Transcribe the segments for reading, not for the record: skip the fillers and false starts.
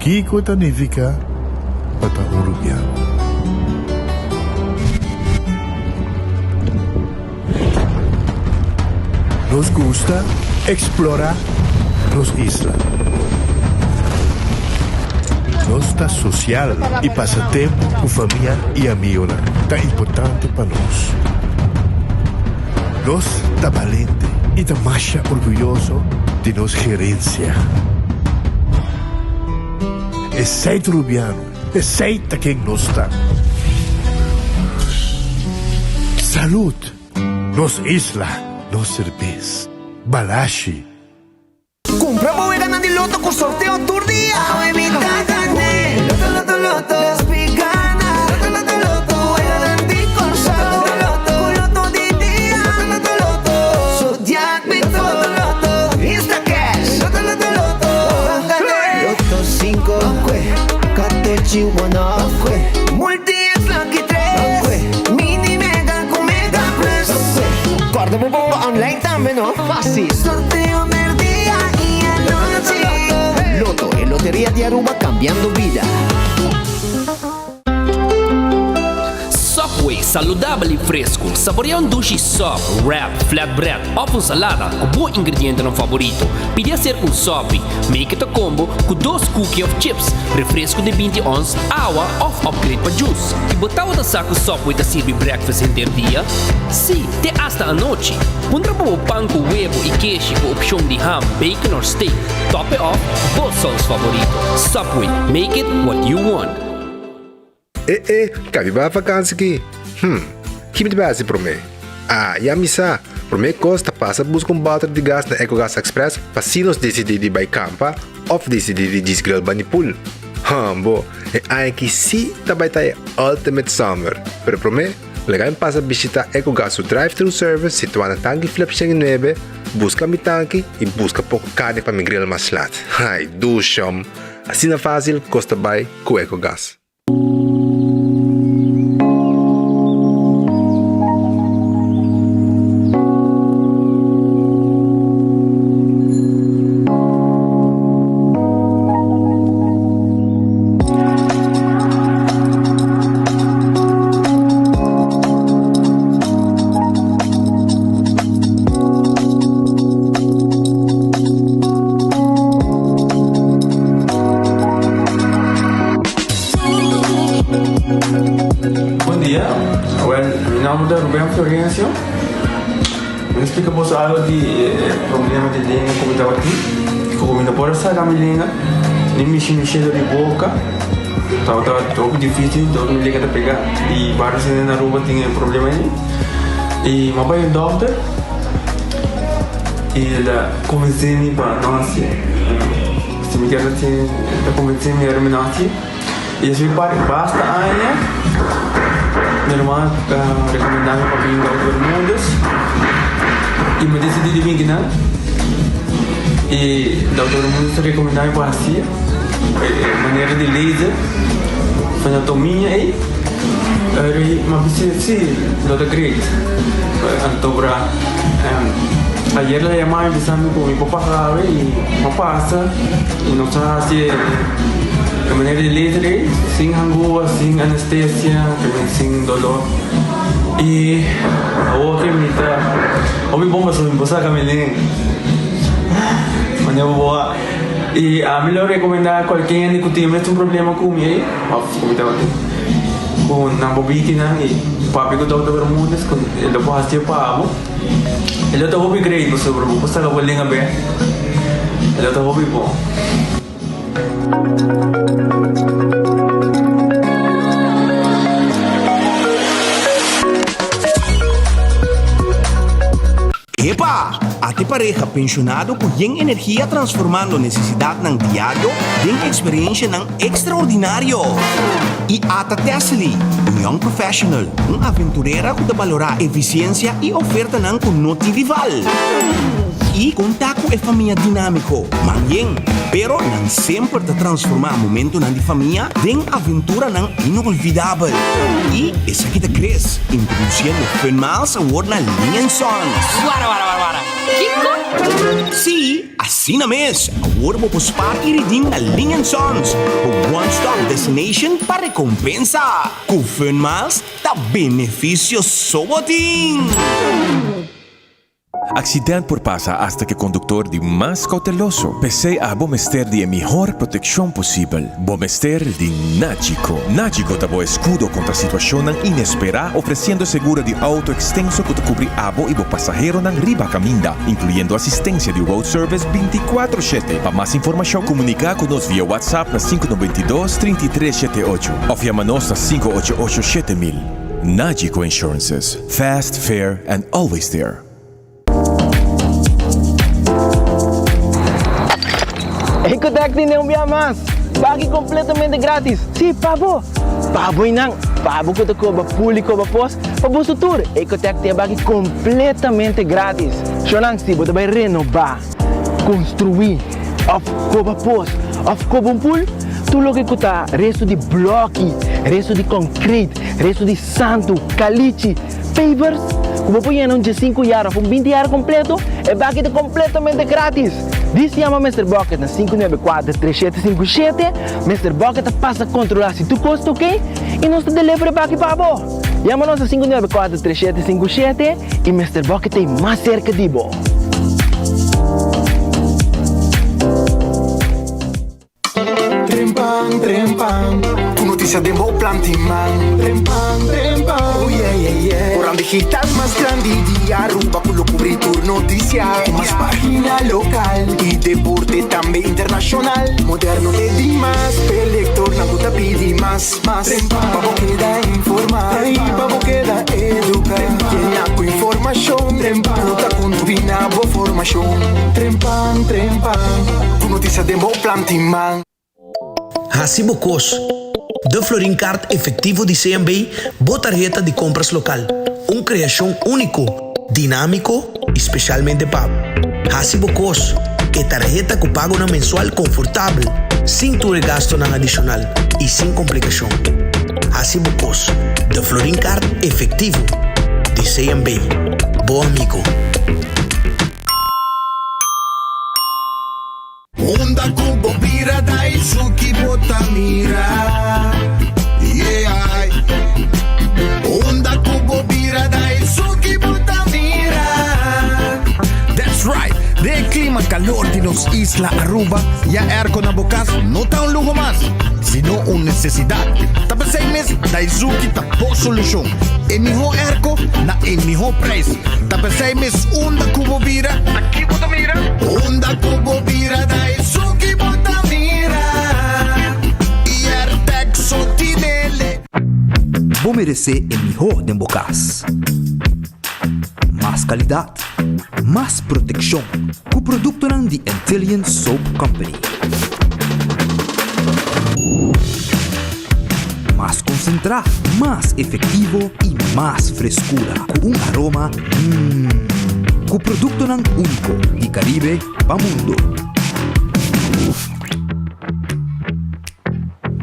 Kiko ta nifiká pa ta un rubiano? Nos gusta eksplorá nos isla. Nos ta sosial i pasa tempu ku famia i amigonan ta importante pa nos. Nos ta balente i ta masha orguyoso di nos gerensia. Esei ta Rubiano, esei ta ken nos ta. Salud! Nos isla, nos serbes. Balashi. Cumpra bo weganan di loto cu sorteo tur dia. Awe mi ta gane. Loto loto loto. Nos pi gana. Loto loto loto. Weganan di Corsou. Loto loto. Cu loto di dia. Loto loto loto. Zodiac Big Four. Loto loto. Instacash. Loto loto loto. Ban gane. Loto cinco. Katochi one off. Multi X lucky tres. Mini mega cu mega plus. Corda bo bomba online tambe no. Fácil. Sorteo merdia y anochi. Lotto, e loteria di Aruba cambiando bida. Subway, saludabel y fresco. Saborea un dushi sub, wrap, flatbread of un salada cu bo ingredientenan favorito. Pidi acerca un sopi. Make it a combo cu dos cookie of chips, refresco di binti ons, awa of upgrade pa juice. Y bo tabata sa cu Subway ta sirbi breakfast henter dia? Sí, te hasta anochi. Puntra pa bo pan cu webo y keshi cu opcion di ham, bacon or steak. Top it off bo saus favorito. Subway, make it what you want. E e, ka biba vakansi ki? Hm, ki mi ta bai hasi promé? Ah, ya mi sa! Promé kos ta pasa buska un bòter di gas na Ecogas Express pa si nos disidí di bai kampa òf disidí di djis grill bani pool. Hambo, e aña aki sí ta bai ta e ultimate summer! Pero promé, laga mi pasa bishitá Ecogas su drive-thru service situá na Tanki Flip 109, buska mi tanki i buska poko karni pa mi grill mas lat. Ai, dushom! Asina fásil kos ta bai ku Ecogas. Bon dia, wel mi nomber ta Ruben Florencio. Mi ta splika boso algo di e problema di lenga ku mi tabatin. Ku mi no por a saka mi lenga, ni mishi mi shelo di boka. Tabata hopi dificil, dor mi lenga ta pega. I varios hende na Aruba tin e problema ei. I mi a bai un dokter i el a konvensé mi pa no hasié. Si mi kier hasié, el a konvensé mi ora mi no hasié. I despues di basta aña, mi hermano a rekomendá mi pa bin Dokter Bermudez i mi a disidí di bin kinan. I Dokter Bermudez a rekomendá mi pa hasié e manera di laser, frenotomia ei. Eri mi a bisa si, lo ta great. Anto bra ayer el a yama mi bisa mi ku mi por pasa awe i mi a pasa i nos a hasi e manera di laser ei sin hangua, sin anestesia, sin dolor. I awor ke mi ta hopi bon pasobra mi por saka mi lenga. Manera bo a i ami lo rekomendá kualke hende ku tin mes un problema ku mi ei. Of ku mi tabatin ku nan bo bitinan i papia ku Dokter Bermudez ku e lo por hacié pa bo. E lo ta hopi great pasobra bo por saca bo lenga bek. E lo ta hopi bon. Epa! Ate pareha penshonado ku yen energia transformando nesesidatnan diario den eksperenshanan ekstraordinario. I ata Tessely, un young professional, un aventurera ku ta balorá efisiensia i ofertanan ku no tin rival. I kon ta ku e famia dinámiko? Man yen, pero nan semper ta transformá momentonan di famia den aventuranan inolvidabel. I esaki ta Chris, introdusiendo Fun Miles awor na Ling and Sons. Wara wara wara wara, kiko? Sí, asina mes! Awor bo por spaar i redeem na Ling and Sons, bo one-stop destination pa rekompensa! Ku Fun Miles ta benefisio so bo tin! Accident por pasa hasta cu e conductor di mas cauteloso. P'esey abo mester di e mihor proteccion posibel. Bo mester di Nagico. Nagico ta bo escudo contra situacionnan inespera, ofreciendo seguro di auto extenso cu ta cubri abo y bo pasaheronan riba caminda, incluyendo asistencia di road service binticuatro shete. Pa mas informacion, comunica cu nos via WhatsApp na sinku 92 33 shete ocho of yama nos na sinku ocho ocho 7000. Nagico Insurances. Fast, fair and always there. Ecotec tin un bia mas! Baki completamente gratis! Si, pa bo! Pa bo y nan! Pa bo cu ta coba pool y coba pos, pa boso tur! Ecotec tin e baki completamente gratis! Shownan, si bo ta bay renoba, construi, of coba pos, of coba un pool, tur loke cu ta resto di bloki, resto di concrete, resto di santu, kalichi, pavers, ku bo por yena un diesinku yar òf un binti yar kompleto, e baki ta kompletamente gratis! Dis yama Mister Bucket na sinku nuebe kuater tres shete sinku shete, Mister Bucket ta pasa kontrolá si tur kos ta oke i nos ta deliver e baki pa bo! Yama nos na sinku nuebe kuater tres shete sinku shete i Mister Bucket ta ei mas serka di bo! Trempan, trempan, ku notisia den bo plan tin man. Trempan, trempan, oh yeah, yeah, yeah. Koran digital mas grandi di Aruba ku lo kubri tur notisia. Ku mas pagina lokal i deporte tambe internashonal. Moderno te dimas, p'e lektornan ku ta pidi mas, mas. Trempan, pa bo keda informá i pa bo keda eduká. Yena ku informashon, trempan, ku ta kontribuí na bo formashon. Trempan, trempan, ku notisia den bo plan tin man. Hasi bo kos. De Florin Card Efectivo di CMB, bo tarheta di compras local. Un creacion unico, dinamico y specialmente pa bo. Hasi bo kos. E tarheta cu pagonan mensual confortabel, sin tur e gastonan adicional y sin complicacion. Hasi bo kos. De Florin Card Efectivo di CMB. Bo amigo. Unda ku bo bira Daisuki bo ta mira Yeah Unda ku bo bira Daisuki bo ta mira That's right! Den e klima kalor di nos isla Aruba, ya airco na bo kas no ta un luho mas, sino un nesesidat. Ta p'esei mes Daizuki ta bo solushon. E mihó airco na e mihó prijs. Ta p'esei mes unda ku bo bira, ta ki bo ta mira? Unda ku bo bira Daisuki bo ta mira I Airtec so tinele. Bo meresé e mihó den bo kas. Mas kalidat, mas protekshon ku produktonan di Antillian Soap Company. Mas konsentrá, mas efektivo i mas freskura ku un aroma mmm. Ku produktonan úniko di Karibe pa mundu.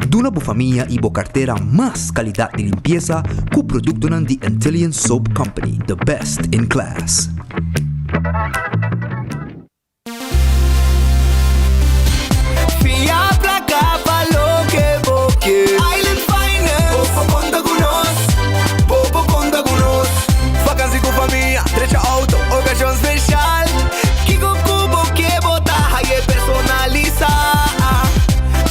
Duna bo famia i bo kartera mas kalidat di limpiesa ku produktonan di Antillian Soap Company, the best in class. Fia placa pa loke bo ke. Island Finance. Bo por conta cu nos. Bo por conta cu nos. Vakantie cu famia, drecha auto, ocasion special. Kico cu bo ke bo ta haye personalisa.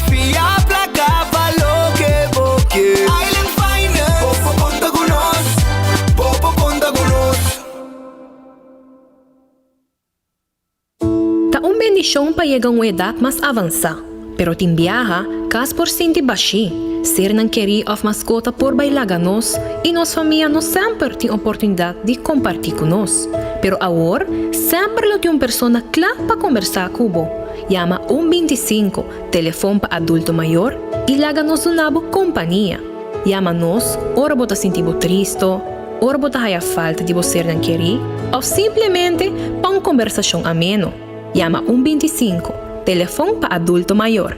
Fia placa pa loke bo ke. Island Finance. Bo por conta cu nos. Bo por conta cu nos. Ta un bendishon pa yega un edat mas avansá, pero tin biaha, kas por sinti bashí, sernan kerí òf maskota por bai laga nos i nos famia no semper tin oportunidat di kompartí ku nos. Pero awor, semper lo tin un persona kla pa kombersá ku bo. Yama un 25, telefon pa adulto mayor, i laga nos duna bo kompania. Yama nos ora bo ta sinti bo tristo. ora bo ta haya falta di bo sernan kerí òf simplemente pa un kombersashon ameno. Yama un 25, telefon pa adulto mayor.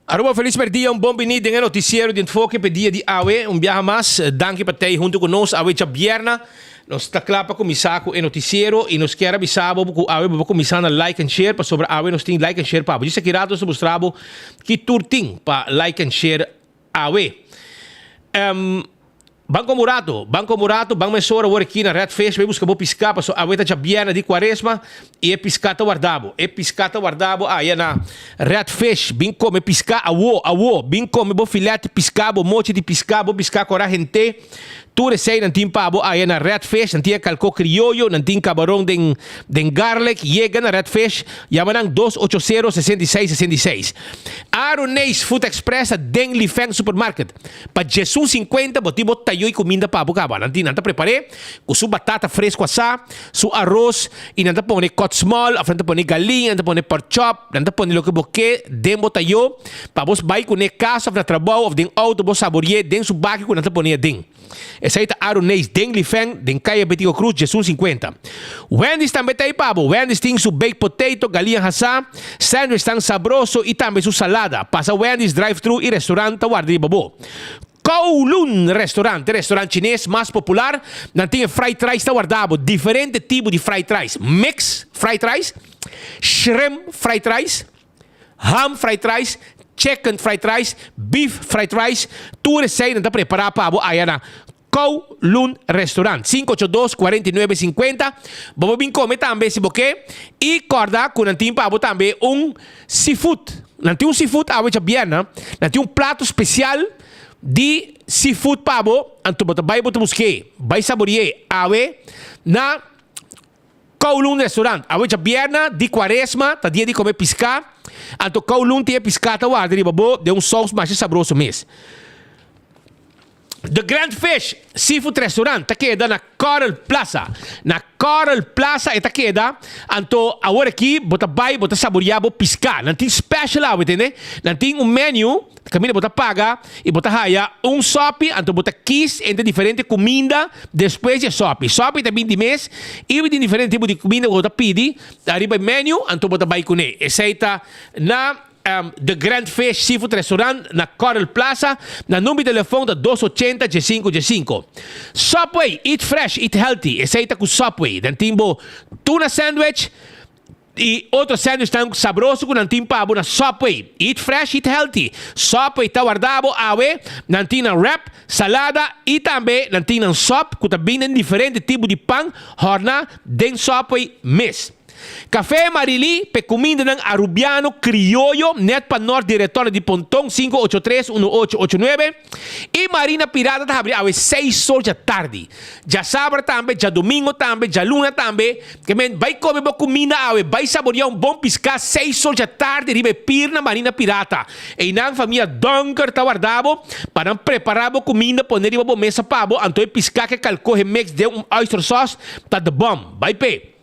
Aruba felis merdia, un bon bini den e noticiero di Enfoke p'e dia di awe. Un biaha mas, danki pa tei hunto cu nos awe djabièrna. Nos ta cla pa cuminsa cu e noticiero y nos kier a bisa bo cu awe bo por cuminsa na like and share pasobra awe nos tin like and share pa bo. Djis aki rato nos ta mustra bo ki tur tin pa like and share awe. Ban como rato, ban como rato, ban mesora awor aki na Red Fish bay busca bo pisca paso awe ta djabièrnè di cuaresma y e pisca ta warda bo. E pisca ta warda bo aya na Red Fish. Bin come pisca awo, awo. Bin come bo filet di pisca, bo mochi di pisca, bo pisca cora hente. Tur esey nan tin pa bo aya na Red Fish. Nan tin e calco crioyo, nan tin cabaron den den garlic. Yega na Red Fish, yama nan dos ocho sero 66 66. Aroneis Food Express ta den Li Feng Supermarket. Pa djesun sinkuenta bo tin bo tayo i kuminda pa bo kaba. Nan tin nan ta prepar'é ku su batata fresku asá, su aros i nan ta pone kòt smòl òf nan ta pone galiña, nan ta pone pork chop, nan ta pone loke bo ke den bo tayo pa bo bai kuné kas òf na trabou òf den outo bo sabori'é den su baki ku nan ta pone aden. Esei ta Aroneis den Lifeng den Kaya Betico Cruz djesun sinkuenta. Wendy's tambe ta ei pa bo. Wendy's tin su baked potato, galiña hasá, sandwich tan sabroso i tambe su salada. Pasa Wendy's drive-thru i restaurant ta warda riba bo. Kowloon Restaurant, e restaurant chines mas popular. Nan tin e fried rice ta warda bo. Diferente tipo di fried rice. Mix fried rice, shrimp fried rice, ham fried rice, chicken fried rice, beef fried rice. Tur esei nan ta prepara pa bo aya na Kowloon Restaurant. Sinku ocho dos, kuarenta i nuebe, sinkuenta. Bo por bin kome tambe si bo ke. I kòrda ku nan tin pa bo tambe un seafood. Nan tin un seafood awe djabièrnè. Nan tin un plato spesial di seafood pa bo. Anto bo ta bai bo ta busk'é. Bai sabori'é awe na Kowloon Restaurant. Awe djabièrnè di kuaresma ta dia di kome piská. Anto Kowloon tin e piská ta warda riba bo den un sous masha sabroso mes. The Grand Fish Seafood Restaurant ta keda na Coral Plaza. Na Coral Plaza e ta keda, anto awor aki bo ta bai bo ta saboria bo piská. Nan tin special awe tende. Nan tin un menu kaminda bo ta paga i bo ta haya un sopi anto bo ta kis entre diferente kuminda despues di e sopi. Sopi ta bin di mes i tin diferente tipo di kuminda ku bo ta pidi ariba e menu anto bo ta bai kuné. Esei ta na. The Grand Fish Seafood Restaurant na Coral Plaza. Nan number di telefon ta dos ochenta diesinku diesinku. Subway, eat fresh, eat healthy. Esei ta ku Subway. Nan tin bo tuna sandwich i otro sandwichnan sabroso ku nan tin pa bo na Subway. Eat fresh, eat healthy. Subway ta warda bo awe. Nan tin nan wrap, salada i tambe nan tin nan sop ku ta bin den diferente tipo di pan hòrna den Subway mes. Café Marily p'e cumindanan Arubiano crioyo net pa nort di Retorno di Ponton sinku ocho tres uno ocho ocho nuebe y Marina Pirata ta habri awe seis or djatardi. Djasabra tambe, djadomingo tambe, djaluna tambe. Ke men bai come bo cuminda awe, bai saboria un bon pisca seis or djatardi riba e pier na Marina Pirata. Eynan famia Donker ta warda bo pa nan prepara bo cuminda pone riba bo mesa pa bo anto e pisca ke calcohe mix den un oyster sauce ta the bomb. Bai p'e.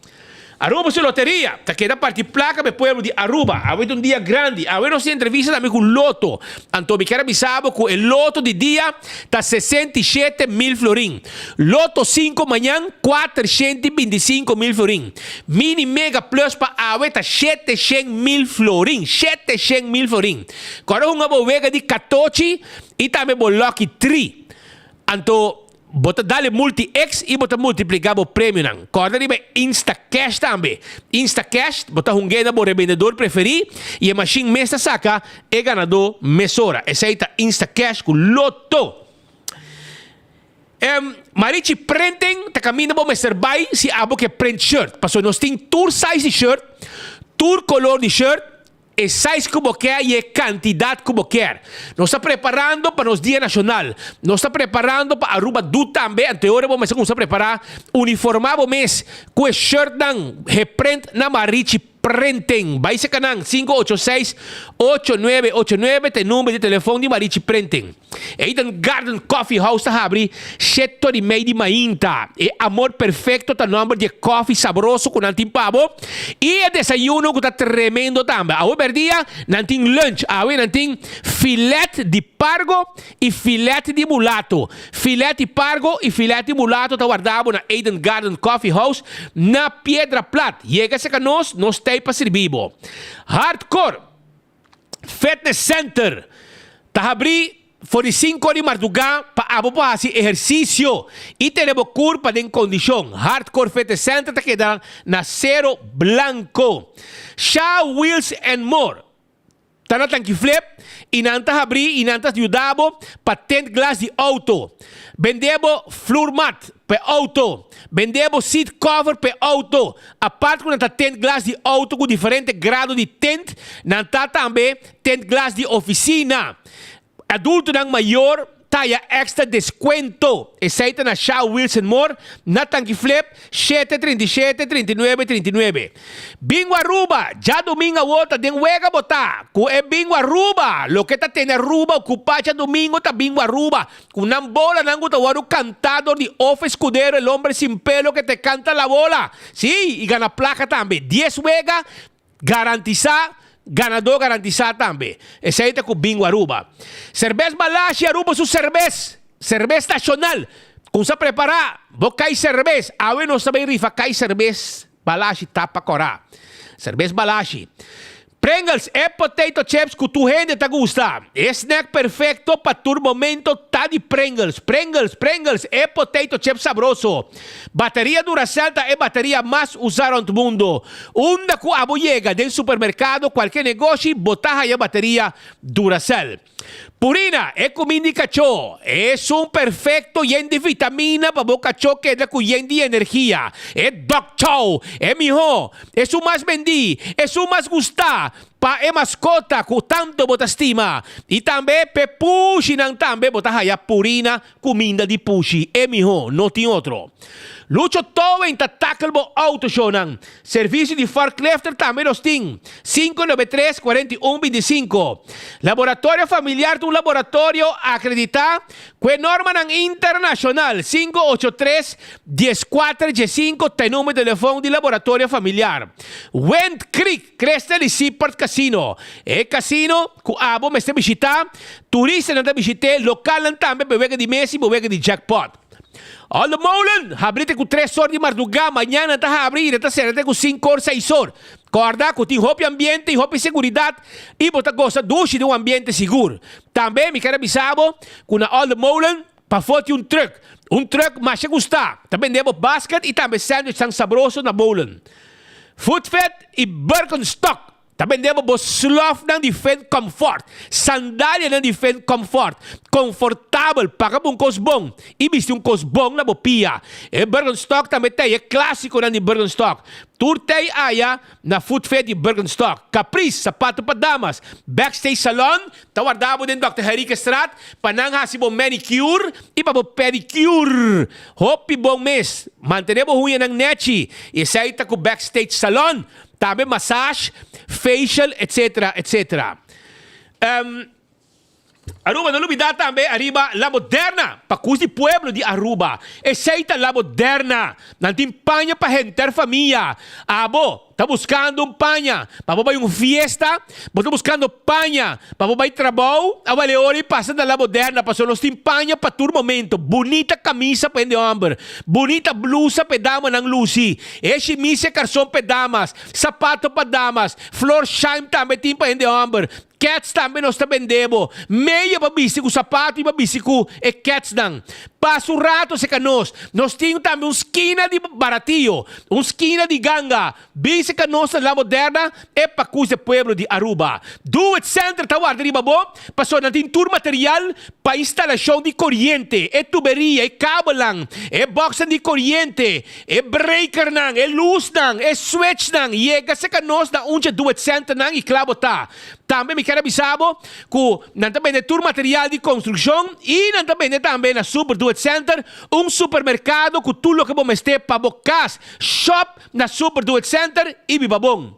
Aruba su loteria ta keda parti placa pa e pueblo di Aruba. Awe ta un dia grandi. Awe nos tin entrevista tambe cu Lotto. Anto mi kier a bisa bo cu e Lotto di dia ta 67 mil florin. Lotto 5 mañan 425 mil florin. Mini Mega Plus pa awe ta 700 mil florin. 700 mil florin. Corda hunga bo wega di catochi y tambe bo Lucky 3. Anto bo ta dale multi-X i bo ta multipliká bo premionan. Kòrda riba Instacash tambe. Instacash, bo ta hung'é na bo rebendedor preferí i e mashin mes ta saka e ganadó mesora. Esei ta Instacash ku Lotto. Marichi Printing ta kaminda bo mester bai si abo ke print shirt. Pasobra nos tin tur size di shirt, tur kolor di shirt. E size ku bo kier i e kantidat ku bo kier. Nos ta preparando pa nos Dia Nashonal. Nos ta preparando pa Aruba Du tambe. Anto e ora bo mester kumsa prepará, uniformá bo mes ku e shirtnan geprint na Marichi. Printing. Bai seka nan, 586 8989 ta e number di telefon di Marichi Printing. Eden Garden Coffee House ta habri shete ora i mei di mainta. E Amor Perfecto ta nomber di e koffie sabroso ku nan tin pa bo i e desayuno ku ta tremendo tambe. Awe berdia nan tin lunch. Awe nan tin filet di pargo i filet di mulato. Filet di pargo i filet di mulato ta warda bo na Eden Garden Coffee House na Piedra Plat. Yega serka nos, nos t'ei pa sirbi bo. Hardcore Fitness Center ta habrí for di sinku di mardugá pa abo por hasi ehersisio i tene bo kurpa den kondishon. Hardcore Fitness Center ta keda na Sero Blanco. Sha Wheels and More ta na Tanki Flip i nan ta habrí i nan ta yuda bo pa tint glas di outo, bende bo floormat pa e outo, bende bo seat cover pa e outo. Apart ku nan ta tint glas di outo ku diferente grado di tint, nan ta tambe tint glas di ofisina. Adultonan mayor ta haya extra descuento. Esey ta na Sha Wilson Moore na Tanki Flip, shete 37 39 39. Bingo Aruba, djadomingo awor ta den wega bo ta cu e Bingo Aruba. Loke ta tene Aruba ocupa djadomingo ta Bingo Aruba. Cu nan bolanan cu ta wordo canta dor di Ofe Escudero, el hombre sin pelo que te canta la bola. Si, y gana placa tambe. Dies wega Garantisa, ganadó garantisa tambe. Esei ta ku Bingo Aruba. Serbes Balashi Aruba su serbes, serbes nashonal. Kumsa prepará bo kai serbes. Awe nos ta bai rifa kai serbes Balashi tapa kòrá. Serbes Balashi. Pringles, e potato chips ku tur hende ta gusta. E snack perfekto pa tur momento ta di Pringles. Pringles, Pringles, e potato chips sabroso. Bateria Duracell ta e bateria mas usá rònt mundo. Unda ku abo yega, den supermerkado, kualke negoshi, bo ta haya bateria Duracell. Purina, e kuminda di kachó, esun perfekto yen di vitamina pa bo kachó keda ku yen di energia. E dog chow, e mihó, esun mas bendí, esun mas gustá pa e maskota ku tantu bo ta stima. I tambe p'e pushinan tambe bo ta haya Purina Kuminda di pushi e mihó, no tin otro. Lucho Towing ta tackle bo auto shownan. Servicio di forklifter tambe nos tin. 593 41 25. Laboratorio Familiar ta un laboratorio acredita cu e normanan internacional. 583 14 15 ta e numero di telefon di Laboratorio Familiar. Wind Creek. Crystal y Seaport Casino. E casino cu abo mester bishita, turistanan ta bishit'e, localnan tambe pa e wega di mesa y pa wega di jackpot. All the Molen habri te cu tres or di marduga, mañana nan ta habri y nan ta cera te cu cinco or, seis or. Corda cu tin hopi ambiente y hopi seguridad y bo ta goza dushi den un ambiente sigur. Tambe mi kier a bisa bo cu na All the Molen pafo tin un truck, un truck masha gusta, ta bende bo basket y tambe sandwichnan sabroso na Molen. Footfit y Birkenstock ta bende bo bo slofnan di Finn Comfort, sandalianan di Finn Comfort, confortabel, paga bo un cos bon y bisti un cos bon na bo pia. E Birkenstock tambe ta e clasiconan di Birkenstock. Tur tey aya na Footfit y Birkenstock. Caprice, sapato pa damas. Backstage Salon ta warda bo den Dòkter Henriquezstraat pa nan haci bo manicure y pa bo pedicure. Hopi bon mes. Mantené bo huñanan nechi y esei ta cu Backstage Salon, tambe massage, facial etc. Etc. Aruba no lubida tambe ariba La Moderna pa cus di pueblo di Aruba. Esei ta La Moderna. Nan tin paña pa henter famia. Abo ta buscando un paña pa bo bai un fiesta? Bo ta buscando paña pa bo bai trabou? A wale ora y pasa na La Moderna pasobra nos tin paña pa tur momento. Bunita camisa pa hende homber, bunita blusa pa e damanan luci, e shimis y e carson pa e damas, sapato pa damas, flor shine tambe tin pa hende homber, Kets tambe nos ta bende bo. Medio pa bisti ku sapato i pa bisti ku e ketsnan. Pasa un rato seka nos. Nos tin tambe un skina di baratio, un skina di ganga. Bin seka nos na La Moderna, e pakus de pueblo di Aruba. Do It Center ta warda riba bo, pasobra nan tin tur material pa instalashon di koriente, e tuberia, e kabelnan, e boxnan di koriente, E breakernan, e lusnan, e switchnan, yega serka nos na un dje Do It Centernan i kla bo ta. Tambe mi kier a bisa bo ku nan ta bende tur material di konstrukshon i nan ta bende tambe na Super Do It Center, un supermerkado ku tur loke bo mester pa bo kas. Shop na Super Do It Center i biba bon.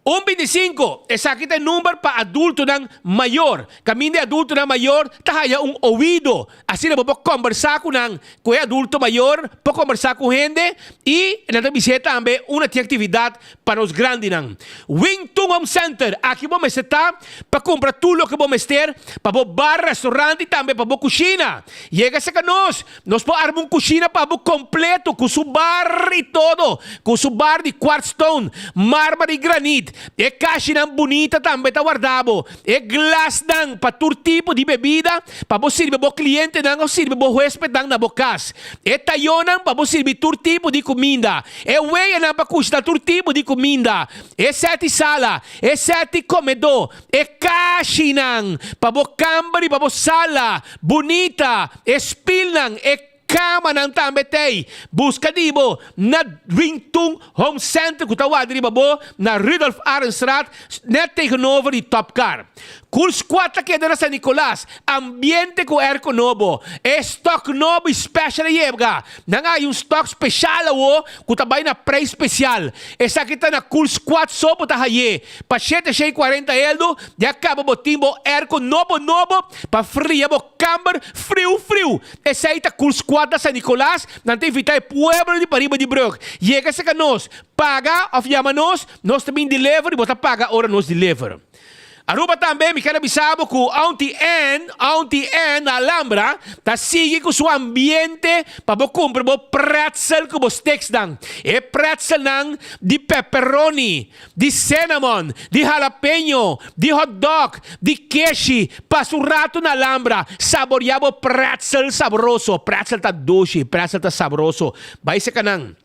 Un bintisinko, esaki ta e number pa adultonan mayor. Kaminda e adultonan mayor ta haya un oido, asina bo por kombersá ku nan, ku e adulto mayor por kombersá ku hende i nan ta bis'é tambe unda tin aktividat pa nos grandinan. Wing Tun Home Center, aki bo mester ta pa kumpra tur loke bo mester pa bo bar, restaurant i tambe pa bo kushina. Yega serka nos, Nos por arma un kushina pa bo kompleto ku su bar i todo, ku su bar di quartzstone, marmer i granit. E kashinan bunita tambe ta warda bo. E glasnan pa tur tipo di bebida pa bo sirbi bo klientenan òf sirbi bo huespednan na bo kas. E tayonnan pa bo sirbi tur tipo di kuminda. E weyanan pa kushina tur tipo di kuminda. E sèt di sala, e sèt di komedó, e kashinan pa bo kamber i pa bo sala. Bunita! E spilnan, e kamanan tambe t'ei. Buska di bo na Wingtung Home Center ku ta wak riba bo na Rudolf Arendstraat, net tegenover di Top Car. Cool Squad ta keda na San Nicolas, ambiente ku airco nobo. E stock nobo i special a yega. Nan a haña un stock special awo ku ta bai na prijs special. Esaki ta na Cool Squad so bo ta hañ'é. Pa shete shei kuarenta eldo ya kaba bo tin bo airco nobo nobo pa fria bo kamber friu friu. Esei ta Cool Squad na San Nicolas, nan ta invita e pueblo di pariba di brug. Yega serka nos, paga of yama nos, nos ta bin deliver y bo ta paga ora nos deliver. Aruba tambe mi ker a bisa bo ku Auntie Ann, Auntie Ann na Alhambra ta sigui ku su ambiente pa bo kumpra bo pretzel ku bo steksnan. E pretzelnan di pepperoni, di cinnamon, di jalapeño, di hotdog, di keshi. Pasa un rato na Alhambra, saboria bo pretzel sabroso. Pretzel ta dushi, pretzel ta sabroso. Bai seka nan.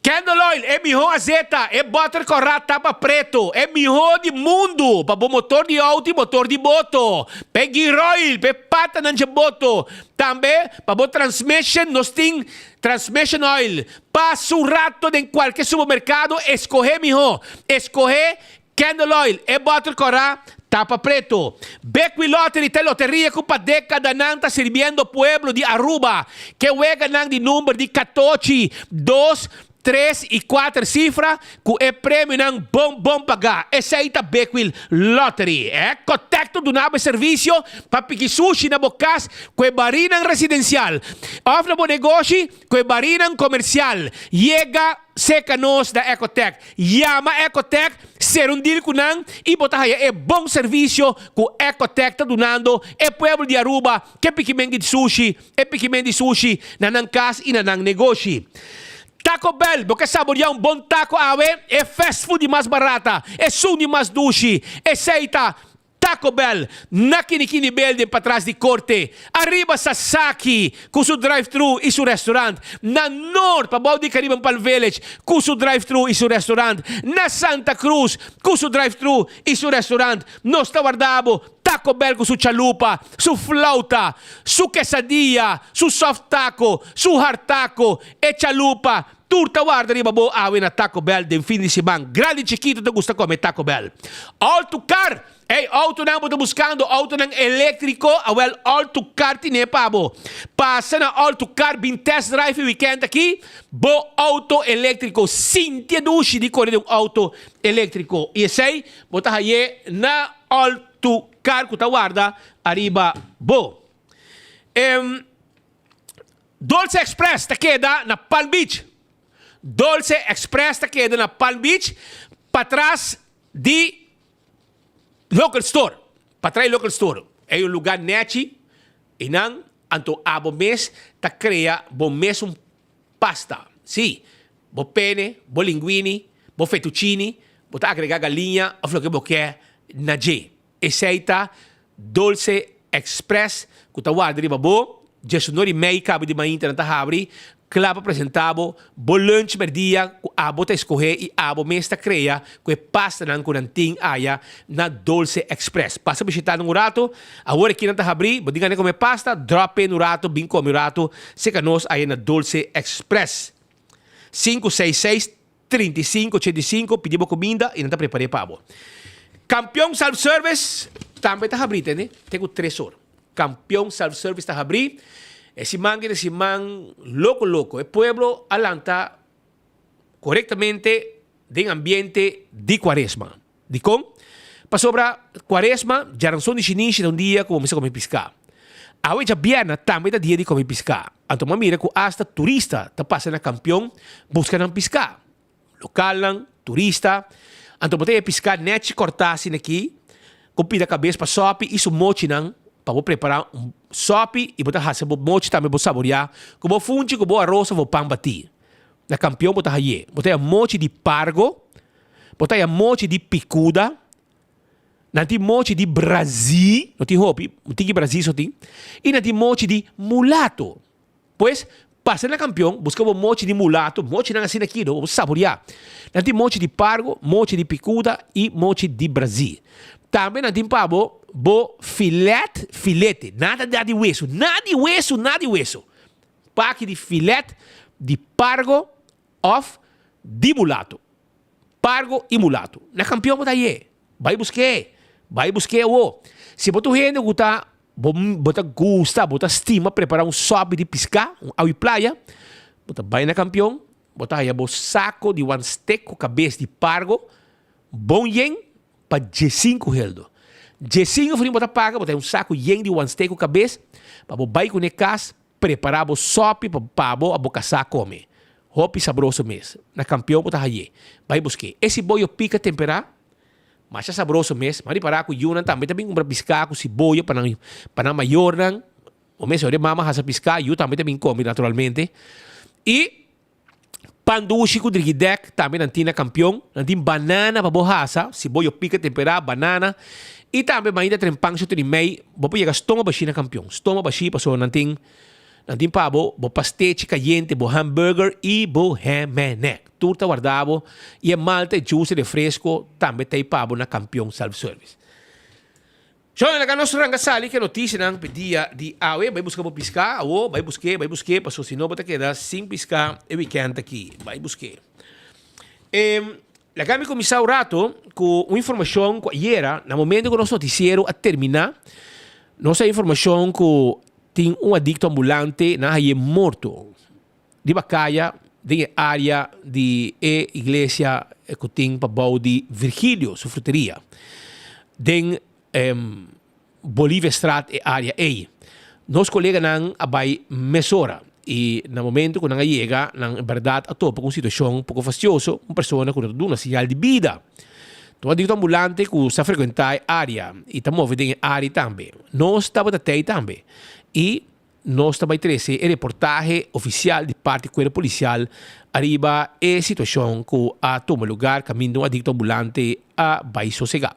Candle oil, e mihó azeta, e bòter kòrá tapa preto, e mihó di mundu pa bo motor di outo i motor di boto, pa e gear oil, pa e patanan dje boto, tambe pa bo transmission nos tin transmission oil. Pasa un rato den kualke supermerkado eskohé mihó, eskohé Candle oil, e bòter kòrá, tapa preto. Bequi Lottery ta e loteria ku pa dékadanan ta sirbiendo pueblo di Aruba. Ke weganan di number di katochi, dos, tres i kuater sifra ku e premionan bon bon pagá. Esei ta Bequil Lottery. E kotekto duna bo e servisio pa piki sushi na bo kas ku e barinan residensial òf na bo negoshi ku e barinan komersial. Yega seka nos na Ecotech. Yama Ecotech, sera un deal cu nan y bo ta haya e bon servicio cu Ecotech ta dunando e pueblo di Aruba ke pikimen di sushi, e pikimen di sushi na nan cas y na nan negoshi. Taco Bell, bo ke saboria un bon taco awe? E fast food di mas barata, esun di mas dushi, esey ta Taco Bell, na Kinikini Building patras di Korte, ariba Sasaki ku su drive-thru i su restaurant, na Noord pabou di Caribbean Palm Village ku su drive-thru i su restaurant, na Santa Cruz ku su drive-thru i su restaurant. Nos ta warda bo Taco Bell ku su chalupa, su flauta, su quesadilla, su soft taco, su hard taco, e chalupa, Tur ta warda riba bo awe na Taco Bell den fin di siman. Grandi i chikito ta gusta kome Taco Bell. All to Car! Ey, autonan bo ta buskando autonan eléktriko? Awel, All to Car tine pa bo. Pasa na All to Car bin test drive e wikènt aki bo auto eléktriko. Sinti e dushi di kore den un auto eléktriko. I esei bo ta haye na All to Car ku ta warda ariba bo. Em. Dolce Express ta keda na Palm Beach. Dolce Express ta keda na Palm Beach patras di Local Store. Patras di Local Store. Ei un lugar nechi y nan anto abo mes ta crea bo mesun pasta. Si, bo pene, bo linguini, bo fettuccini, bo ta agrega galiña of loke bo ke na dje. Esei ta Dolce Express ku ta warda riba bo. Djesunor i mei kabi di mainta nan ta habri kla pa presentá bo bo lunch merdia ku abo ta eskohé i abo mes ta krea ku e pastanan ku nan tin aya na Dolce Express. Pasa bishitá nan un rato. Awor aki nan ta habri. Bo tin gana kome pasta? Drop in un rato, bin kome un rato serka nos aya na Dolce Express. Sinku seis seis. 35 85 pidi bo cuminda y nan ta prepare pa bo. Campeon Self Service tambe ta habri tende te cu tres or. Campeon Self Service ta habri e siman ki ta siman loco loco e pueblo a lanta corectamente. den ambiente di Cuaresma. Dikon? Pasobra Cuaresma, djaranson di shinishi ta un dia ku bo mester kome piská. Awe djabièrnè tambe ta dia di kome piská. Anto bo a mira ku asta turista ta pasa na Kampion buska nan piská. Lokalnan, turista. Anto bo ta e piská nèchi kòrtá asina aki, ku pida kabes pa sòpi i su mochinan pa bo prepará un sòpi i bo ta hasi bo mochi tambe bo saboriá ku bo funchi ku bo aros òf bo pan batí. Na Kampion bo ta haye. Bo ta haña mochi di pargo, bo ta haña mochi di pikuda, nan tin mochi di brazí, no tin hopi, un tiki brazí so tin, i nan tin mochi di mulato. Pues, pasa na Kampion, buska bo mochi di mulato, mochinan asina aki no, bo saboriá. Nan tin mochi di pargo, mochi di pikuda i mochi di brazí. Tambe nan tin pa bo bo filet, filete, nada di wesu, nada di wesu, nada di wesu. Paki di filet di pargo of di mulato. Pargo i mulato. Na kampion bo ta haye. Bai busk'é. Bai busk'é awo. Si bo ta un hende ku ta bo bo ta gusta, bo ta stima prepará un sòpi di piská, un awi playa, bo ta bai na kampion, bo ta haya bo sako di wan stek ku kabes di pargo bon yen pa diesinku heldo. Diesinku florin bo ta paga, bo ta haya un sako yen di wan stek ku kabes pa bo bai kuné kas, Prepara bo sopi pa pa bo a bo kasá kome. Hopi sabroso mes. Na kampion bo ta haye. Bai busk'é. E siboyo pika temperá, masha sabroso mes. M'a ripará ku yunan tambe ta bin kumpra piská ku siboyo pa nan pa nan mayornan. Bo mes ora e mama hasa piská, yu tambe ta bin kome naturalmente. I Pan dushi ku drigidek tambe nan tin na kampion. Nan tin banana pa bo hasa, siboyo pika temperá, banana. I tambe mainta tren pan shoto di mei, bo por yega stoma bashí na kampion. Stoma bashí pasobra nan tin nan tin pa bo bo pastechi kayente, bo hamburger i bo hèmènèk. Tur ta warda bo i e malta, e juice, e refresko tambe ta ei pa bo na Kampion Self Service. Shon, laga nos ranga sali ku e notisianan pa e dia di awe. Bai buska bo piská awo, bai busk'é, bai busk'é, pasobra si no bo ta keda sin piská e wikènt aki. Bai busk'é. E, laga mi kuminsá un rato ku un informashon ku ayera, na momento ku nos notisiero a terminá, nos a informashon ku tin un adikto ambulante nan haye morto. Riba kaya den e área di e iglesia ku tin pa bou di Virgilio su fruteria den Boliviastraat e área ei. Nos koleganan a bai mesora i na momento ku nan a yega nan en bèrdat a topa ku un situashon poko fastioso, un persona ku no ta duna siñal di bida. Ta un adikto ambulante ku sa frekuentá e área i ta move den e área tambe. Nos tabata tei tambe i Nos ta bai trese e reportahe ofisial di parti Kuerpo Polisial ariba e situashon ku a tuma lugar kaminda un adikto ambulante a bai sosegá.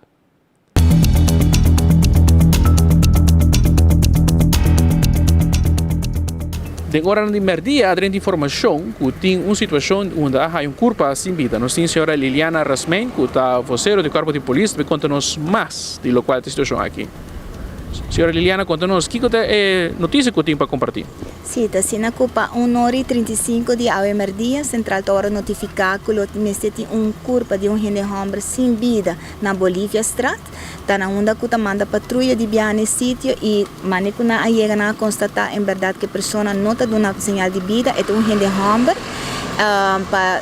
Den oranan di merdia a drenta informashon ku tin un situashon unda a haya un kurpa sin bida. Nos tin señora Liliana Rasmijn ku ta vosero di kuerpo di polis ta bai konta nos mas di lokual ta e situashon aki. Señora Liliana, konta nos kiko ta e notisia ku tin pa kompartí? Sí, ta asina ku pa un ora i 35 di awe merdia, Sentral ta ora notifiká ku lo mester tin un kurpa di un hende hòmber sin bida na Boliviastraat. Ta na unda ku ta manda patruya di biaha na e sitio i mane ku nan a yega nan a konstatá en bèrdat ku e persona no ta duna señal di bida, e ta un hende hòmber. Pa.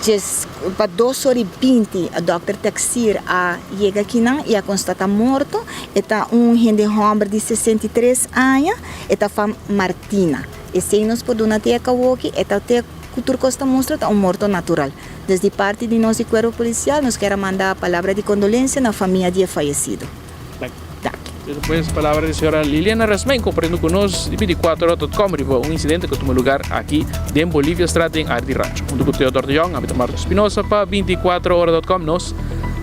Djes pa dos or i 20 dòkter Taxir a yega akinan i a konstatá morto. E ta un hende hòmber di 63 aña, e ta fam Martina. Esei nos por duna te akawoki, e ta te ku tur kos ta mustra ta un morto natural. Dus di parti di nos di Kuerpo Polisial nos kier a manda palabra di kondolensia na famia di e fayesido. Danki. Despues palabra di señora Liliana Rasmijn compartiendo cu nos di 24ora.com riba un incidente cu a tuma lugar aki den Boliviastraat den área di Rancho. Hunto cu Theodor de Jong, ami ta Marco Espinosa pa 24ora.com nos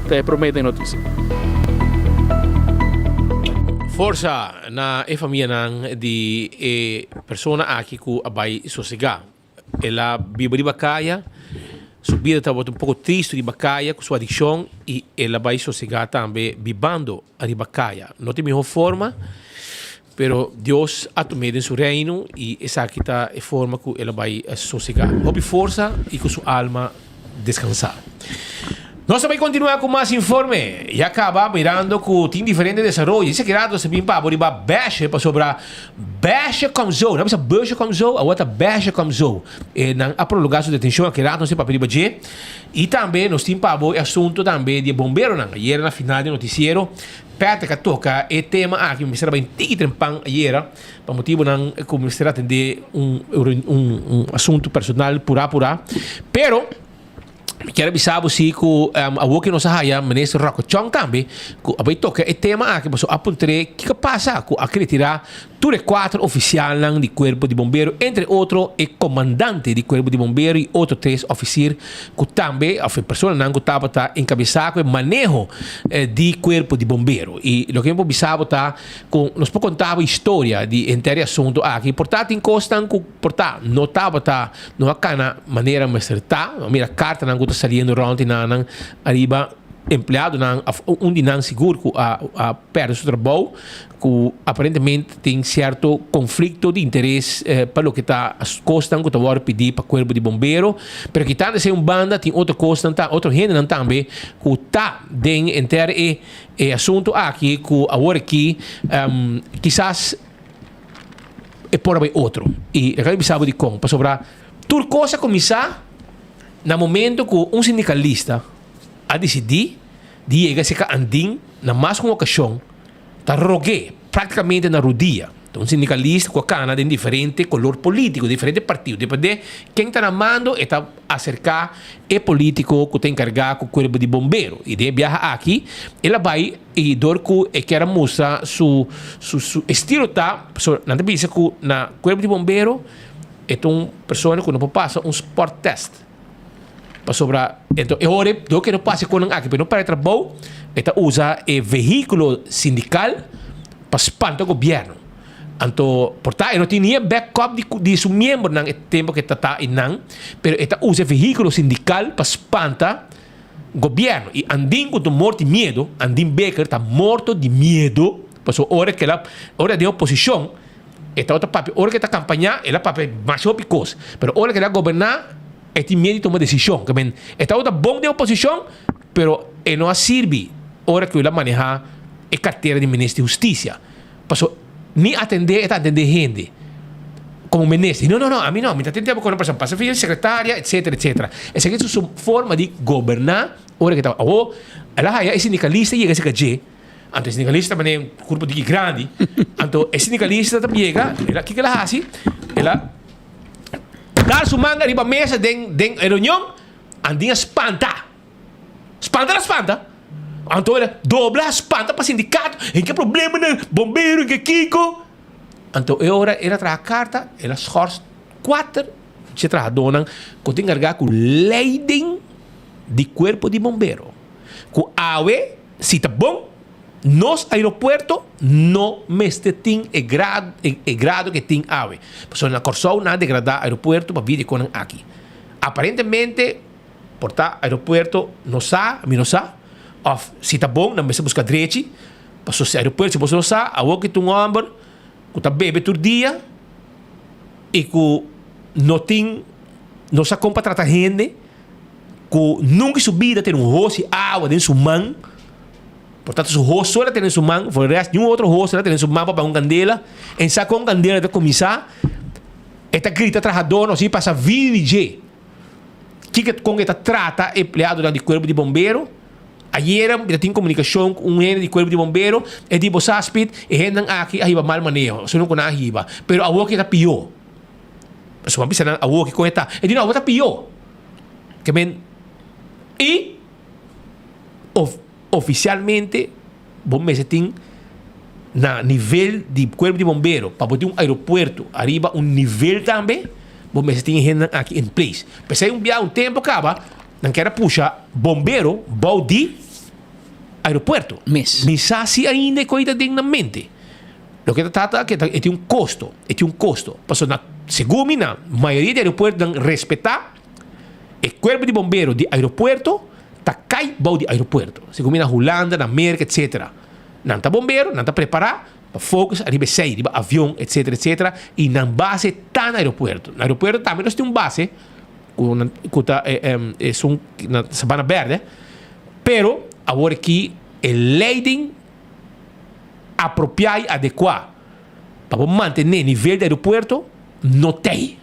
ta e prome den noticia. Forsa na e famianan di e persona aki cu a bay sosega. El a biba riba kaya, su bida tabata un poko tristu riba kaya ku su adikshon i el a bai sosegá tambe bibando riba kaya. No ta e mihó forma, pero Dios a tum'é den su reino i esaki ta e forma ku el a bai sosegá. Hopi forsa i ku su alma deskansá. Nos ta bai kontinuá ku mas informe. Ya kaba mirando ku tin diferente desaroyo. Esaki rato nos ta bin pa bo riba Besje pasobra Besje kom zo. Nan bisa Besje kom zo, awor ta Besje kom zo. E nan a prolongá su detenshon aki rato nos tin papia riba dje. I tambe nos tin pa bo e asunto tambe di e bomberonan. Ayera na final di notisiero Patrick a toka e tema aki. Mi mester a bai tiki trempan ayera pa motibonan ku mi mester atendé un un asunto personal purá purá. Pero. Mi kier a bisa bo si ku awor ke nos a haya Minister Rocco Chong tambe ku a bai toka e tema aki pasobra a puntr'é kiko a pasa ku a retirá tur e kuater ofisialnan di kuerpo di bombero entre otro e komandante di kuerpo di bombero i otro tres òfisir ku tambe òf e personanan ku tabata enkabesá ku e maneho di kuerpo di bombero. I loke mi por bisa bo ta ku nos por konta bo historia di henter e asuntu aki por ta tin kosnan ku Por ta, no tabata, no a cana manera mester ta. No mira cartanan cu ta saliendo rond y nan ariba empleadonan of un di nan sigur cu a a perde su trabou, cu aparentemente tin cierto conflicto di interes pa loke ta cosnan cu ta wordo pidi pa cuerpo di bombero. Pero kitando esey un banda tin otro cosnan ta, otro hendenan tambe cu ta den enter e e asunto aki cu awor aki kisas e por a bai otro. I laga mi bisa bo dikon. Pasobra tur kos a kuminsá na momento ku un sindikalista a disidí di yega serka Andin na mas ku un okashon ta rog'é práktikamente na rudia. Ta un sindikalista ku a kana den diferente kolor polítiko, diferente partido. Dependé ken ta na mando e ta aserká e polítiko ku ta enkargá ku kuerpo di bombero. I den e biaha aki el a bai. I dor ku e kier a mustra su su su estilo ta, pasobra nan ta bisa ku na kuerpo di bombero e ta un persona ku no por pasa un sport test. Pasobra ento e ora dor ku e no pasa e konan aki pa e no perde trabou, e ta usa e vehíkulo sindikal pa spanta gobièrnu. Anto por ta e no tin ni e backup di di su miembronan e tempu ku e ta ta einan, pero e ta usa e vehíkulo sindikal pa spanta. Gobierno y Andin cu ta morto di miedo, Andin Baker ta morto di miedo, pasobra ora cu el a, ora den oposicion e tabata papia, ora cu e ta campaña el a papia masha hopi cos, pero ora cu el a goberna e tin miedo di tuma decision, ke men e tabata bon den oposicion pero e no a sirbi ora cu el a maneha e cartera di minister di husticia, pasobra ni atende e ta atende hende como minister. No, no, no, ami no, mi ta atende bo con persona, pasa via secretaria, etcetera, etcetera. Esaki ta su forma di goberna ora ke ta. Awo, el a haya e sindicalista yega cerca dje, anto e sindicalista ta mane un grupo diki grandi, anto e sindicalista ta yega, el a, kiko el a haci? El a dal su manga riba mesa den, den e reunion, Andin a spanta. Spanta la spanta. Anto el a dobla spanta pa sindicato. En ke problema nan bombero en ke kiko. Anto e ora el a traha carta, el a schors cuater dje trahadornan cu ta encarga cu leiding di cuerpo di bombero. Cu awe si ta bon nos aeropuerto no mester tin e grado e grado ke tin awe. Pasobra na Corsou nan a degrada aeropuerto pa bia di konan aki. Aparentemente. Por ta aeropuerto no sa, mi no sa, of si ta bon nan mester buska drechi, paso si aeropuerto si boso no sa, awor ki ta un homber ku ta bebe tur dia i ku no tin no sa kon pa trata hende, ku nunka su bida tene un hos di awa den su man, por tanto su hos so el a tene den su man, for de rest niun otro hos el a tene den su man pa paga un kandela, en sa kon kandela ta kuminsá, e ta grita trahadornan si pasa vida di dje. Kiko kon e ta trata empleadonan di kuerpo di bombero? Ayera mi ta tin komunikashon ku un hende di kuerpo di bombero, e di bo sa Speed, e hendenan aki a hiba mal maneho, esun ku nan a hiba, pero awor ke ta pió. Pasobra mi a bisa nan awor ke kon e ta, e di no awor ta pió. Ke men i of ofisialmente Bo mester tin na nivel di cuerpo di bombero pa bo tin un aeropuerto ariba un nivel tambe, bo mester tin e hendenan aki in place. P'esei un bia un tempo caba nan kier a pusha bombero bou di aeropuerto. Mes. Mi sa si ainda e coi ta den nan mente. Loke ta trata aki e tin un costo, e tin un costo. Pasobra na segun mi na mayoria di aeropuertonan respeta e cuerpo di bombero di aeropuerto ta kai bou di aeropuerto. Segun mi na Hulanda, na Merka etcetera. Nan ta bombero, nan ta prepará pa focus ariba esei, riba avion etcetera etcetera i nan base ta na aeropuerto. Na aeropuerto tambe nos tin un base ku nan ku ta esun na Sabana Berde. Pero awor aki e leiding apropiá i adekuá pa bo mantené nivel di aeropuerto no t'ei.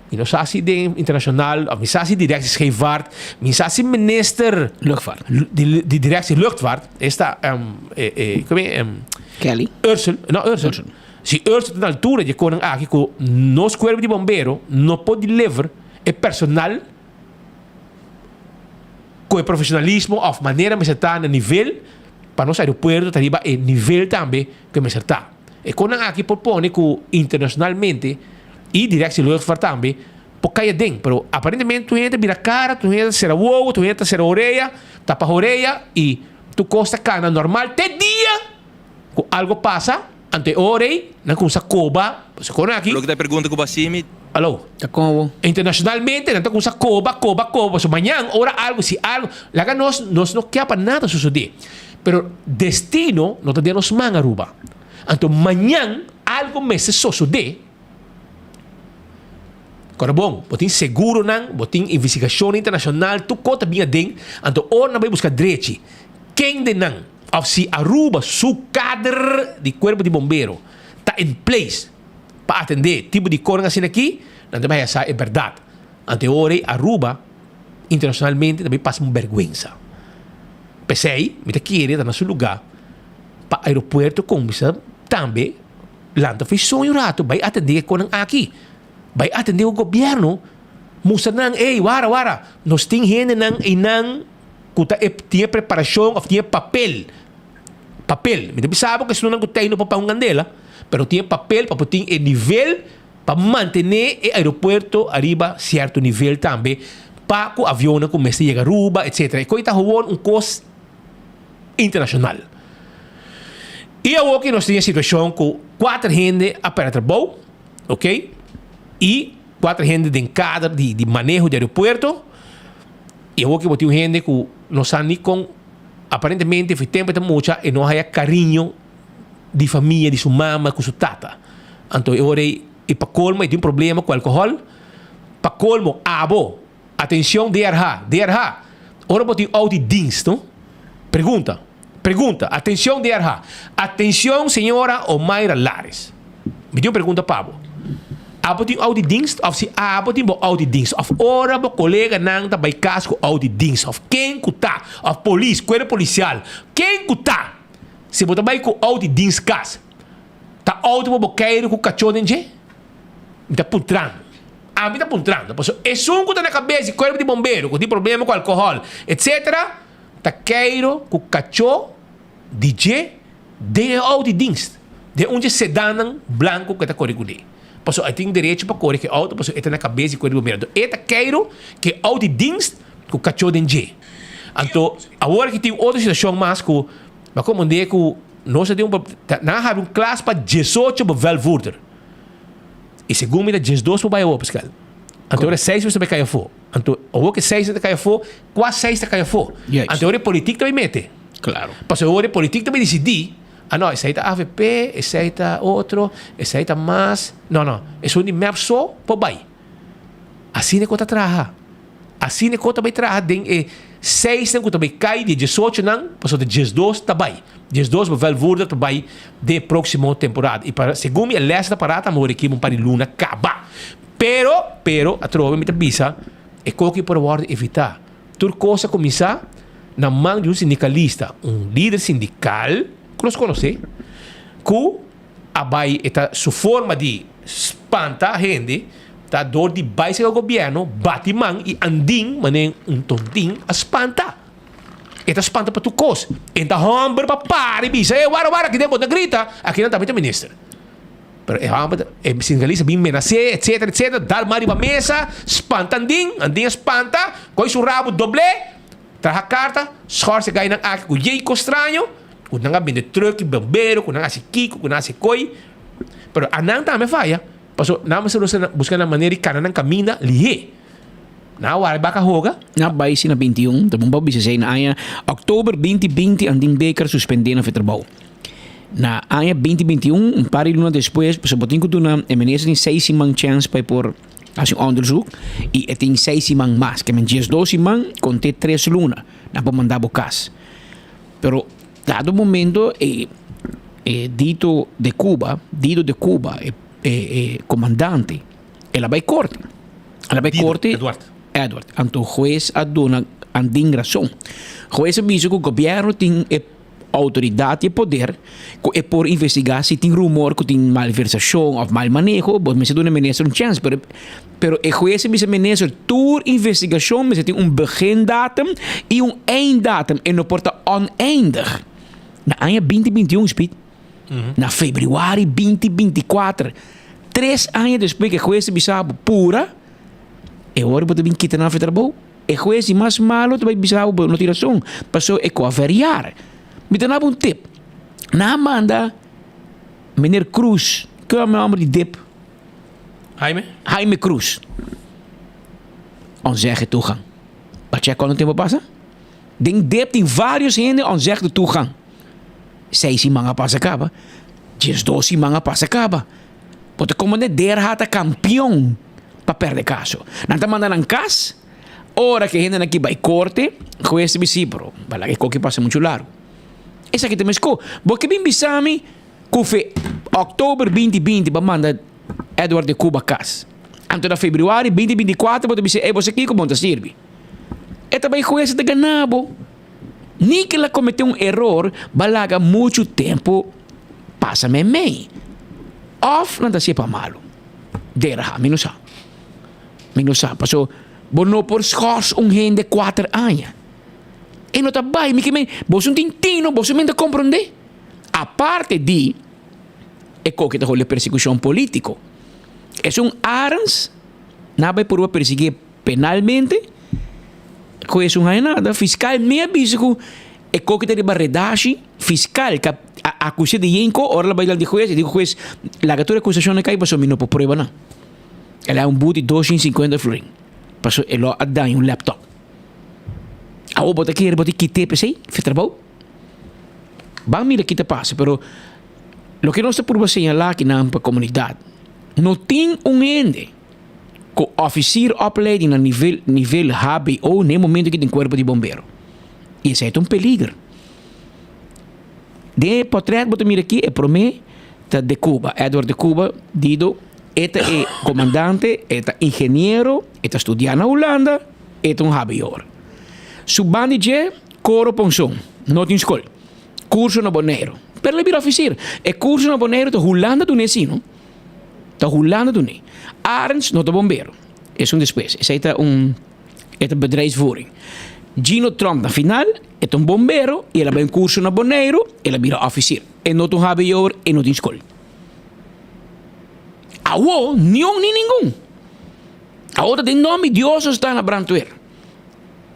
Mi no sa si den internashonal òf mi sa si Directie Scheepvaart, mi sa si Minister Luchtvaart. Di di Directie Luchtvaart, esta como e Kelly. Ursel, no Ursel. Si Ursel ta na altura di e konan aki ku nos kuerpo di bombero no por deliver e personal ku e profesionalismo òf manera mester ta na nivel pa nos aeropuerto ta riba e nivel tambe ku e mester ta. E konan aki por pone ku internashonalmente i Directie Luchtvaart tambe por kai aden, pero aparentemente tur hende ta bira kara, tur hende ta sera wowo, tur hende ta sera orea, tapa orea i tur kos ta kana normal te dia ku algo pasa, anto e ora ei nan kumsa koba, pasobra konan aki. Loke ta e pregunta ku bo a hasi mi? Alo. Ta kobo. Internashonalmente nan ta kumsa koba, koba, koba, pasobra mañan ora algo, si algo, laga nos, nos no kia pa nada sosodé. Pero destino no ta den nos man Aruba. Anto mañan algo mester sosode. Kora bon, bo tin seguronan, bo tin investigacionnan internacional, tur cos ta bin aden. Anto ora nan bay busca drechi, ken den nan of si Aruba su kader di cuerpo di bombero ta in place pa atende tipo di cosnan asina aki, nan ta bay haya sa e berdad. Anto e ora ey Aruba internacionalmente ta bay pasa un berguensa. P'esei mi ta kere ta na su lugá pa aeropuerto kuminsá tambe lanta for e soño un rato bai atendé e konan aki. Bai atendé ku gobièrnu mustra nan ey wara wara nos tin hendenan einan ku ta e tin e preparashon òf tin e papel papel mi ta bisa bo ku esunnan ku ta ei no por paga un kandela pero tin e papel pa por tin e nivel pa mantené e aeropuerto ariba sierto nivel tambe pa ku avionnan ku mester yega Aruba etcetera. E koe ta howon un kos internashonal. I awoki nos tin e situashon ku kuater hende a pèrdè trabou, ok, i kuater hende den kader di di maneho di aeropuerto i awoki bo tin un hende ku no sa ni kon aparentemente for tempu e ta mucha e no haya kariño di famia di su mama ku su tata. Anto e ora ei i pa kolmo e tin problema ku alkohòl. Pa kolmo abo, atenshon DRH, DRH, ora bo tin outo di dienst no, pregunta, pregunta, atenshon DRH, atenshon señora Omaira Lares, mi tin un pregunta pa bo, abo tin outo di dienst òf si abo tin bo outo di dienst òf ora bo koleganan ta bai kas ku outo di dienst òf ken ku ta òf polis, kuerpo polisial, ken ku ta. Si bo ta bai ku outo di dins kas, ta outo pa bo keiru ku kachó den dje? Mi ta puntrando. Ami ta puntrando. Pasobra esun ku ta na kabes di kuerpo di bombero ku tin problema ku alkohòl, etsetera, ta keiru ku kachó di dje den e outo di dins, den un dje sedannan blanku ku e ta kore kuné. Pasobra e tin derecho pa kore ku e outo pasobra e ta na kabes di kuerpo di bombero. Anto e ta keiru ku e outo di dins ku kachó den dje. Anto awor aki tin otro situashon mas ku bo a komprendé ku nos a tin un nan a habri un klas pa diesocho bevelvoerder i segun mi ta diesdos por bai awor Pascal. Anto ora seis mester bai kai afó. Anto awor ku e seis ta kai afó, kua seis ta kai afó? Anto ora e politik ta bai mete. Claro. Pasobra ora e politik ta bai disidí, ah no, esei ta avp, esei ta otro, esei ta mas. No, no, esun di mep so por bai. Asina ku ta traha. Asina ku ta bai traha den e seisnan ku ta bai kai di e diesochonan, pasobra ta diesdos ta bai. Diesdos bevelvoerder ta bai den e próksimo temporada. I pa segun mi e lès ta pará ta mori aki un par di luna kaba. Pero, pero, atrobe mi ta bisa, e koki por a wòrdu evitá. Tur kos a kuminsá na man di un sindikalista, un lider sindikal ku nos konosé, ku a bai e ta su forma di spanta hende ta dor di bai serka gobierno bati man y andin mane un tontin a spanta e ta spanta pa tur cos e ta homber pa para y bisa e wara wara aki den bo ta grita aki nan tambe ta minister pero e homber e sindicalista bin menase etcetera etcetera dal man riba mesa spanta andin andin a spanta coy su rabo doble traha carta schors e gainan aki cu yey cos straño. Ku nan a bende truck i bombero, ku nan a hasi kiko, ku nan a hasi koi. Pero anan tambe faya, pasobra nan mester buska nan manera di kana nan kaminda lihé. Nan a wara e baka hoga. Nan a bai si na 21, ta bon pa bisa esei na aña oktober 2020 Andin Baker suspendé na Veterbouw. Na aña 2021, un par di luna despues, pasobra bo tin ku duna e minister tin seis siman chèns pa e por. Hasi un onderzoek y e tin seis siman mas. Ke men diesdos siman konte tres luna. Nan por manda bo kas. Pero dado momento e e Dito de Cuba, Dido de Cuba, e e e komandante, el a bai korte. El a bai korte. Edward. Edward. Anto hues a duna Andin rason. Hues a bisa ku gobièrnu tin e outoridat i e poder ku e por investigá si tin rumor ku tin malversashon òf mal maneho, bo mester duna e minister un chèns. Pero pero e hues a bisa e minister tur investigashon mester tin un begindatum i un einddatum, e no por ta oneindig. Na aña binti binti un, Speed, na febrüari binti binti kuater, tres aña despues ku e hues a bisa bo pura, e ora bo ta bin kita nan for trabou. E hues di mas malo ta bai bisa bo, bo no tin rason, paso e ku a veriar. Mi ta naba un tip. Nan a manda meneer Cruz, ke e homber di dip? Jaime? Jaime Cruz. Onzegge toegang. Pa check cuanto tempo pasa? Den dip tin varios hende onzegde toegang. Seis siman a pasa caba. Diesdos siman a pasa caba. Bo ta como ne Der Hata campeon pa perde caso. Nan ta manda nan cas, ora cu e hendenan aki bay corte, huez ta bisa, pero bala e koki pasa mucho largo. Esaki ta mesco. Bo ke bin bisa mi cu fe october binti binti bo a manda Edward de Cuba cas. Anto na februari binti binti cuatro bo ta bisa, ey bo sa kico bo no ta sirbi. E ta bay huez e ta gana bo. Ni ke el a komete un eror, ba laga muchu tempu pasa meimei. Òf nan ta hasié pa malu. Derha, mi no sa. Mi no sa, paso bo no por skòrs un hende kuater aña. E no ta bai, mi ke men, boso no tin tino, boso men ta komprondé. Aparte di e koke ta holi persekushon polítiko. Esun Arends, nan a bai purba persiguié. Penalmente, ku esun haña nada. Fiskal mi a bisa ku e koki ta riba redashi, fiskal ka a akus'é di yenko, ora el a bai dilanti hues, e di ku hues, laga tur e akusashonnan kai pasobra mi no por prueba nan. El a haña un buti dos shen sinkuenta florin, pasobra e lo a daña un laptop. Awor bo ta kere bo ta kit'é p'esei, fi trabou? Ban mira ki ta pasa, pero loke nos ta purba señalá akinan pa komunidat, no tin un hende. Ku ofisier opleiding na nivel nivel hbo na e momento ki den kuerpo di bombero. I esei ta un peliger. Den e potret bo ta mira aki e prome ta De Cuba, Edward De Cuba, Dido, e ta e komandante, e ta ingeniero, e ta studia na Hulanda, e ta un hbo'er. Su banda di dje, Coro Ponson, no tin skol. Kurso na Boneiru. Pero el a bira ofisier. E kurso na Boneiru ta Hulanda dun'e si, no? Ta Hulanda dun'é. Arends no ta bombero. Esun despues. Esei ta un e ta bedrijfsvoering. Gino Tromp na final e ta un bombero i el a bai un kurso na Boneiru, el a bira òfisier. E no ta un hbo'er, e no tin skol. Awo niun ni ningun. Awo ta den nòmber di Dios nos ta na brandweer.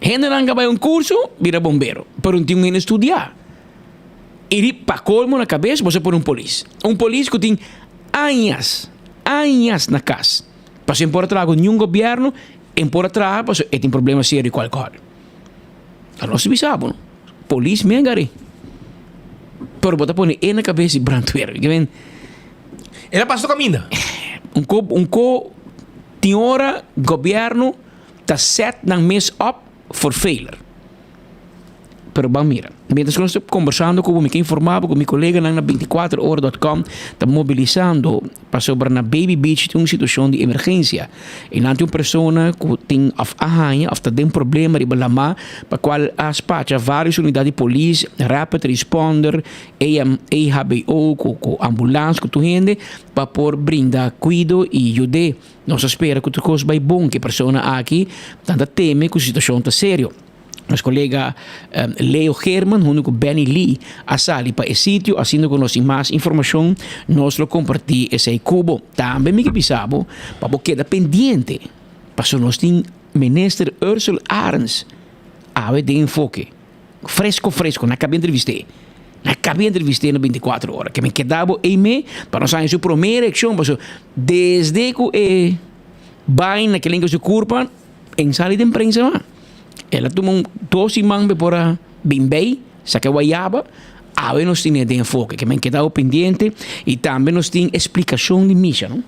Hendenan ka bai un kurso bira bombero, pero no tin un hende studiá. I di pa kolmo na kabes bo sa pone un polis. Un polis ku tin añas, añas na kas. Pasobra e por a traha ku niun gobièrnu, e por a traha pasobra e tin problema serio ku alkohòl. A nos bisa bo no, polis mi a gar'é. Pero bo ta pone e na kabes di brandweer. El a pasa tur kaminda. Un ko, un ko tin ora gobièrnu ta set nan mes op for failure. Pero ban mira, mientras ku nos ta kombersando ku bo, mi ke informá bo ku mi koleganan na bintikuater ora dòt kòm ta mobilisando pasobra na Baby Beach tin un situashon di emergensia. I nan tin un persona ku tin òf a haña òf ta den problema riba lamá pa kual a spacha vários unidat di polis, rapid responder, EHBO ku ku ambulans ku tur hende pa por brinda kuido i yud'é. Nos ta spera ku tur kos bai bon ku e persona aki nan ta teme ku su situashon ta serio. Nos kolega Leo Geerman hunto ku Benny Lee a sali pa e sitio asina ku nos tin mas informashon nos lo kompartí esei ku bo. Tambe mi ke bisa bo pa bo keda pendiente pasobra nos tin Minister Ursell Arends awe den enfoke fresko fresko nan a kaba entrevist'é nan a kaba entrevist'é na binti kuater ora ke mi keda bo ei me pa nos haña su prome reakshon pasobra desde ku e bai na kelinka su kurpa En sali den prensa ma. El a tuma un dos siman be por a bin bay, saca guayaba, awe nos tin e den enfoke, ke men keda pendiente y tambe nos tin explicacion di misha, no?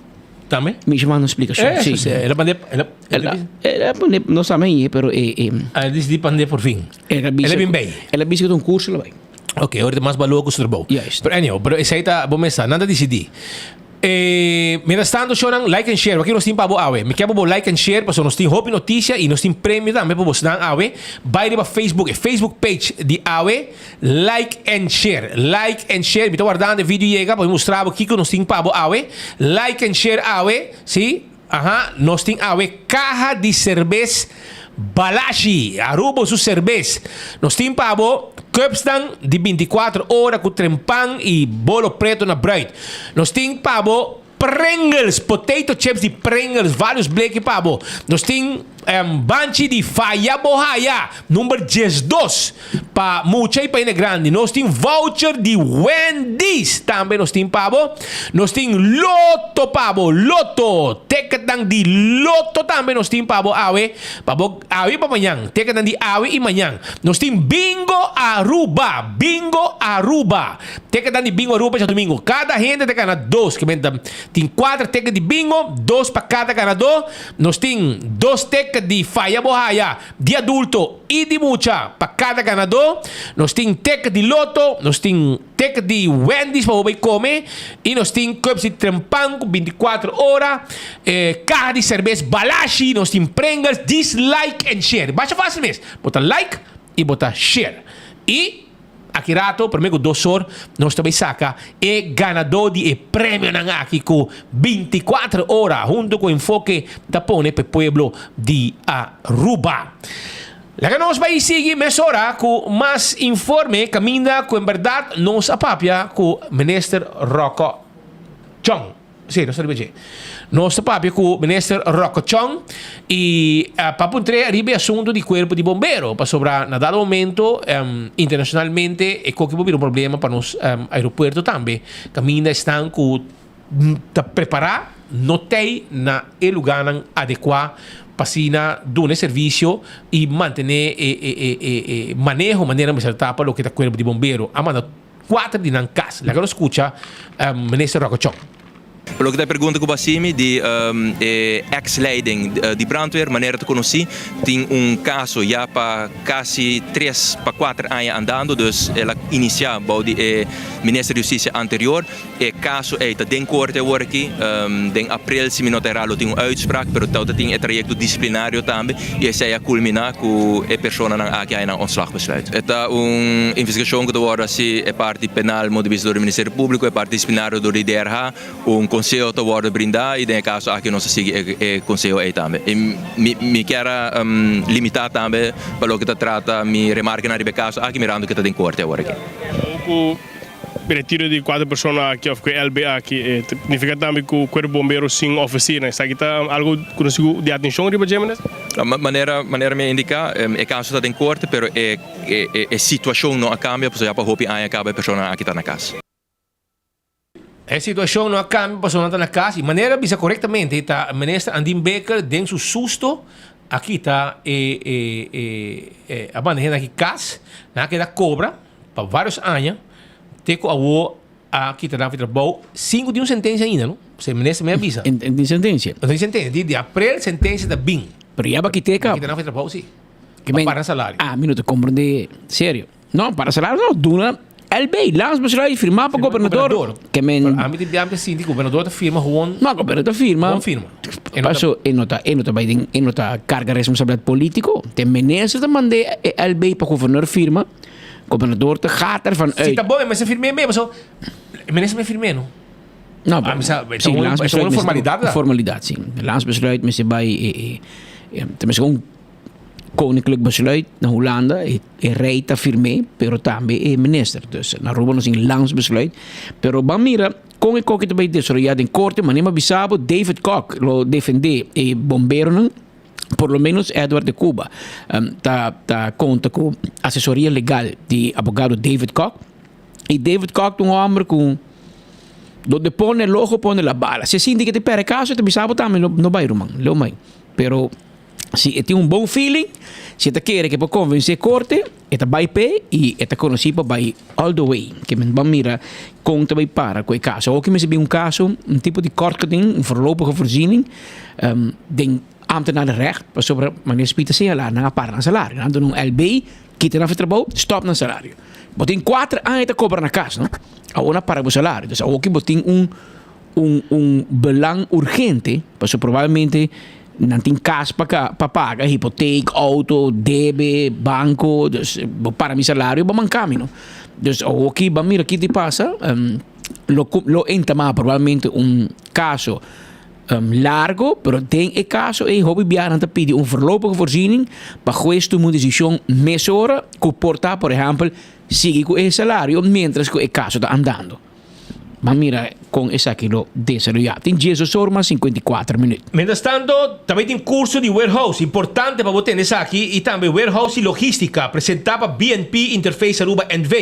Tambe? Misha manda un splikashon, Eh, si. sí, el a mand'é, el a, El a, el a pone, no sa mei, pero e, e. A disidí pand'é por fin. El a bisa. El a bin bei. El a bisa ku ta un kurso lo bai. Ok, ora ta mas balor ku su trabou. Juist. Pero anyhow, pero esei ta bo mesa, nan ta disidí. E, mientras tanto, shownan, like and share. Waki nos tin pa bo awe? Mi ke pa bo like and share, pasobra nos tin hopi noticia y nos tin premio tambe pa bosnan awe. Bai riba Facebook, e Facebook page di awe, like and share. Like and share. Mi ta wardando e video yega pa mi mustra bo kiko nos tin pa bo awe. Like and share awe, si. Aha, nos tin awe kaha di serbes Balashi, Aruba su serbes. Nos tin pa bo cupsnan di binticuatro ora cu trempan y bolo preto na bruid. Nos tin pa bo Pringles, potato chips di Pringles, varios bleki pa bo. Nos tin banchi di Faya Bo Haya, number diesdos, pa mucha y pa hende grandi. Nos tin voucher di Wendy's tambe nos tin pa bo. Nos tin loto pa bo, loto, ticketnan di loto tambe nos tin pa bo awe, pa bo awe y pa mañan, ticketnan di awe y mañan. Nos tin Bingo Aruba, Bingo Aruba, ticketnan di Bingo Aruba djadumingo. Cada hende ta gana dos, ke menta tin cuater ticket di bingo, dos pa cada ganador. Nos tin dos ticket di Faya Bo Haya. Di adulto y di mucha pa cada ganador. Nos tin ticket di loto, nos tin ticket di Wendy's pa bo bay come y nos tin cups di trempan cu binticuatro ora, caha di cerbes Balashi, nos tin Pringles, dislike and share. Basha facil mes, bo ta like y bo ta share. Y. Aki rato, prome ku dos or, nos ta bay saka e ganadó di e premionan aki ku binticuatro ora hunto ku Enfoke ta pone pa e pueblo di Aruba. Laga nos bay sigui mesora ku mas informe kaminda ku en berdad nos a papia ku Minister Rocco Chong. Sí, nos ta riba dje. Nos ta papia ku Minister Rocco Chong i pa puntr'é riba e asuntu di kuerpo di bombero, pasobra na dado momento internashonalmente e koki por bira un problema pa nos aeropuerto tambe, kaminda esnan ku ta prepará no t'ei na e lugánan adekuá pa asina duna e servisio i mantené e maneho manera mester ta pa loke ta kuerpo di bombero. A manda Cuater di nan cas. Laga nos scucha Minister Rocco Chong. Pa loke ta e pregunta ku bo hasi mi di e ex leiding di brandweer, manera ta konosí tin un kaso ya pa kasi tres pa kuater aña andando, dus el a inisiá bou di e minister di hustisia anterior. E kaso ei ta den korte awor aki, den aprel si mi no ta erá lo tin un uitspraak, pero tawata tin e trayekto disiplinario tambe i esei a kulminá ku e personanan aki haña nan ontslagbesluit. E ta un investigashon ku ta wòrdu hasi e parti penal modo di bista dor di Ministerio Públiko, e parti disiplinario dor di DRH. Un konseho ta wòrdu brindá i den e kaso aki nos ta sigui e konseho ei tambe. I mi mi kier a limitá tambe pa loke ta trata mi remarkenan riba e kaso aki mirando ku e ta den korte awor aki. Retiro di kuater persona aki of ku e LB aki e ta nifica tambe ku Cuerpo Bombero sin oficina. Esaki ta algo ku nos tin ku di atencion riba dje, minister? Manera manera mi a indica e caso ta den corte pero e e situacion no a cambia pasobra ya pa hopi aña caba e personanan aki ta na cas. E situacion no a cambia pasobra nan ta na cas y manera a bisa corectamente ta minister Andin Bikker den su susto a kita e e e a manda hende aki cas nan a keda cobra Pa varios aña te cu awo a kita nan fi trabou sin cu tin un sentencia ainda no. Se minister mi a bisa. En tin sentencia. No tin sentencia. Di di april sentencia ta bin. Pero ya ba kite caba. Kita nan fi trabou si. Pa para salario. Ah, mi no ta comprende. Serio. No, para salario no. Duna LB, landsbesluit, firma pa gobernador. Ke men. Pero ami tin biaha mi ta sinti gobernador ta firma gewoon. No, gobernador ta firma. Gewoon firma. Paso e no ta e no ta bai den e no ta carga responsabilidad politico. Te minister ta mande e LB pa gobernador firma. Gobernador ta gaat ervan uit. Si ta bon e mester firm'é mee paso e minister mester firm'é no. No, Ah, mi sa, sí, ta un, landsbesluit ta un formalidad mester, formalidad, sí. Landsbesluit mester bai e, e, e, ta mester un koninklijk besluit na Hulanda, e, e rei ta firm'é, pero tambe e minister. Dus na Aruba nos tin landsbesluit. Pero ban mira kon e koki ta bai desaroyá den korte, manera mi a bisa bo, David Kok lo defendé e bomberonan. Por lo menos Edward de Cuba ta ta konta ku asesoria legal di abogado David Kok. I David Kok ta un hòmber ku donde pone el ojo pone la bala. Si e sinti ke ta pèrdè kaso e ta bisa bo tambe no bai ruman, lo mai. Pero. Si e tin un bon feeling, si e ta kere ke por konvensé korte, e ta bai p'e i e ta konosí pa bai all the way. Ke men ban mira kon ta bai para ku e kaso. Awor ki mester bin un kaso, un tipo di kort geding, un voorlopige voorziening, den ambtenarenrecht, pasobra manera Speed a señalá, nan a para nan salario. Nan a duna un LB, kita nan for trabou, stòp nan salario. Bo tin kuater aña ta kobra na kas, no? Awor nan a para bo salario. Dus awor ki bo tin un un un belang urgente, pasobra probablemente Nan tin kas pa pa paga, hipoteek, auto, debe, banko, dus bo para mi salario bo manka mi no. Dus awoki ban mira ki di pasa, lo lo entamá probablemente un kaso largo, pero den e kaso ei hopi biaha nan ta pidi un voorlopige voorziening pa hues tuma un desishon mesora ku por ta por ehèmpel sigui ku e salario miéntras ku e kaso ta andando. Ban mira kon esaki lo desaroyá. Tin diesdos or mas 54 minüt. Mientras tanto, tambe tin curso di warehouse, importante pa bo tende esaki, y tambe warehouse y logistica, presenta pa BNP Interface Aruba NV.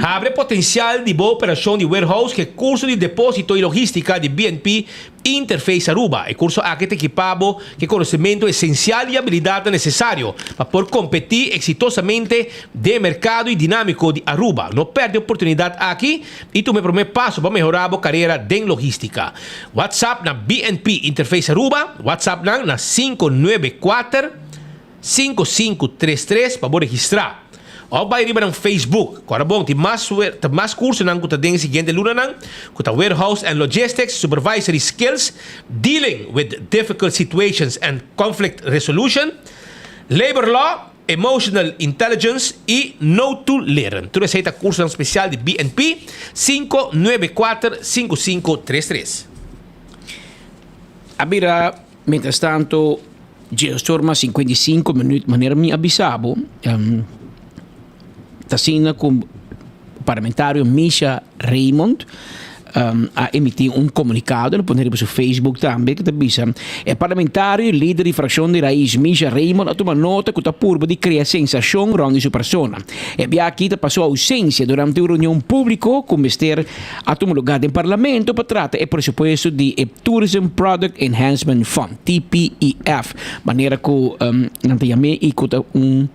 Habre potencial di bo operacion di warehouse cu e curso di deposito y logistica di BNP Interface Aruba. E curso aki ta ekipa bo cu e conocemento esencial y habilidadnan necesario pa por competi exitosamente den e mercado y dinamico di Aruba. No perde e oportunidad aki y tuma e prome paso pa mehora bo carera den logistica. WhatsApp na BNP Interface Aruba, WhatsApp nan na 594 5533 pa bo registra. Of bai riba nan Facebook. Kora bon, tin mas ta mas cursonan cu ta den e siguiente lunanan, cu ta Warehouse and Logistics, Supervisory Skills, Dealing with Difficult Situations and Conflict Resolution, Labor Law, Emotional Intelligence y Notu Leren. Tur esei ta cursonan special di BNP, 594 5533. A bira mientrastanto djesor mas 55 minuut manera mi a bisa bo ta asina ku parlamentario Misha Raymond a emití un komunikado, el a pone riba su Facebook tambe, ku ta bisa, E parlamentario i lider di frakshon di Raiz, Misha Raymond, a tuma nota ku ta purba di krea sensashon rònt di su persona. E bia aki ta pa su ousensia durante un reunion públiko ku mester a tuma lugá den parlamento pa trata e presupuesto di e Tourism Product Enhancement Fund, TPEF, manera ku nan ta yam'é i ku ta un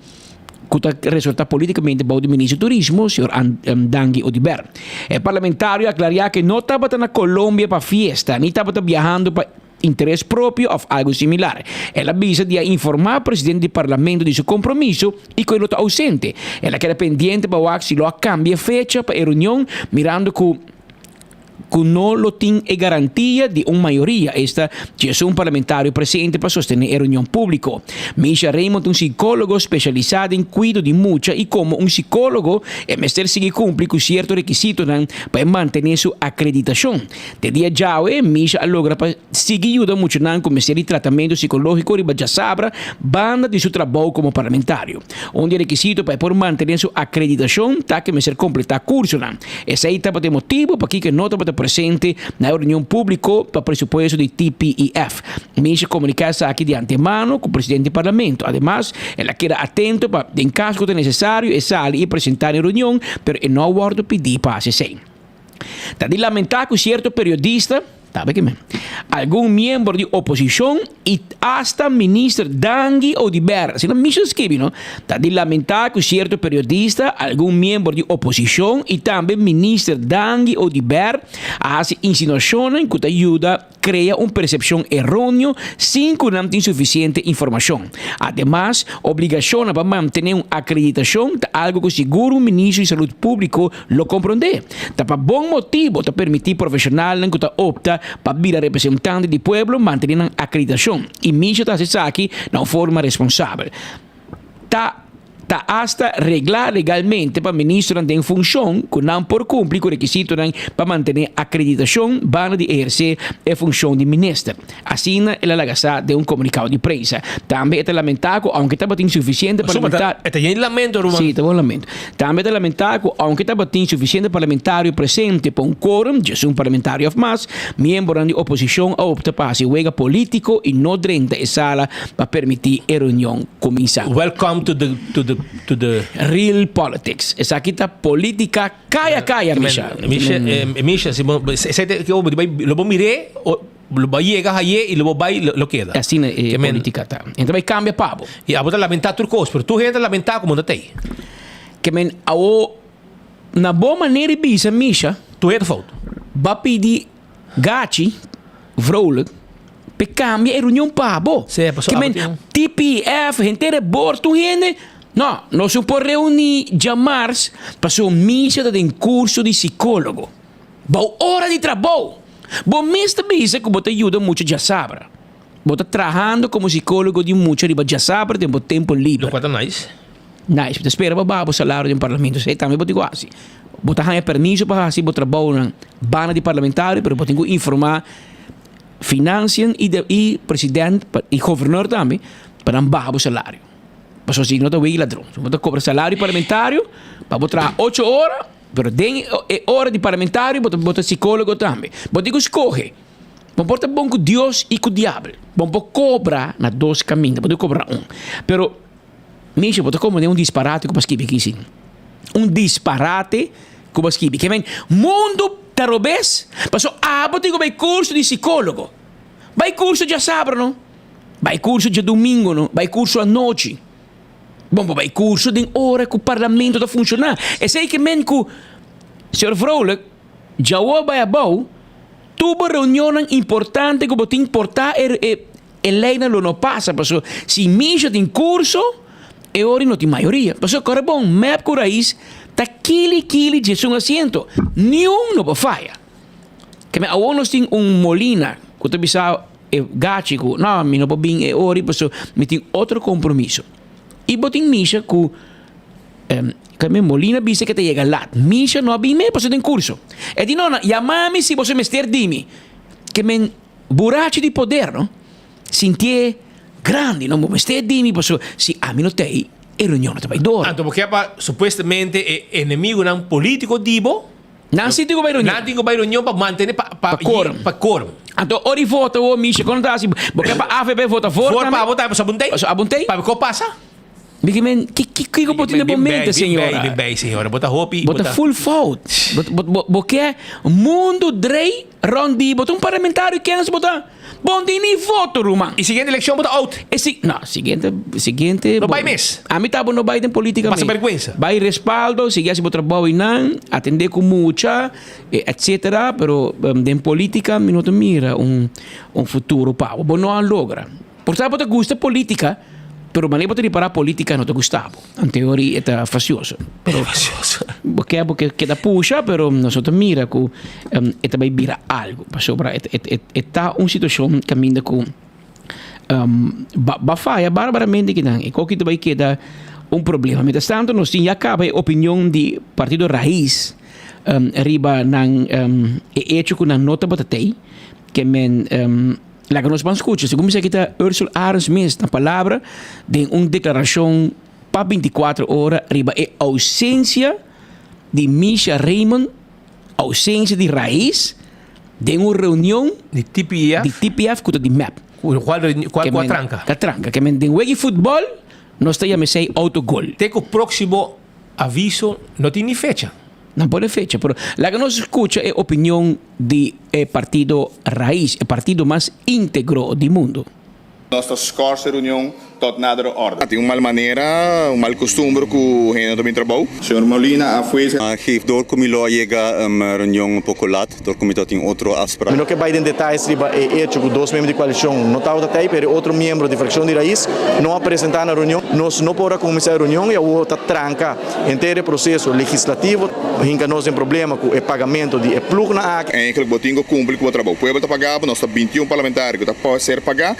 ku ta resortá polítikamente bou di Minister di Turismo, señor Dangui Oduber. E parlamentario a aklariá ku e no tabata na Colombia pa fiesta ni tabata biahando pa interes propio òf algu similar. El a bisa di a informá presidente di parlamento di su kompromiso i ku e lo ta ousente. El a keda pendiente pa wak si lo a kambia e fecha pa e reunion mirando ku ku no lo tin e garantia di un mayoria, esta djesun parlamentario presente pa sostené e reunion públiko. Misha Raymond ta un sikólogo spesialisá den kuido di mucha i komo un sikólogo e mester sigui kumpli ku sierto rekisitonan pa e mantené su akreditashon. Te dia djawe, Misha a logra pa sigui yuda muchanan ku mester di tratamentu sikológiko riba djasabra banda di su trabou komo parlamentario. Un di e rekisito pa e por mantené su akreditashon ta ku e mester kompletá kursonan. Esei tabata e motibu pakiko e no tabata presente na e reunion públiko pa presupuesto di TPEF. Misha a komuniká esaki di antemano ku presidente di parlamento. Ademas, el a keda atento pa, den kaso ku ta nesesario, e sali i presentá na e reunion, pero e no a wòrdu pidí pa hasi esei. Ta di lamentá ku sierto periodista, tabe ki men, algun miembro di oposishon i asta minister Dangui Oduber, asina mismo ta skibi no, ta di lamentá ku sierto periodista, algun miembro di oposishon i tambe minister Dangui Oduber a hasi insinuashonnan ku ta yuda krea un persepshon eróneo sin ku nan tin sufisiente informashon. Ademas, obligashonnan pa mantené un akreditashon ta algu ku sigur un Ministro di Salud Públiko lo komprondé. Ta pa bon motibu ta permití profeshonalnan ku ta opta pa bira representante di pueblo mantené nan akreditashon i misha ta hasi esaki na un forma responsabel. Ta. Ta asta reglá legalmente pa ministronan den funshon ku nan por kumpli ku rekisitonan pa mantené akreditashon banda di ehersé e funshon di minister. Asina el a laga sa den un komunikado di prensa. Tambe e ta lamentá ku ounke tabatin sufisiente parlamentar. E ta yen lamento, ruman. Sí, ta bon lamento. Tambe e ta lamentá ku ounke tabatin sufisiente parlamentario presente pa un quorum, djesun parlamentario òf mas, miembronan di oposishon a opta pa hasi wega polítiko i no drenta e sala pa permití e reunion. Cuminsa. Welcome to the to the to the. Real politics. Esaki ta politica caya caya Misha. Misha, Misha, si bo, esei ta, lo bo mir'é. Lo bo yega haye y lo bo bay lo keda. Asina e politica ta. Enta bay cambia pa bo. Y abo ta lamenta tur cos, pero tur hende ta lamenta como ta tey. Ke men awo na bo manera di bisa Misha. Tur hende ta fout. Ba pidi Gachi Vrolijk pe cambia e reunion pa bo. Sí, paso Ke men TPF, henter e board tur hende. No, nos no por reuni djamars paso Misha ta den curso di psicologo. Bou ora di trabou! Bo mes ta bisa ku bo ta yuda mucha djasabra. Bo ta trahando komo sikólogo di mucha riba djasabra den bo tempu liber. Lokual ta nice. Nice. Bo ta spera pa baha bo salario den parlamento. Esei tambe bo tin ku hasi. Bo ta haña permiso pa hasi bo trabounan banda di parlamentario, pero bo tin ku informá Financiën i i president i governor tambe pa nan baha bo salario. Pasobra si no ta wei ladron. Bo ta kobra salario di parlamentario pa bo traha ocho ora. Pero den e ora di parlamentario bo ta bo ta psicologo tambe. Bo tin cu scoge. Bo por ta bon cu Dios y cu diabel. Bo por cobra na dos caminda. Bo tin cobra un. Pero Misha bo ta como den un disparate cu bo a skibi aki sin. Un disparate cu bo a skibi. Ke men mundo ta robes paso abo tin cu bay curso di psicologo. Bay curso djasabra no. Bay curso djadomingo no. Bay curso anochi. Bon bo bai curso den ora cu parlamento ta funciona. Esey ke men cu señor Vrolijk djawo bai abou tur bo reunionnan importante cu bo tin por ta e e leynan lo no pasa paso si Misha tin curso e ora no tin mayoria. Paso kore bon mep cu Raiz ta kili kili djesun asiento niun no por faya. Ke men awor nos tin un Molina cu ta bisa E gachi ku, No, mi no por bin e ori paso mi tin otro kompromiso. I bo tin Misha ku, kami Molina bisa ke ta yega lat. Misha no a bin me paso den kurso. E di, No, no, yama mi si boso mester di mi. Ke men burachi di poder, no? Sintié grandi, no? Bo mester di mi paso si ami no ta ei, e reunion no ta bai dor. Anto bo ke pa supuestamente e enemigunan politiko di bo Nan si tin ku bai reunion. Nan tin ku bai reunion pa mantene pa pa Pa quorum. Pa quorum. Anto ora di vota wo Misha kon ta hasi bo ke pa avp vota voor Voor tambe? pa bo tambe pasobra abuntei. Pasobra abuntei. Pa ko pasa. Mi ke men ki ki kiko bo tin den bo mente señora. Bin bei señora bo ta hopi Bo ta full fout. Bo bo bo bo ke mundu drei rond di bo ta un parlamentario kens bo ta. Bon tin ni voto ruman. E siguiente eleccion bo ta out. E si no siguiente siguiente No bay mes. Ami ta bo no bay den politica Pasa mes. berguensa. Bay respaldo sigui haci bo trabou eynan atende cu mucha etcetera pero den politica mi no ta mira un un futuro pa bo. Bo no a logra. Por ta bo ta gusta politica pero manera bo ta ripara politica no ta gusta bo. Anteori e ta facioso. Pero bo ke bo ke keda pusha pero nos no ta mira ku e ta bai bira algo. Pasobra e e e ta un situacion caminda ku ba ba faya barbaramente kinan. E koki ta bai keda un problema. Mientras tanto nos tin ya caba e opinion di Partido Raiz riba nan e hecho ku nan no tabata tei ke men Laga nos ban skucha, segun mi sa kita Ursula Arends mes na palabra den un deklarashon pa 24 ora riba e ousensia di Misha Raymond, ousensia di Raiz den un reunion di TPF, di TPF ku ta di mep. Kual kual ku a tranka? Ku a tranka. Ke men den wega di futbòl nos ta yama esei autogol. Te ku próksimo aviso no tin ni fecha. Nan pone fecha, pero laga nos skucha e opinion di e partido Raiz, e partido mas íntegro di mundu. Nos ta skors e reunion tot nadere orde. Tin un mal manera, un mal costumber cu hende no ta bin trabou. Señor Molina a fuese. A geef door cu mi lo a yega reunion un poco laat door cu mi tabatin otro afspraak. Mi no ke bai den detayes riba e echo ku dos miembro di koalishon no tabata tei, pero e otro miembro di frakshon di Raiz no a presentá na reunion. Nos no por a kuminsá e reunion i awor ta tranka henter e proseso legislativo, hinka nos den problema ku e pagamento di e plugnan aki. Eigenlijk bo tin ku kumpli ku bo trabou. Pueblo ta paga bo, nos ta 21 parlamentario ku ta por ser pagá.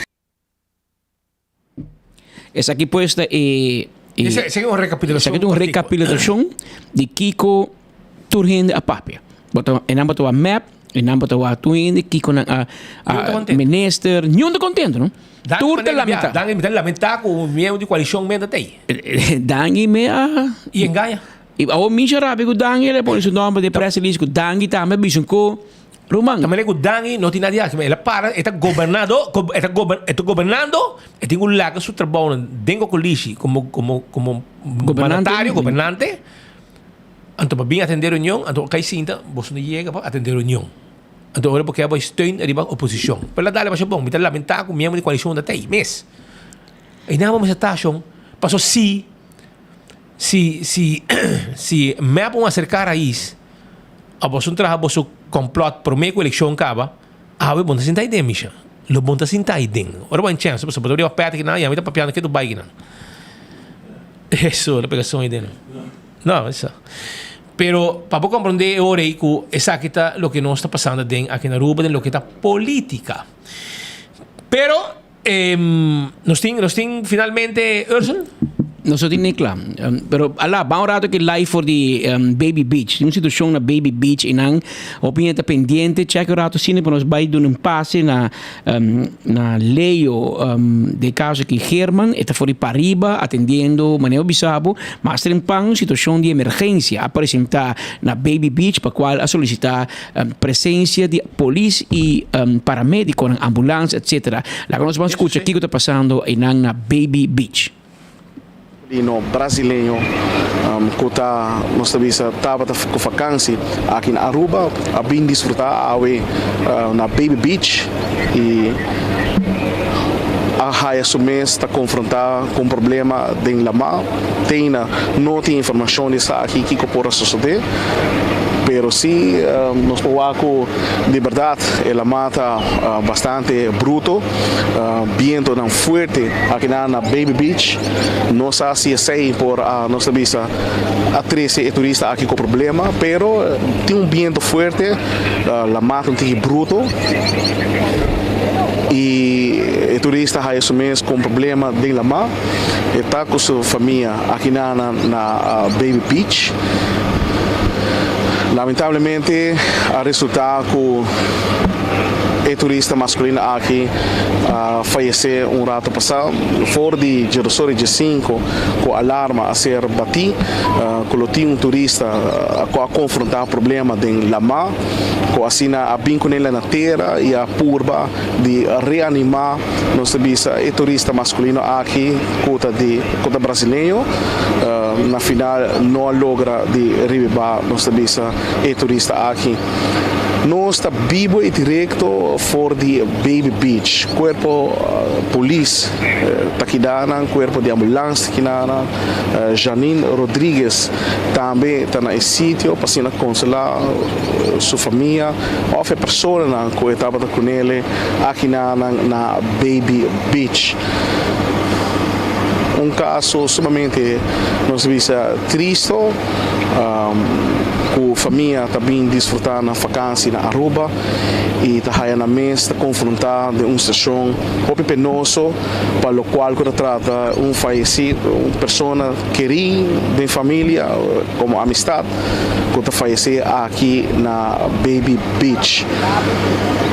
Esaki pues ta e. Esaki un rekapitulashon. Esaki ta un rekapitulashon di kiko tur hende a papia. Bo ta e nan bo ta wak mep, e nan bo ta wak tur hende kiko nan a minister, niun ta kontento no. Tur ta lamentá. Dan mi ta lamentá ku miembro di koalishon men ta tei. Dangui me a. I engaña. I awor Misha rabia ku Dangui el a pone su nomber den press release ku Dangui tambe a bisa ku Ruman. Ta manera ku Dangui no tin nada di hasi, el a para, e ta gobernado, e ta gober, e ta gobernando, e tin ku laga su trabounan den kokolishi komo komo komo mandatario, gobernante. Anto pa bin atendé reunion, anto kai sinta, boso no yega pa atendé reunion. Anto ora bo ke bai steun riba oposishon. Pero la dale masha bon, mi ta lamentá ku miembro di koalishon ta tei mes. Einan bo mester ta shon, paso si si si si mep un aserká rais òf boso traha boso kòmplòt promé ku elekshon kaba, awe bo no ta sinta aiden misha. Lo bo no ta sinta aiden. Ora bo a chèns pasobra bo ta riba pèt kinan i ami ta papiando ke tu bai kinan. Eso, lo pega son aiden. No, eso. Pero pa bo komprondé e ora ei ku esaki ta loke nos ta pasando den aki na Aruba den loke ta polítika. Pero nos tin nos tin finalmente Ursel? Nos no tin ni kla. Pero ala, ban un rato ki live for di Baby Beach. Tin un situashon na Baby Beach i nan hopi hende ta pendiente. Check un rato asina pa nos bai duna un pase na Na Leo den caso aki German e ta for di pariba atendiendo manera bo bisa bo mas trempan un situacion di emergencia a presenta na Baby Beach pa cual a solicita presencia di polis y paramediconan ambulance etc. Laga nos ban scucha kico ta pasando eynan na Baby Beach. Lino brasileño cu ta nos ta bisa tabata cu vakantie aki na Aruba a bin disfruta awe na Baby Beach y a haya su mes ta confronta cu un problema den lama. Teina no tin informacion di esaki kico por a sosode pero si nos por wak cu di berdad e lama ta bastante bruto. Bientonan fuerte akinan na Baby Beach. No sa si esei por a nos ta bisa a trece e turista aki cu problema, pero tin un biento fuerte, lamar ta un tiki bruto y e turista haya su mes cu un problema den lamar. E ta cu su famia akinan na Baby Beach. Lamentablemente a resulta cu E turista maskulino aki a fayesé un rato pasá for di djedosor i djesinku ku alarma a ser batí ku lo tin un turista ku a konfrontá problema den lamá ku asina a bin kuné na tera i a purba di reanimá nos ta bisa e turista maskulino aki ku ta di ku ta brasileño na final no a logra di ribibá nos ta bisa e turista aki. Nos ta bibo y directo for di Baby Beach. Cuerpo polis ta kidanan, cuerpo di ambulance ta kidanan. Janine Rodriguez tambe ta na e sitio pa asina consola su famia of e personanan cu e tabata cunele akinanan na Baby Beach. Un caso sumamente nos ta bisa tristo. Ku famia ta bin disfrutá nan fakansi na Aruba i ta haya nan mes ta konfrontá den un situashon hopi penoso pa lokual ku ta trata un fayesido, un persona kerí den familia komo amistat ku ta fayesé aki na Baby Beach.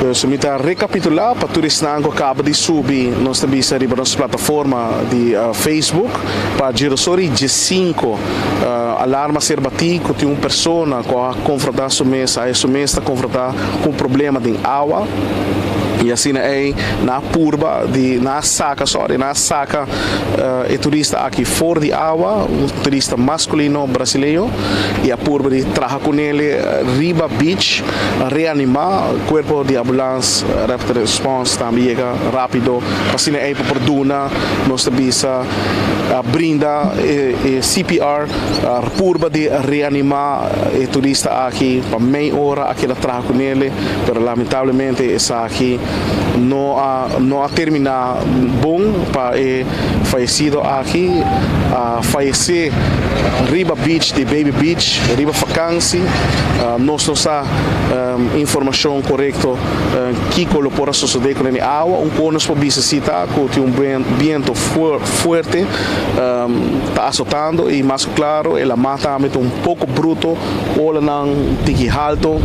Pues mi ta rekapitulá pa tur esnan ku a kaba di subi nos ta bisa riba nos plataforma di Facebook pa Girosori diesinko. Alarma ser batí ku tin un persona ku a konfrontá su mes, a su mes ta konfrontá ku un problema den awa i asina ei nan a purba di nan a saka sorry nan a saka e turista aki for di awa, un turista maskulino brasileño i a purba di traha kunele riba beach reanimá kuerpo di ambulans rapid response tambe yega rápido pa asina ei pa por duna nos ta bisa. A brinda e CPR purba di reanima e turista aki pa mei ora a keda traha cu nele pero lamentablemente esaki no a no a termina bon pa e fayecido aki a fayece riba beach di Baby Beach riba vakantie nos no sa informacion corecto kico lo por a sosode cu nene awa un con nos por bisa si ta cu tin un biento fuerte ta azotando y mas cu claro e lama tambe ta un poco bruto, olanan tiki halto,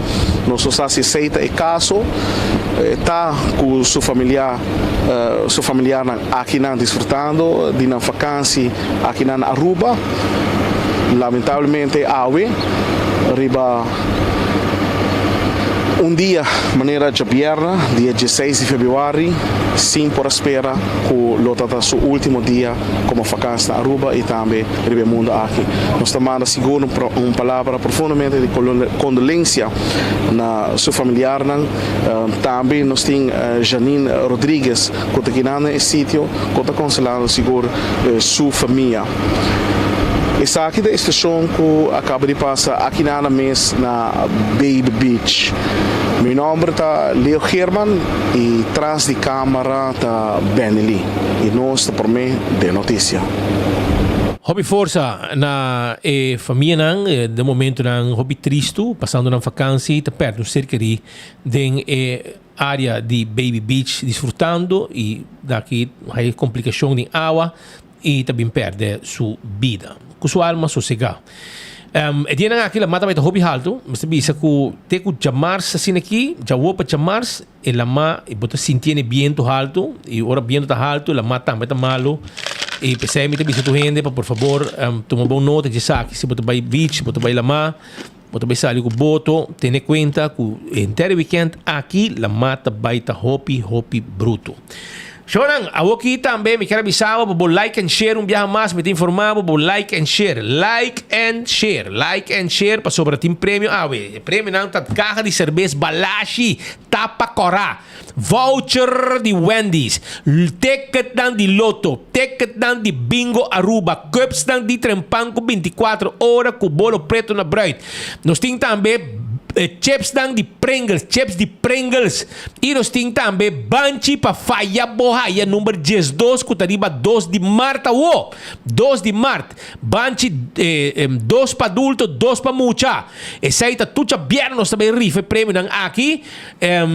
nos no sa si esey ta e caso, e ta cu su familia su familiarnan akinan disfrutando di nan vakantie akinan na Aruba, lamentablemente awe riba. Un dia manera djabièrnè, dia dieseis di febrüari, sin por a spera ku lo ta ta su último dia komo fakans na Aruba i tambe riba e mundu aki. Nos ta manda sigur un palabra profundamente di kondolensia na su familiarnan. Tambe nos tin Janine Rodriguez ku ta kinan na e sitio ku ta konsolando sigur su famia. Esaki ta e situacion cu a caba di pasa aki na mes na Baby Beach. Mi nomber ta Leo Geerman y tras di camara ta Benny Lee y nos ta prome den noticia. Hopi forsa na e famianan den momentonan hopi tristu pasando nan vakansi ta perde un ser keri den e area di Baby Beach disfrutando y daki hay complicacion den awa. I ta bin pèrdè su bida. Ku su alma sosegá. E dianan aki lamá tabata hopi haltu. Mester bisa ku te ku djamars asina aki, djawo pa djamars, e lamá i bo ta sintié e bientu haltu. I ora bientu ta haltu, lamá tambe ta malu. I p'esei mi ta bisa tur hende pa por fabor tuma bon nota di esaki. Si bo ta bai beach, bo ta bai lamá, bo ta bai sali ku boto, tene kuenta ku henter e wikènt aki lamá ta bai ta hopi hopi brutu. Shownan, awoki tambe mi kier a bisa bo pa bo like and share un biaha mas, mi ta informa bo bo like and share, like and share, like and share pasobra tin premio awe. E premionan ta kaha di serbes Balashi Tapa Kora, voucher di Wendy's, ticketnan di Lotto, ticketnan di Bingo Aruba, cupsnan di Trempan ku 24 ora ku bolo preto na bruid. Nos tin tambe chipsnan di Pringles, chips di Pringles. I nos tin tambe banchi pa faya bo haya number 12 ku ta riba dos di mart awo. Dos di mart. Banchi dos pa adulto, dos pa mucha. Esei ta tucha bièrnè nos ta bay rifa e premionan aki.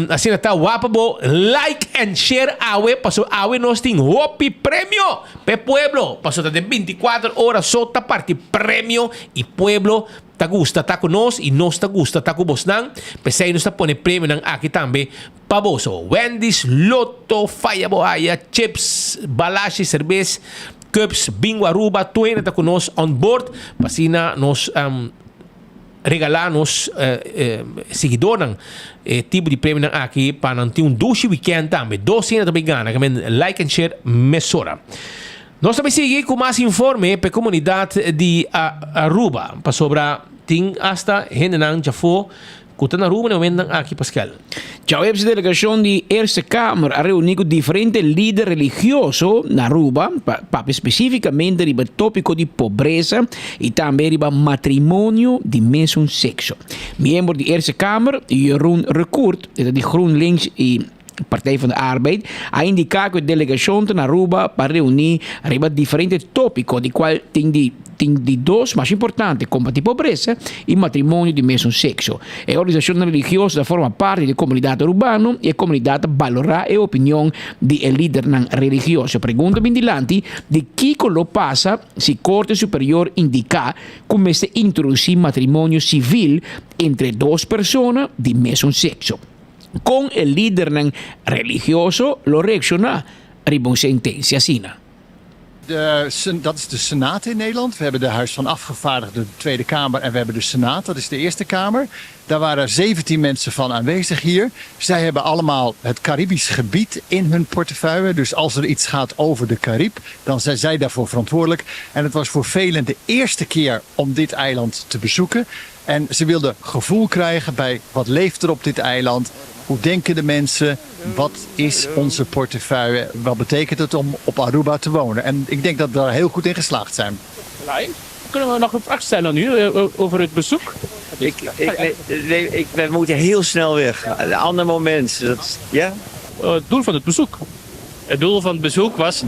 Asina ta wapa bo like and share awe pasobra awe nos tin hopi premio pa e pueblo. Pasobra ta den 24 ora so ta parti premio i pueblo Ta gusta ta ku nos i nos ta gusta ta ku bosnan, p'esei nos ta pone premionan aki tambe pa boso. Wendy's, Lotto, Faya Bo Haya, Chips, Balashi, Serbes, Cups, Bingo Aruba, tur hende ta ku nos on board pa asina nos regalá nos siguidornan e tipo di premionan aki pa nan tin un dushi weekend tambe. Dos hende ta bay gana, ke men like and share mesora. Nos ta bay sigui cu mas informe p'e comunidad di Aruba, pasobra tin hasta hendenan djafo cu ta na Aruba na e momentonan aki, Pascal. Djaweps e delegacion di Eerste Kamer a reuni cu diferente lider religioso na Aruba pa papia specificamente riba e topico di pobresa y tambe riba matrimonio di mesun sexo. Miembro di Eerste Kamer, Jeroen Recourt, e ta di GroenLinks y. Partij van de Arbeid a indiká ku e delegashon ta na Aruba pa reuní riba diferente tópiko di kual tin di tin di dos mas importante, kombatí pobresa i matrimonio di mesun sekso. E organisashonnan religioso ta forma parti di e komunidat arubano i e komunidat ta balorá e opinion di e lidernan religioso. Pregunta bin dilanti di kiko lo pasa si Korte Superior indiká ku mester introdusí matrimonio sivil entre dos persona di mesun sekso. Kon e lidernan religioso lo reakshoná riba un sentensia asina? De, dat is de Senaat in Nederland. We hebben de Huis van Afgevaardigden, de Tweede Kamer en we hebben de Senaat, dat is de Eerste Kamer. Daar waren 17 mensen van aanwezig hier. Zij hebben allemaal het Caribisch gebied in hun portefeuille. Dus als er iets gaat over de Carib, dan zijn zij daarvoor verantwoordelijk. En het was voor velen de eerste keer om dit eiland te bezoeken. En ze wilden gevoel krijgen bij wat leeft er op dit eiland, hoe denken de mensen, wat is onze portefeuille, wat betekent het om op Aruba te wonen. En ik denk dat we daar heel goed in geslaagd zijn. Kunnen we nog een vraag stellen nu eh, over het bezoek? Ik, ik, nee, ik, we moeten heel snel weg. Een ander moment. Dat, ja? Eh, het doel van het bezoek? Het doel van het bezoek was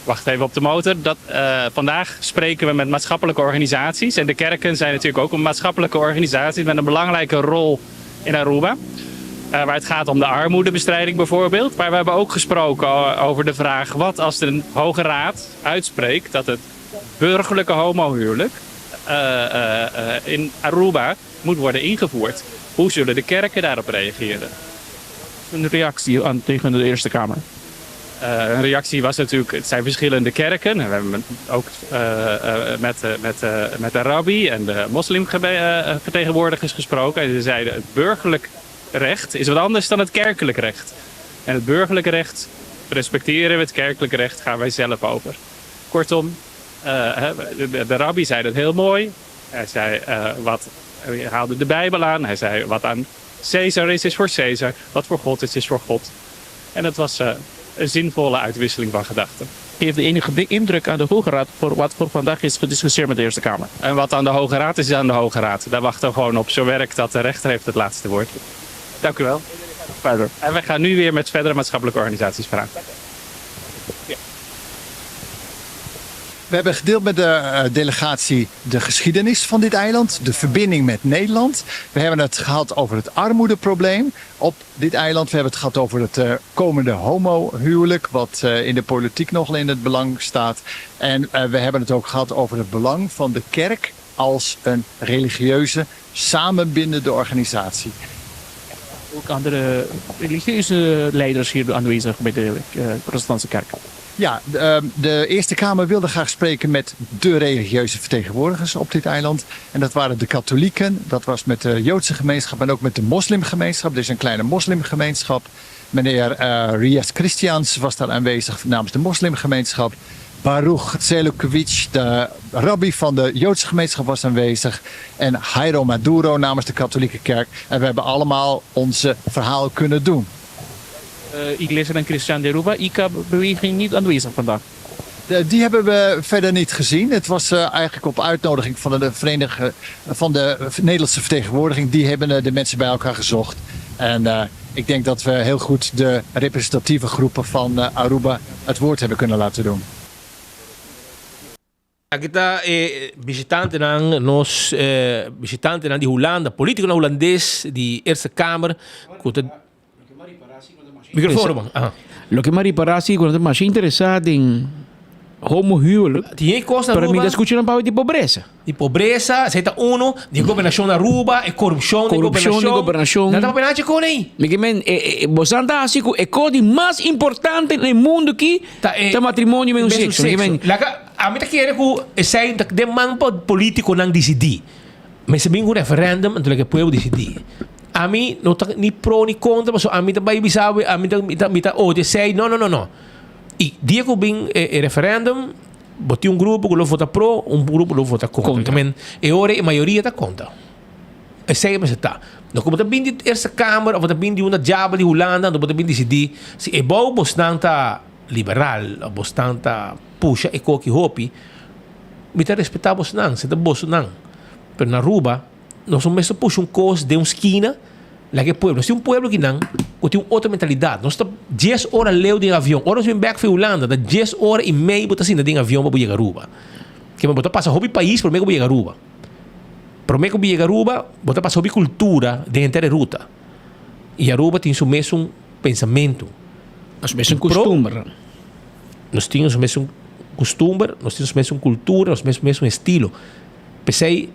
wacht even op de motor. Dat, eh, vandaag spreken we met maatschappelijke organisaties. En de kerken zijn natuurlijk ook een maatschappelijke organisatie met een belangrijke rol in Aruba. Eh, waar het gaat om de armoedebestrijding bijvoorbeeld. Maar we hebben ook gesproken over de vraag: wat als de Hoge Raad uitspreekt dat het burgerlijke homohuwelijk uh, in Aruba moet worden ingevoerd? Hoe zullen de kerken daarop reageren? Een reactie aan, tegen de Eerste Kamer? Uh, een reactie was natuurlijk, het zijn verschillende kerken. We hebben ook uh, met, met, met de rabbi en de moslimvertegenwoordigers gesproken. En ze zeiden, het burgerlijk recht is wat anders dan het kerkelijk recht. En het burgerlijk recht respecteren we, het kerkelijk recht gaan wij zelf over. Kortom, eh, de rabbi zei dat heel mooi. Hij zei eh, wat, hij haalde de Bijbel aan. Hij zei wat aan Caesar is, is voor Caesar. Wat voor God is, is voor God. En dat was eh, een zinvolle uitwisseling van gedachten. Heeft enige indruk aan de Hoge Raad voor wat voor vandaag is gediscussieerd met de Eerste Kamer? En wat aan de Hoge Raad is, is aan de Hoge Raad. Daar wachten we gewoon op. Zo werkt dat. De rechter heeft het laatste woord. Dank u wel. Verder. En we gaan nu weer met verdere maatschappelijke organisaties praten. We hebben gedeeld met de eh, delegatie de geschiedenis van dit eiland, de verbinding met Nederland. We hebben het gehad over het armoedeprobleem op dit eiland. We hebben het gehad over het eh, komende homohuwelijk, wat eh, in de politiek nogal in het belang staat. En we hebben het ook gehad over het belang van de kerk als een religieuze, samenbindende organisatie. Ook andere religieuze leiders hier aanwezig bij de protestantse kerk. Ja, de, ehm, de Eerste Kamer wilde graag spreken met de religieuze vertegenwoordigers op dit eiland. En dat waren de katholieken, dat was met de Joodse gemeenschap en ook met de moslimgemeenschap. Er is een kleine moslimgemeenschap. Meneer uh, Rias Christians was daar aanwezig namens de moslimgemeenschap. Baruch Tselukovic, de rabbi van de Joodse gemeenschap, was aanwezig. En Jairo Maduro namens de katholieke kerk. En we hebben allemaal onze verhaal kunnen doen. Uh, Iglesia en Christian de Aruba, ICA-beweging niet aanwezig vandaag? Die hebben we verder niet gezien. Het was eh, eigenlijk op uitnodiging van de, Verenigde, van de Nederlandse vertegenwoordiging. Die hebben eh, de mensen bij elkaar gezocht. En ik denk dat we heel goed de representatieve groepen van Aruba het woord hebben kunnen laten doen. Aki ta e bishitantenan, nos bishitantenan di Hulanda, politiconan Hulandes di Eerste Kamer cu ta. Microfoon Ruman, aha. Loke mi a ripara si cu nan ta masha interesa den homohuwelijk, Tin e cos na pero mi Aruba. ta scucha nan papia di pobresa. Di pobresa, esei ta uno, di e gobernacion na Aruba, e corupcion di Corupcion di gobernacion. Nan ta papia nachi con ei. Mi ke men, e, e, bosan ta hasi ku e kos di mas importante na e mundu aki Ta e ta matrimonio mesun mesun sekso. Mi ke men, sekso. Laga, ami ta kere ku esei ta den man pa politiconan disidí. Mester bin ku referendum anto laga e pueblo disidí. Ami no ta ni pro ni kontra pasobra ami ta bai bisa awe ami ta mi ta mi ta odia esei. No, no, no, no. I dia ku bin e e referendum Bo tin un grupo ku lo vota pro, un grupo lo vota kontra. Kontra. Men, e ora e mayoria ta konta. Esei mester ta. No ku bo ta bin di Eerste Kamer of bo ta bin di unda diabel di Hulanda, anto bo ta bin disidí si e bou bosnan ta liberal of bosnan ta pusha e koki hopi, mi ta respetá bosnan, si ta bosonan. Pero na Aruba, Nos no mester pusha un kos den un skina laga e pueblo. Nos tin un pueblo kinan ku tin un otro mentalidat. Nos ta dies ora leu den avion. Ora nos bin bek for Hulanda ta dies ora i mei bo ta sinta den avion pa bo yega Aruba. Kiba bo ta pasa hopi pais prome ku bo yega Aruba. Prome ku bo yega Aruba bo ta pasa hopi kultura den henter e ruta. I Aruba tin su mesun pensamentu. Nos mesun kustumber. Nos tin nos mesun kustumber, nos tin nos mesun kultura, nos mesun estilo. P'esei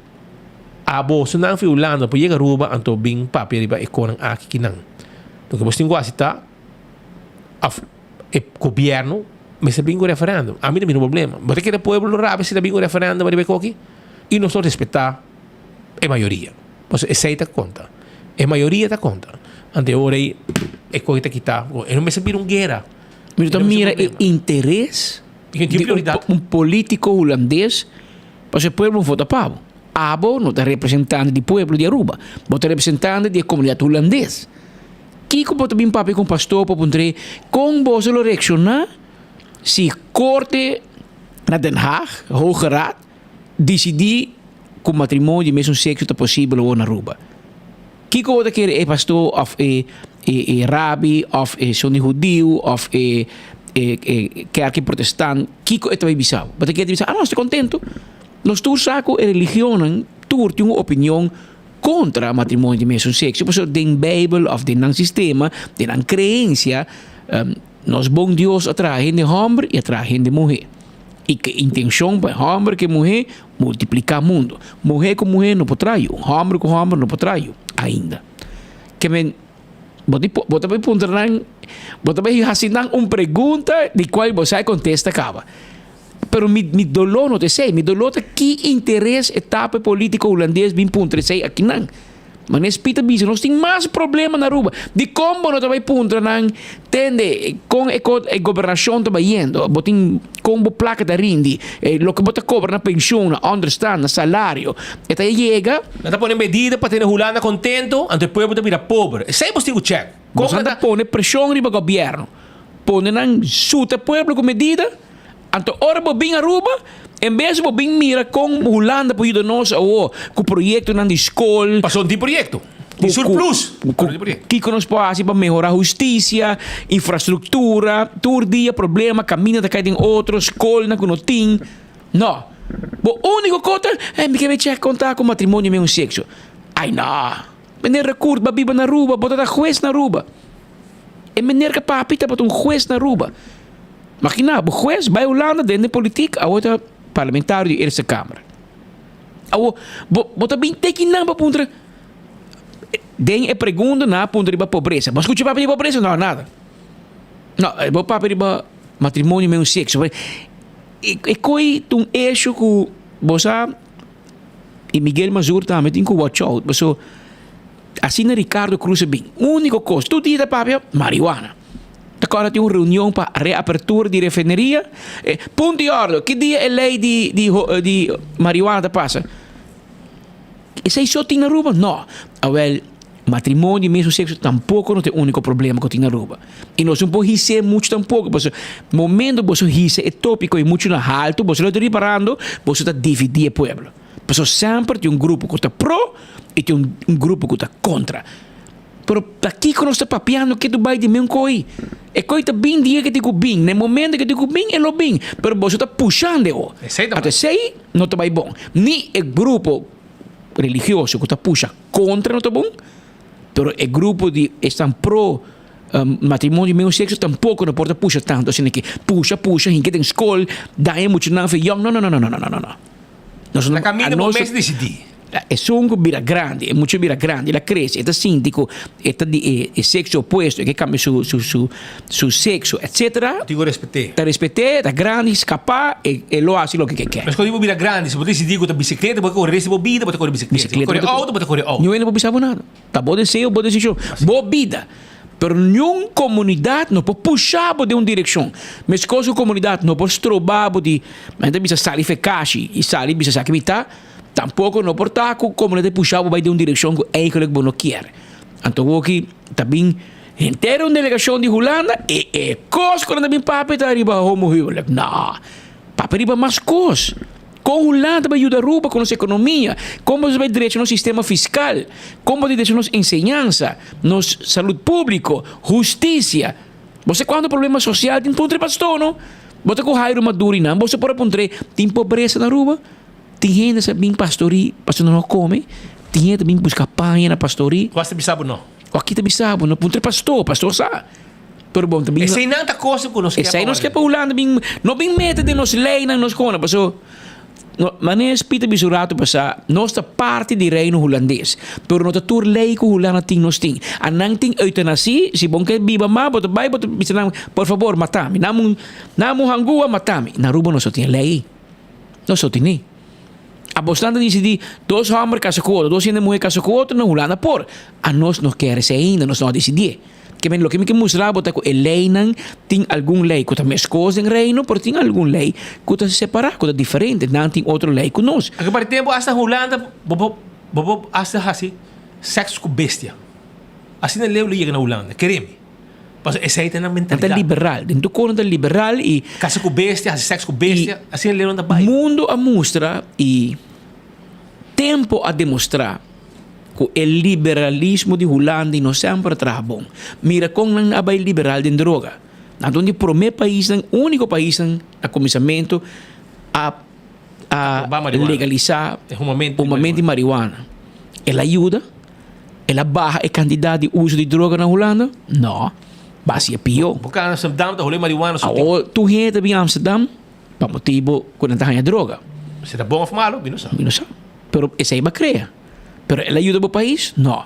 Abo su nan fi Hulanda por yega Aruba anto bin papia riba e konan aki kinan. Loke bos tin ku hasi ta af e gobierno mester bin ku referendum. Ami ta mira un problema. Bo ta kere pueblo lo rabia si ta bin ku referendum riba e koki? I nos lo respeta e mayoria. Pasobra esei ta konta. E mayoria ta konta. Anto e ora ei e koki ta kita. E no mester bira un guera. Mi ta mira e interes di un politico hulandes Pasobra e pueblo no vota pa bo. Abo no ta representante di pueblo di Aruba. Bo ta representante di e comunidad Hulandes. Kico bo ta bin papia cu un pastor pa puntr'é con boso lo reacciona si corte na Den Haag, Hoge Raad, dicidi cu matrimonio di mesun sexo ta posibel awor na Aruba? Kico bo ta kere e pastor of e e rabi of e son di hudiu of e e e kerki protestant kico e ta bay bisa bo? Bo ta kere bisa ah nos ta contento nos tur sa cu e religionnan tur tin un opinion contra matrimonio di mesun sexo pasobra den bijbel of den nan sistema den nan creencia nos bon Dios a traha hende homber y a traha hende muhe y cu e intencion pa e homber cu e muhe Multipliká mundu. Muhé ku muhé no por traha yu. Hòmber ku hòmber no por traha yu ainda. Ke men, bo tin bo ta bai puntra nan, bo ta bai hasi nan un pregunta di kual bo sa e kontesta kaba. Pero mi mi doló no ta esei. Mi doló ta ki interes e tapa e polítiko hulandes bin puntra esei akinan. Manes Pita bisa nos tin mas problema na Aruba. Dikon bo no ta bai puntra nan tende kon e e gobernashon ta bayendo? Bo tin kon bo plaka ta rindi? Loke bo ta kobra na penshun, na onderstand, na salario e ta yega? Nan ta pone medida pa tene Hulanda kontento, anto e pueblo ta bira pober. Esei bos tin ku chèk. Bos nan ta pone preshon riba gobièrnu, pone nan suta e pueblo ku medida. Anto ora bo bin Aruba, en bes bo bin mira kon Hulanda por yuda nos awo ku proyektonan di skol. Pasobra no tin proyekto. Tin surplus, pero no tin proyekto. Kiko nos por hasi pa mehora hustisia, infrastruktura, tur dia problema, kaminda ta kai den otro, skolnan ku no tin. No. Bo úniko kos ta, eh, mi ke bai chèk kon ta ku matrimonio mesun sekso. Ai no. Meneer Recourt, bo a biba na Aruba, bo ta ta hues na Aruba. E meneer ke papi tabata un hues na Aruba. Makina bo, hues bai Hulanda den den politik, awo ta parlamentario di Eerste Kamer. Awo bo bo ta bin teki nan pa puntra den e pregunta nan a puntra riba pobresa. Bo a skucha papia di pobresa? No, nada. No, bo papia riba matrimonio meun sekso. E koi ta un esho ku bo sa i Miguel Mazur tambe tin ku watch out paso asina Ricardo Cruz a bin. Uniko kos tur dia ta papia marihuana. Ta kòrda tin un reunion pa reapertura di refineria. E punto di òrdu, ki dia e lei di di di marihuana ta pasa? Esei so tin na Aruba? No. Awèl, matrimonio di mesmo sekso tampoko no ta e úniko problema ku tin na Aruba. I nos no por his'é muchu tampoko, pasobra momento boso hisa e tópiko ei muchu na haltu, boso lo ta riparando, boso ta dividí e pueblo. Pasobra semper tin un grupo ku ta pro i tin un grupo ku ta kontra. Pero pakiko nos ta papiando ke tu bai di mi un koi? E koi ta bin dia ke tin ku bin, na e momento ke tin ku bin e lo bin, pero boso ta pushando e o. Anto esei no ta bai bon. Ni e grupo religioso ku ta pusha kontra no ta bon, pero e grupo di esnan pro matrimonio di mismo sekso tampoko no por ta pusha tantu asina ke pusha pusha hinka den skol daña muchanan fe yòn no no no no no no no no. Nos Na kaminda bo mes disidí. Esun ku bira grandi, e mucha bira grandi, el a krese, e ta sinti ku e ta di e e sekso opuesto, e ke kambia su su su su sekso, etsetera. Tin ku respet'é. Ta respet'é, ta grandi, skapá, e e lo hasi loke ke ke. Meskos di bo bira grandi, si bo disidí ku ta bisikleta, bo ta kore resti bo bida, bo ta kore bisikleta. Si bo ta kore outo, bo ta kore outo. Niun hende por bisa bo nada. Ta bo deseo, bo desishon, bo bida. Pero niun komunidat no por pusha bo den un direkshon. Meskos ku komunidat no por stroba bo di, nan ta bisa sali fekashi i sali bisa esaki mi ta. Tampoco no por ta cu comunidad ta pusha bo bay den un direccion cu eigenlijk bo no kier. Anto hoki ta bin henter un delegacion di Hulanda e e cos cu nan ta bin papia ta riba homohuwelijk. No, papia riba mas cos. Con Hulanda ta bay yuda Aruba cu nos economia? Con bo ta bay drecha nos sistema fiscal? Con bo ta drecha nos enseñansa, nos salud publico, husticia? Bo sa cuanto problema social tin? Puntra e pastoor no. Bo ta cu Jairo Maduro y nan, bo sa por a puntra tin pobresa na Aruba? Tin hende sa bin pastorí pasobra nan no kome. Tin hende ta bin buska paña na pastorí. Wak ta bisa bo no. Wak ta bisa bo no. Puntra e pastor, pastor sa. Pero bon ta bin. Eseinan ta kosnan ku nos ke pa Esei nos ke pa Hulanda bin no bin mete den nos leinan nos kona paso no manera Piet a bisa un rato pasá nos ta parti di Reino Hulandes pero no ta tur lei ku Hulanda tin nos tin. A nan tin eutanasi si bon ke biba mas bo ta bai bo ta bisa nan por fabor mata mi nan un hangua mata mi. Na Aruba nos no tin e lei. Nos no tene. Abosnan ta disidí dos hòmber kasa ku otro, dos hende muhé kasa ku otro, na Hulanda por. Anos no kere esei ainda, nos no a disidié. Ke men loke mi ke mustra bo ta ku e leinan tin algun lei ku ta meskos den Reino, pero tin algun lei ku ta separá, ku ta diferente. Nan tin otro lei ku nos. Aki par di tempu asta Hulanda bo por bo por asta hasi sèks ku bestia. Asina leu lo yega na Hulanda, kere mi. Pasobra esei ta nan mentalidad. Nan ta liberal. Den tur kos nan ta liberal i. Kasa ku bestia, hasi sèks ku bestia, asina leu nan ta bai. Mundu a mustra i tempu a demostrá ku e liberalismo di Hulanda i no semper a traha bon. Mira kon nan a bai liberal den droga. Nan ta un di promé paisnan, úniko paisnan na kuminsamentu a a legalisá humamentu di marihuana. El a yuda. El a baha e kantidat di uso di droga na Hulanda? No. Basi e pió. Bo ka Amsterdam ta hole marihuana su tin. Awor tur hende ta bin Amsterdam pa motibu ku nan ta haña droga. Si ta bon òf malu, mi no sa. Mi no sa. Pero esei bo a krea. Pero el a yuda bo pais? No.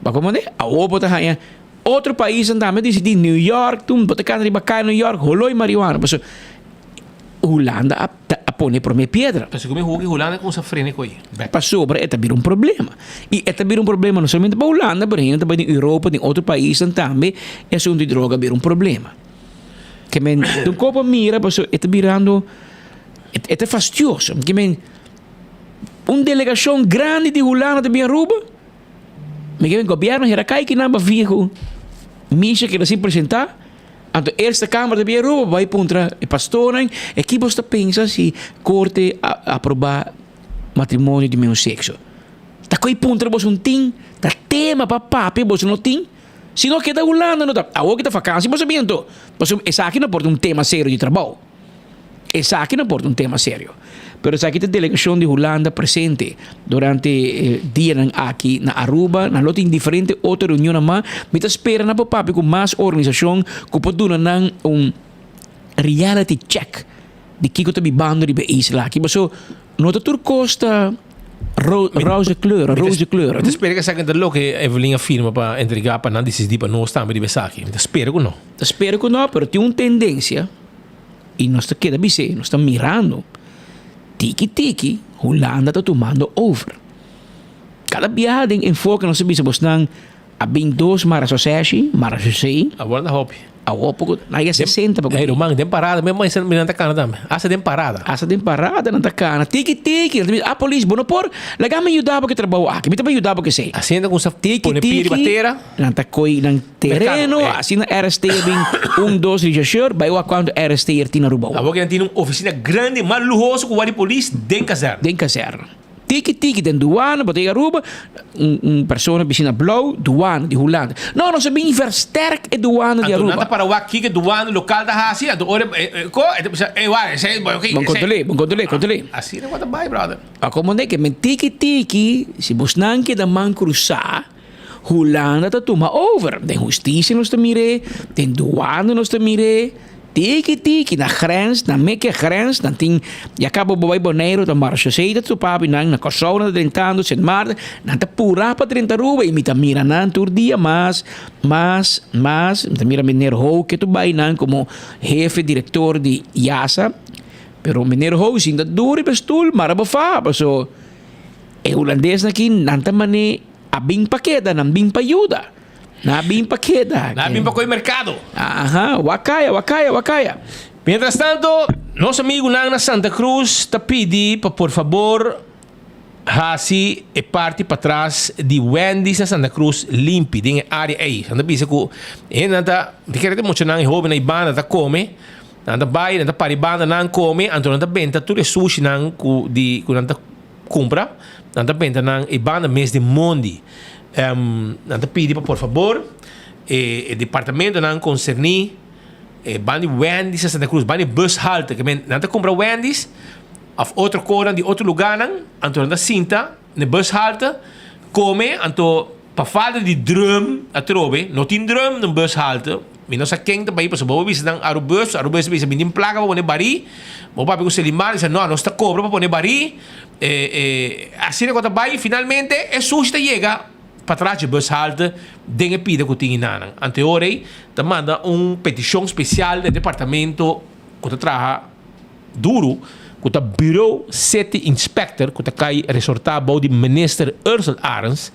Bo a komprendé? Awor bo ta haña otro paisnan tambe a disidí, New York, tur bo ta kanta riba kaya New York, holoi marihuana. Pasobra Hulanda a. pone promé piedra. Pasobra ku mi hopi Hulanda kumsa frena ku ei. Pasobra e ta bira un problema. I e ta bira un problema no solamente pa Hulanda, pero hende ta bai den Europa, den otro paisnan tambe, e asuntu di droga a bira un problema. Ke men, un kos pa mira pasobra e ta birando, e ta fastioso. Ke men, un delegashon grandi di Hulanda ta bin Aruba, mi ke men gobièrnu hera kai kinan pa fiha ku misha keda sin presentá. Anto Eerste Kamer ta bin Aruba bai puntra e pastornan e ki bos ta pensa si korte a aprobá matrimonio di mismo sekso. Ta koe puntra boso un tin, ta tema pa papia boso no tin. Si no keda Hulanda no ta, awor ki ta vakansi boso bin anto, pasobra esaki no por ta un tema serio di trabou. Esaki no por ta un tema serio. Pero esaki ta delegashon di Hulanda presente durante e dianan aki na Aruba. Nan lo tin diferente otro reunionnan mas. Mi ta spera nan por papia ku mas organisashon ku por duna nan un reality check di kiko ta bibando riba e isla aki. Pasobra no ta tur kos ta roze kleur, roze kleur. Mi ta spera ku esaki no ta loke Evelyn a firma pa entrega pa nan disidi pa nos tambe riba esaki. Mi ta spera ku no. Ta spera ku no, pero tin un tendensia. I nos ta keda bis'é, nos ta mirando, tiki tiki Hulanda ta tumando over. Kada biaha den enfoke nos ta bisa bosnan a bin dos marasosèshi, marasosei. Awor ta hopi. Awor poko, nan ya 60 poko. Ey ruman, den parada mesmo esei nan ta kana tambe. Asta den parada. Asta den parada nan ta kana. Tiki tiki, nan ta bisa, ah polis, bo no por laga mi yuda bo ku e trabou aki, mi ta bai yuda bo ku esei. Asina ta kumsa pone pie riba tera. Nan ta koi nan tereno, asina RST a bin un dos rechercheur, bai wak kuantu RST er tin Aruba awor. Awor ki nan tin un oficina grandi mas luhoso ku wak di polis den kazèrna. Den kazèrna. Tiki tiki den douane, bo ta yega Aruba, un un persona bishina blou, douane di Hulanda. No, nos a bin versterk e douane di Anto Aruba. nan ta para wak kiko e douane lokal ta hasi, anto ora e ko, e ta bisa, ey wak, esei, bo oke, Bon esei. kontrol'é, bon kontrol'é, kontrol'é. Asina ku a ta bai, brother. A komo ne ke men tiki tiki, si bosnan keda man krusá, Hulanda ta tuma over. Den hustisia nos ta mir'é, den duana nos ta mir'é, tiki tiki na grens, na meke grens, nan tin, ya kaba bo bai Boneiru ta marshosei ta topa bi nan, na Kòrsou nan ta drentando, Sint Maarten, nan ta purá pa drenta Aruba i mi ta mira nan tur dia mas, mas, mas, mi ta mira meneer Ho ke ta bai nan komo hefe direktor di IASA, pero meneer Ho sinta duru riba e stul, mara bo fa, paso e hulandesnan aki nan ta mane. A bin pa keda, nan bin pa yuda. Nan a bin pa keda. Nan a bin pa koe merkado. Aha, wakaya, wakaya, wakaya. Mientras tanto, nos amigunan na Santa Cruz ta pidi pa por fabor hasi e parti patras di Wendy's na Santa Cruz limpi den e area ei. Nan ta bisa ku e hendenan ta, mi ta kere ta muchanan e hobennan ei banda ta kome, nan ta bai, nan ta pari banda nan kome, anto nan ta benta tur e sushinan ku di ku nan ta Kumpra, nan ta benta nan e banda mes di mondi. Nan ta pidi pa por fabor e departamentonan konserní e banda di Wendy's na Santa Cruz, banda di bushalte, ke men nan ta kumpra Wendy's òf otro konan di otro lugánan, anto nan ta sinta na e bushalte kome, anto pa falta di drum atrobe, no tin drum na bushalte. Mi no sa ken ta bai pasobra bo bisa nan Arubus, Arubus ta bisa mi tin plaka pa pone barí, bo papia ku Selimar bisa no nos ta kobra pa pone barí, e e asina ku ta bai finalmente e sushi ta yega patras dje bus halte den e pida ku tin inanan. Ante ora ei ta manda un petishon spesial na e departamento ku ta traha duru ku ta Bureau City Inspector ku ta kai resortá bou di Minister Ursel Arends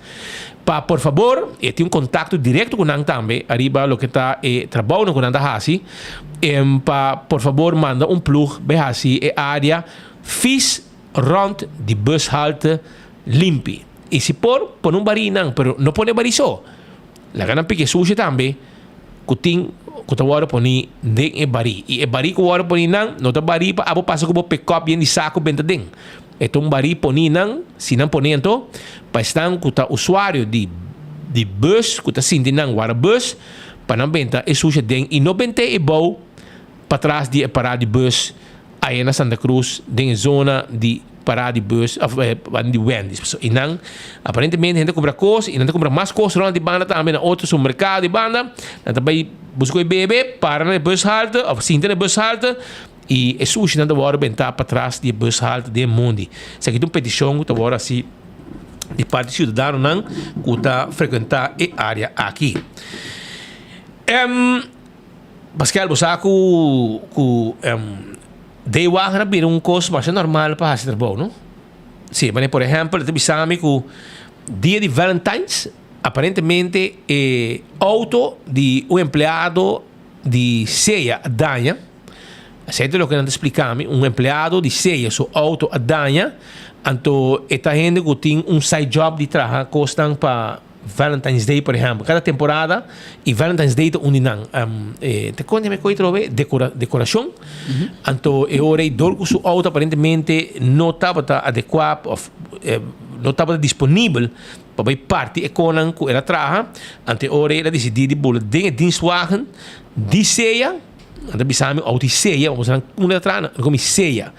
pa por fabor e tin un kontakto direkto ku nan tambe ariba loke ta e trabounan ku nan ta hasi pa por fabor manda un plug bai hasi e área fis rònt di bushalte limpi i si por pone un barí nan pero no pone barí so laga nan piki e sushi tambe. ku tin ku ta wòrdu poní den e barí. I e barí ku wòrdu poní nan no ta barí pa abo pasa ku bo pekòp yen di saku benta den. E ta un barí poní nan, si nan poné anto, pa esnan ku ta usuario di di bus ku ta sinti nan wara bus, pa nan benta e susha den i no bent'é e bou patras di e parada di bus aya na Santa Cruz den e zona di parada di bus of banda di Wendy's. Pasobra i nan aparentemente hende ta kumpra kos i nan ta kumpra mas kos rond di banda tambe na otro supermerkado di banda. Nan ta bai buska e bebe, para na e bushalte of sinta na e bushalte i e sushi nan ta wòrdu bentá patras di e bushalte den e mondi. Esaki ta un petishon ku ta wòrdu hasi di parti siudadanonan ku ta frekuentá e área aki. Pascal bo sa ku ku. Daywagen a bira un kos masha normal pa hasi trabou, no? Sí, manera por ehèmpel, e ta bisa mi ku dia di Valentine's, aparentemente e outo di un empleado di sea a daña. Esei ta loke nan ta splika mi, un empleado di sea su outo a daña, anto e ta hende ku tin un side job di traha kosnan pa Valentine's Day por ehèmpel. Kada temporada i Valentine's Day ta un di nan. Te konta mi koe atrobe dekora dekorashon. Anto e ora ei dor ku su outo aparentemente no tabata adekuá òf no tabata disponibel pa bai parti e konan ku el a traha, anto e ora ei el a disidí di bula den e dienstwagen di sea. Nan ta bisa mi outo di sea, pasobra nan unda ta traha nan komi sea.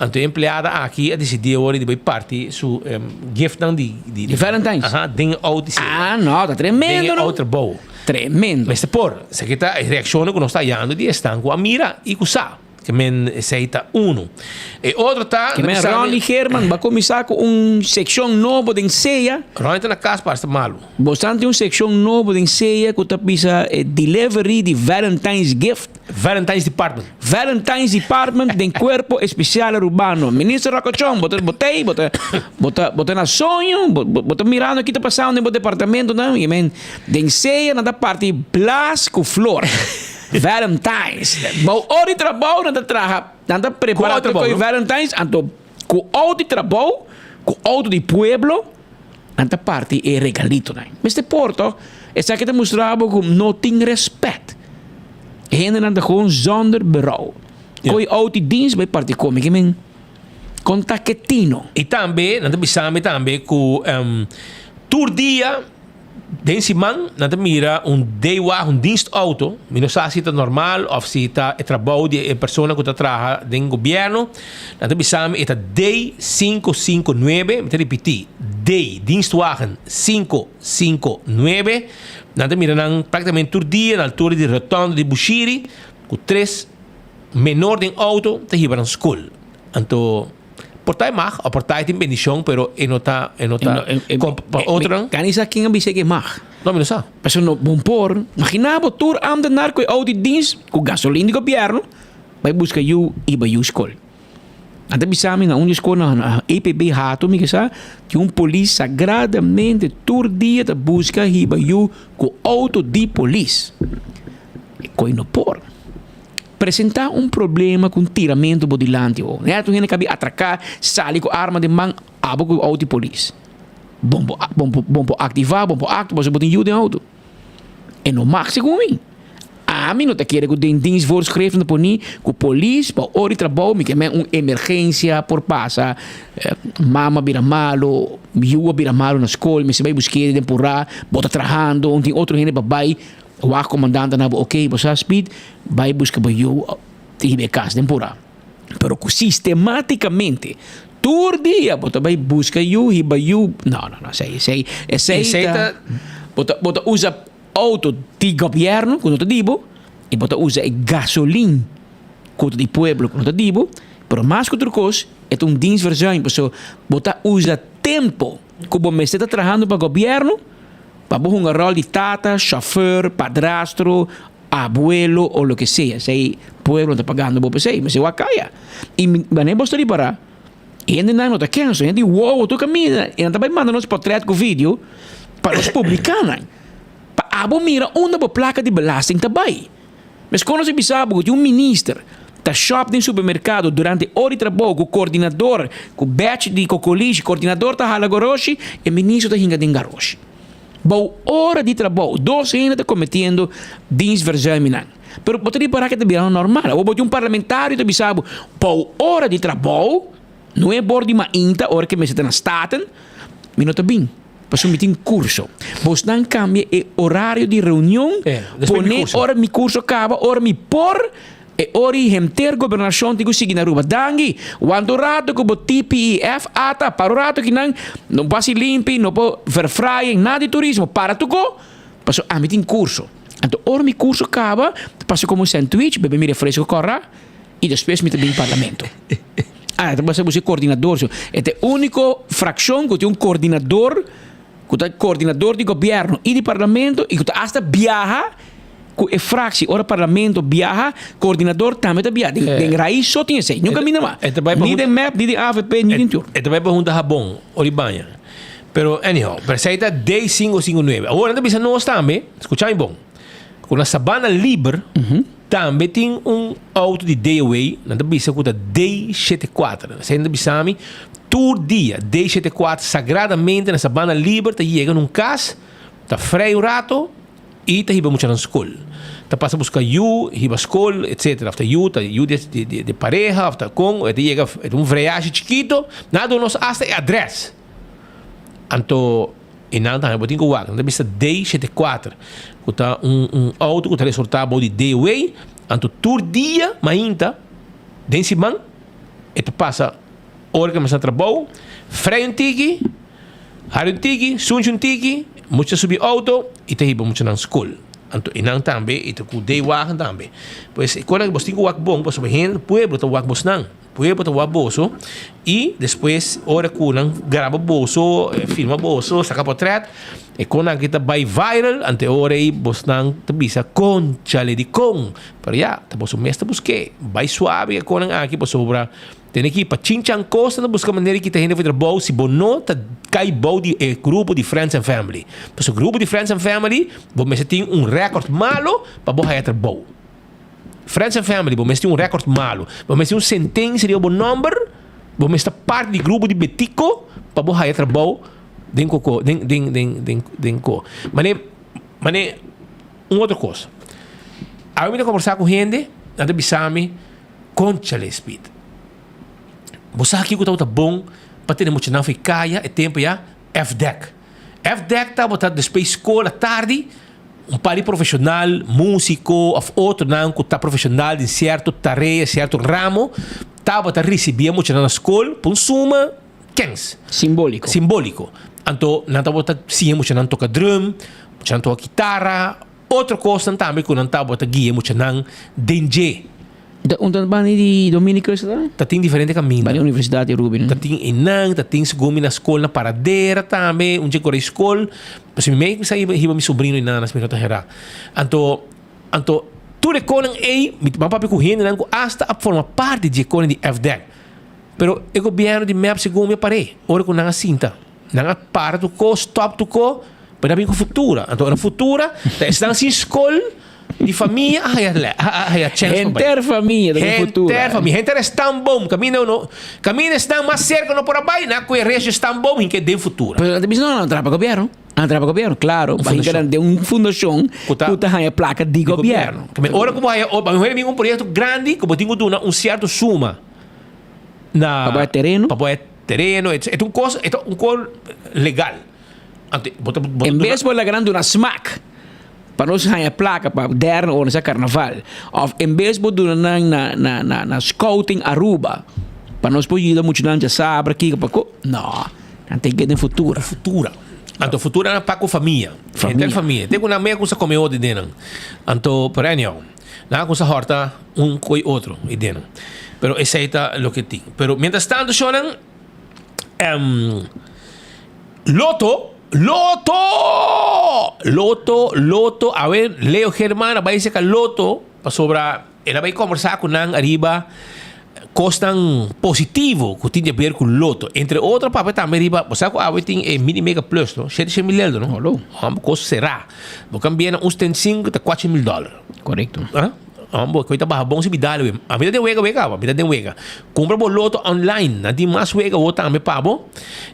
Anto e empleada aki a disidí awor di bai parti su giftnan di Di Valentine's? Aha, den e outo di sea. Ah no, ta tremendo Den e no. outo trabou. Tremendo. Mester por, esaki ta e reakshonnan ku nos ta hayando di esnan ku a mira i ku sa. Ke men esei ta unu. E otro ta, Ke nan men bisa mi. Ronnie Geerman ba kuminsá ku un sekshon nobo den sea. Ronnie ta na kas parse ta malu. Bosnan tin un sekshon nobo den sea ku ta bisa e delivery di Valentine's gift. Valentine's department. Valentine's department den Cuerpo Especial Arubano. Minister Rocochon, bo ta bo ta ei, bo ta bo ta bo ta na soño, bo bo ta mirando ki ta pasando den bo departamentonan i men den sea nan ta parti blas ku flor. Valentine's. Bou ora di trabou nan ta traha, nan ta prepara Ku tur otro Valentine's anto ku outo di trabou, ku outo di pueblo. Nan ta parti e regalitonan. Mester por toch? Esaki ta mustra bo ku no tin respet. E hendenan ta gewoon zonder berouw. Koe outi dienst bai parti kome. Ke men kon ta ke tino. I tambe nan ta bisa mi tambe ku tur dia den siman nan ta mira un daywagen, un dienstauto. Mi no sa si ta normal of si ta e trabou di e persona ku ta traha den gobièrnu. Nan ta bisa mi e ta D 559, mi ta ripití, D, dienstwagen, 559. Nan ta mira nan práktikamente tur dia na altura di rotonde di Bushiri ku tres menor den outo ta hiba nan skol. Anto por ta e mag òf por ta e tin bendishon pero e no ta e no ta pa otronan. Kan sa ken a bisa ke mag? No, mi no sa. Pasobra no bon por. Imagina bo tur ambtenaar ku e outo di dienst ku gasolin di gobièrnu. Bai buska yu i bai yu skol. Nan ta bisa mi na un di skol na EPB Hato mi ke sa tin un polis sagradamente tur dia ta buska hiba yu ku outo di polis. E koi no por. Presenta un problema ku un tiramento bo dilanti ho. Nèt un hende ka bin atraká sali ku arma den man abo ku outo di polis. Bon por bon por aktivá bon por aktua pasobra bo tin yu den outo. E no mag segun mi. Ami no ta kere ku den dienstvoorschrift ta poni ku polis pa ora di trabou mi ke men un emergensia por pasa, mama bira malo, yu a bira malo na skol, mester bai busk'e den purá, bo ta trahando, un tin otro hende pa bai wak komandante nan bo oke bo sa Speed bai buska bo yu hiba e kas den purá. Pero ku sistematikamente tur dia bo ta bai buska yu hiba yu no no no esei esei esei ta bo ta bo ta usa Auto di gobierno cu no ta di bo y bo ta usa e gasolin cu ta di pueblo cu no ta di bo, pero mas cu tur cos e ta un dienstverzuim pasobra bo ta usa tempo cu bo mester ta trahando pa gobierno pa bo hunga rol di tata, chauffeur, padrastro, abuelo o loke sea. Esey pueblo no ta pagando bo pa esey, mester wak caya. Y wanneer bo sta ripara hendenan no ta kenso, hende di wowo tur caminda y nan ta bay manda nos portret cu video pa nos publica nan. Pa abo mira unda bo plaka di belasting ta bai. Meskos nos a bisa bo ku tin un minister ta shop den supermerkado durante ora di trabou ku kordinador ku bèchi di kokolishi, kordinador ta hala goroshi, e minister ta hinka den garoshi. Bou ora di trabou dos hende ta kometiendo dienstverzuimingnan. Pero bo ta ripará ke ta bira normal. Awor bo tin un parlamentario ta bisa bo bou ora di trabou, no e bor di mainta ora ke mester ta na Staten, mi no ta bin. Pasobra mi tin kurso. Bosnan kambia e orario di reunion, pone ora mi kurso kaba, ora mi por, e ora i henter gobernashon tin ku sigui na Aruba. Danki! Wanta un rato ku bo TPEF ata, para un rato kinan, no por hasi limpi, no por verfraaien, nada di turismo, para tuko, pasobra ami tin kurso. Anto ora mi kurso kaba, ta pasa komo un sandwich, bebe mi refresco kòrá, i despues mi ta bin parlamento. Ah, ta basa busca coordinador. So. E ta e unico fraccion cu tin un coordinador, cu ta coordinador di gobierno y di parlamento y cu ta hasta biaha. ku e fractie ora parlamento biaha, coordinador tambe ta biaha. Den den Raiz so tin esei, nunca minda mas. Ni den mep, ni den avp, ni den tur. E ta bai pa hunta habon ora i baña. Pero anyhow, pero esei ta D sinku sinku nuebe. Awor nan ta bisa nos tambe, skucha mi bon, ku na Sabana Liber tambe tin un auto di DOA, nan ta bisa ku ta D 74. Esei nan ta bisa mi tur dia D 74 sagradamente na Sabana Liber ta yega na un kas, ta frei un rato i ta hiba muchanan skol. Ta pasa buska yu, hiba skol, etcetera. Of ta yu, ta yu di di di pareha of ta kon, e ta yega e ta un vreashi chikito, nan a duna nos asta e adres. Anto e nan tambe bo tin ku wak, nan ta bisa D 74 ku ta un un outo ku ta resortá bou di DOA, anto tur dia mainta den siman e ta pasa ora ku e mester na trabou, frei un tiki. Hari un tiki, sunchi un tiki, mucha subi auto y ta hiba muchanan school. Anto e nan tambe y ta cu daywagen tambe. Pues e cona cu bos tin cu wak bon pasobra hende pueblo ta wak bosnan. Pueblo ta wak boso y despues ora cu nan graba boso, filma boso, saca potret, e cona aki ta bay viral, anto e ora ey bosnan ta bisa conchale dicon. Pero ya, ta boso mes ta busque. Bay suave e conan aki pasobra Tene ki pa chinchan cos ta busca manera di kita hende for di trabou si bo no ta cay bou di e grupo di friends and family. Pasobra grupo di friends and family bo mester tin un record malo pa bo haya trabou. Friends and family bo mester tin un record malo. Bo mester tin un sentencia riba bo nomber, bo mester ta parti di grupo di betico pa bo haya trabou den coco den den den den den co. Mane mane un otro cos. Awe mi ta combersa cu hende nan ta bisa mi. Conchale Speed. Bo sa kiko tabata bon pa tene muchanan for e kaya e tempo ya? FDEC. FDEC tabata despues skol atardi un par di profesional, musico of otronan ku ta profesional den sierto tarea, sierto ramo, tabata risibi e muchanan na skol pa un suma kens. Simbolico. Simbolico. Anto nan tabata siña muchanan toka drum, muchanan toka kitara. Otro kosnan tambe ku nan tabata guia muchanan den dje. Ta un ta bani di Dominicus ta? Ta tin diferente kaminda. Bani Universidat di Aruba. Ta tin einan, ta tin segun mi na skol na Paradera tambe, un dje kore skol. Pasobra mi mei sa hiba mi sobrino einan as mi no ta hera. Anto, anto tur e konan ei, mi ta papia ku hendenan ku asta a forma parti di e konan di FDEC. Pero e gobièrnu di mep segun mi a par'é, ora ku nan a sinta, nan a para tur kos, stòp tur kos. Pero a bin ku futura. Anto ora futura, ta esnan sin skol di famia a haya le, a haya chèns pa bai. Henter famia ta ku futura. Henter famia. Henter e stamboom. Kaminda uno, kaminda esnan mas serka no por a bai, nan a kohe resto e stamboom hinka den futura. Pero nan ta bisa, no, nan traha pa gobièrnu. Nan traha pa gobièrnu, klaro. Un Ba hinka fundashon. nan den un fundashon Ku ta ku ta haña plaka di di gobièrnu. gobièrnu. Ora ku bo haya, ora bo haya un proyekto grandi ku bo tin ku duna un sierto suma na. Pa bai tereno. Pa bai tereno, et ta un kos, e ta un kos legal. En bes bo laga nan duna smak pa nos haña plaka pa dèrne ora sa karnaval òf en bes bo duna nan na na na na scouting Aruba pa nos por yuda muchanan djasabra kiko pa ko no nan tin ke den futura. Futura. Anto futura nan pa ku famia. Henter famia. Te ku nan mea kusa kome otro den nan. Anto pero anyhow nan a kusa hòrta un koe otro i den nan. Pero esei ta loke tin. Pero mientras tanto shownan. Loto, Loto! Loto, Loto, a wer, Leo Germán a bai seka Loto pasobra el a bai kombersá ku nan ariba kosnan positivo ku tin di aber ku Loto. Entre otro papia tambe riba, bo sa ku awe tin e Mini Mega Plus, no? Shete shen mil eldo, no? Hòmber, kos será. Bo kambia na un 75 ta kuater mil dòler. Korekto. Ambo, koe ta baha bon si mi dale we. A mi ta den wega wega awa, mi ta den wega. Kumpra bo loto online, nan tin mas wega wo tambe pa bo.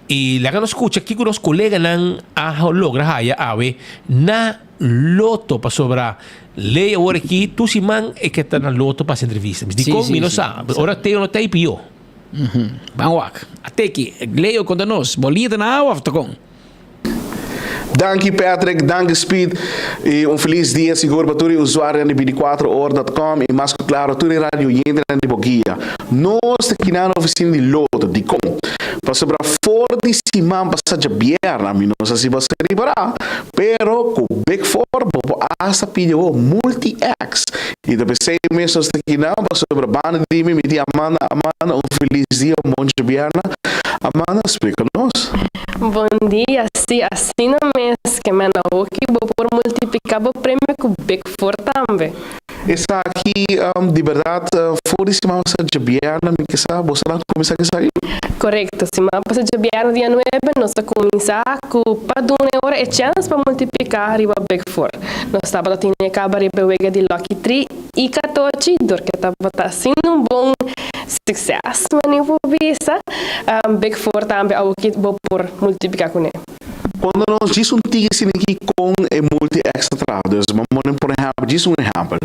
I laga nos skucha kiko nos koleganan a logra haya awe na loto pasobra Ley awor aki tur siman e ke ta na loto pa hasi entrevista. Mi di kon mi no sa, ora Teo no ta ei pio. Ban wak. A teki, Leo konta nos, bo liña ta na awa of ta kon? Danki Patrick, danki Speed y un feliz dia sigur pa tur e usuarionan di 24 or dot com y mas cu claro tur e radio oyentenan di Boguia. Nos ta kina na oficina di Lotto, dicon? Pasobra for di siman pasa djabièrnè mi no sa si bo a ser ripará, pero cu Big Four bo por hasta pidi awor Multi-X y ta p'esey mes nos ta kina pasobra banda di mi mi tin Amanda, Amanda un feliz dia, un bon djabièrnè. Amanda splica nos. Bon dia, si asina mes ke men awoki bo por multipliká bo premio ku Big Four tambe. Esaki di berdad for di siman pasa djabièrnè mi ke sa boso nan kuminsá ku esaki? Korekto, siman pasa djabièrnè dia nuebe nos ta kuminsá ku pa duna e ora e chèns pa multipliká riba Big Four. Nos tabata tene kaba riba e wega di Lucky Tri i Katochi dor ke tabata asina un bon sukses mane por bisa. Big Four tambe awoki bo por multipliká kuné. Cuando nos djis un tiki asina aki con e multi extra traha, dus bo pone por ehempel, djis un ehempel,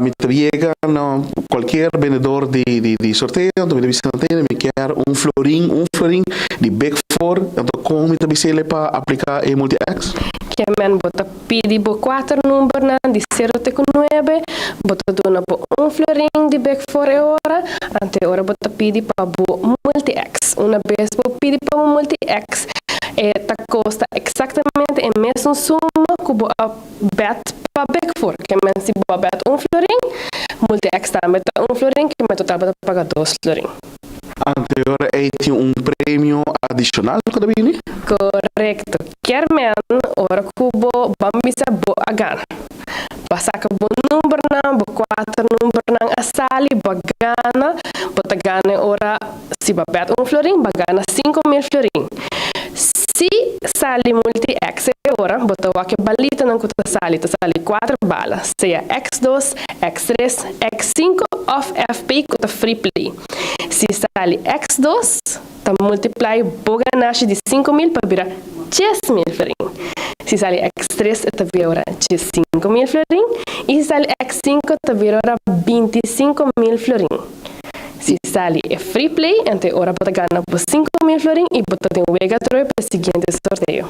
mi ta yega na cualkier bendedor di di sorteo, anto mi ta bisa nan tene mi kier un florin, un florin di big four, anto con mi ta bisa el'e pa aplica e multi ex? Ke men bo ta pidi bo cuater numbernan di cero te cu nuebe, bo ta duna bo un florin di big four e ora, anto e ora bo ta pidi pa bo multi ex. Una bes bo pidi pa bo multi ex, E ta kosta eksaktamente e mesun suma ku bo a bèt pa Big Four. Ke men si bo a bèt un florin, Multi-X tambe ta un florin, ke men total bo ta paga dos florin. Anterior ei tin un premio adishonal ku ta bini? Korekto. Kier men ora ku bo ban bisa bo a gana. Bo a saka bo numbernan, bo kuater numbernan a sali, bo a gana, bo ta gana e ora. Si bo a pèt un florin, bo a gana 5000 florin. Si sali multi X e ora, bo ta wak e balitanan ku ta sali, ta sali kuater bala, sea X dos, X tres, X sinku òf FP ku ta free play. Si sali X dos, ta multiplai bo ganashi di 5000 pa bira 10000 florin. Si sali X tres e ta bira ora 15000 florin i si sali X sinku ta bira ora 25000 florin. Si sali e free play, anto e ora bo ta gana bo 5000 florin y bo ta den wega atrobe pa e siguiente sorteo.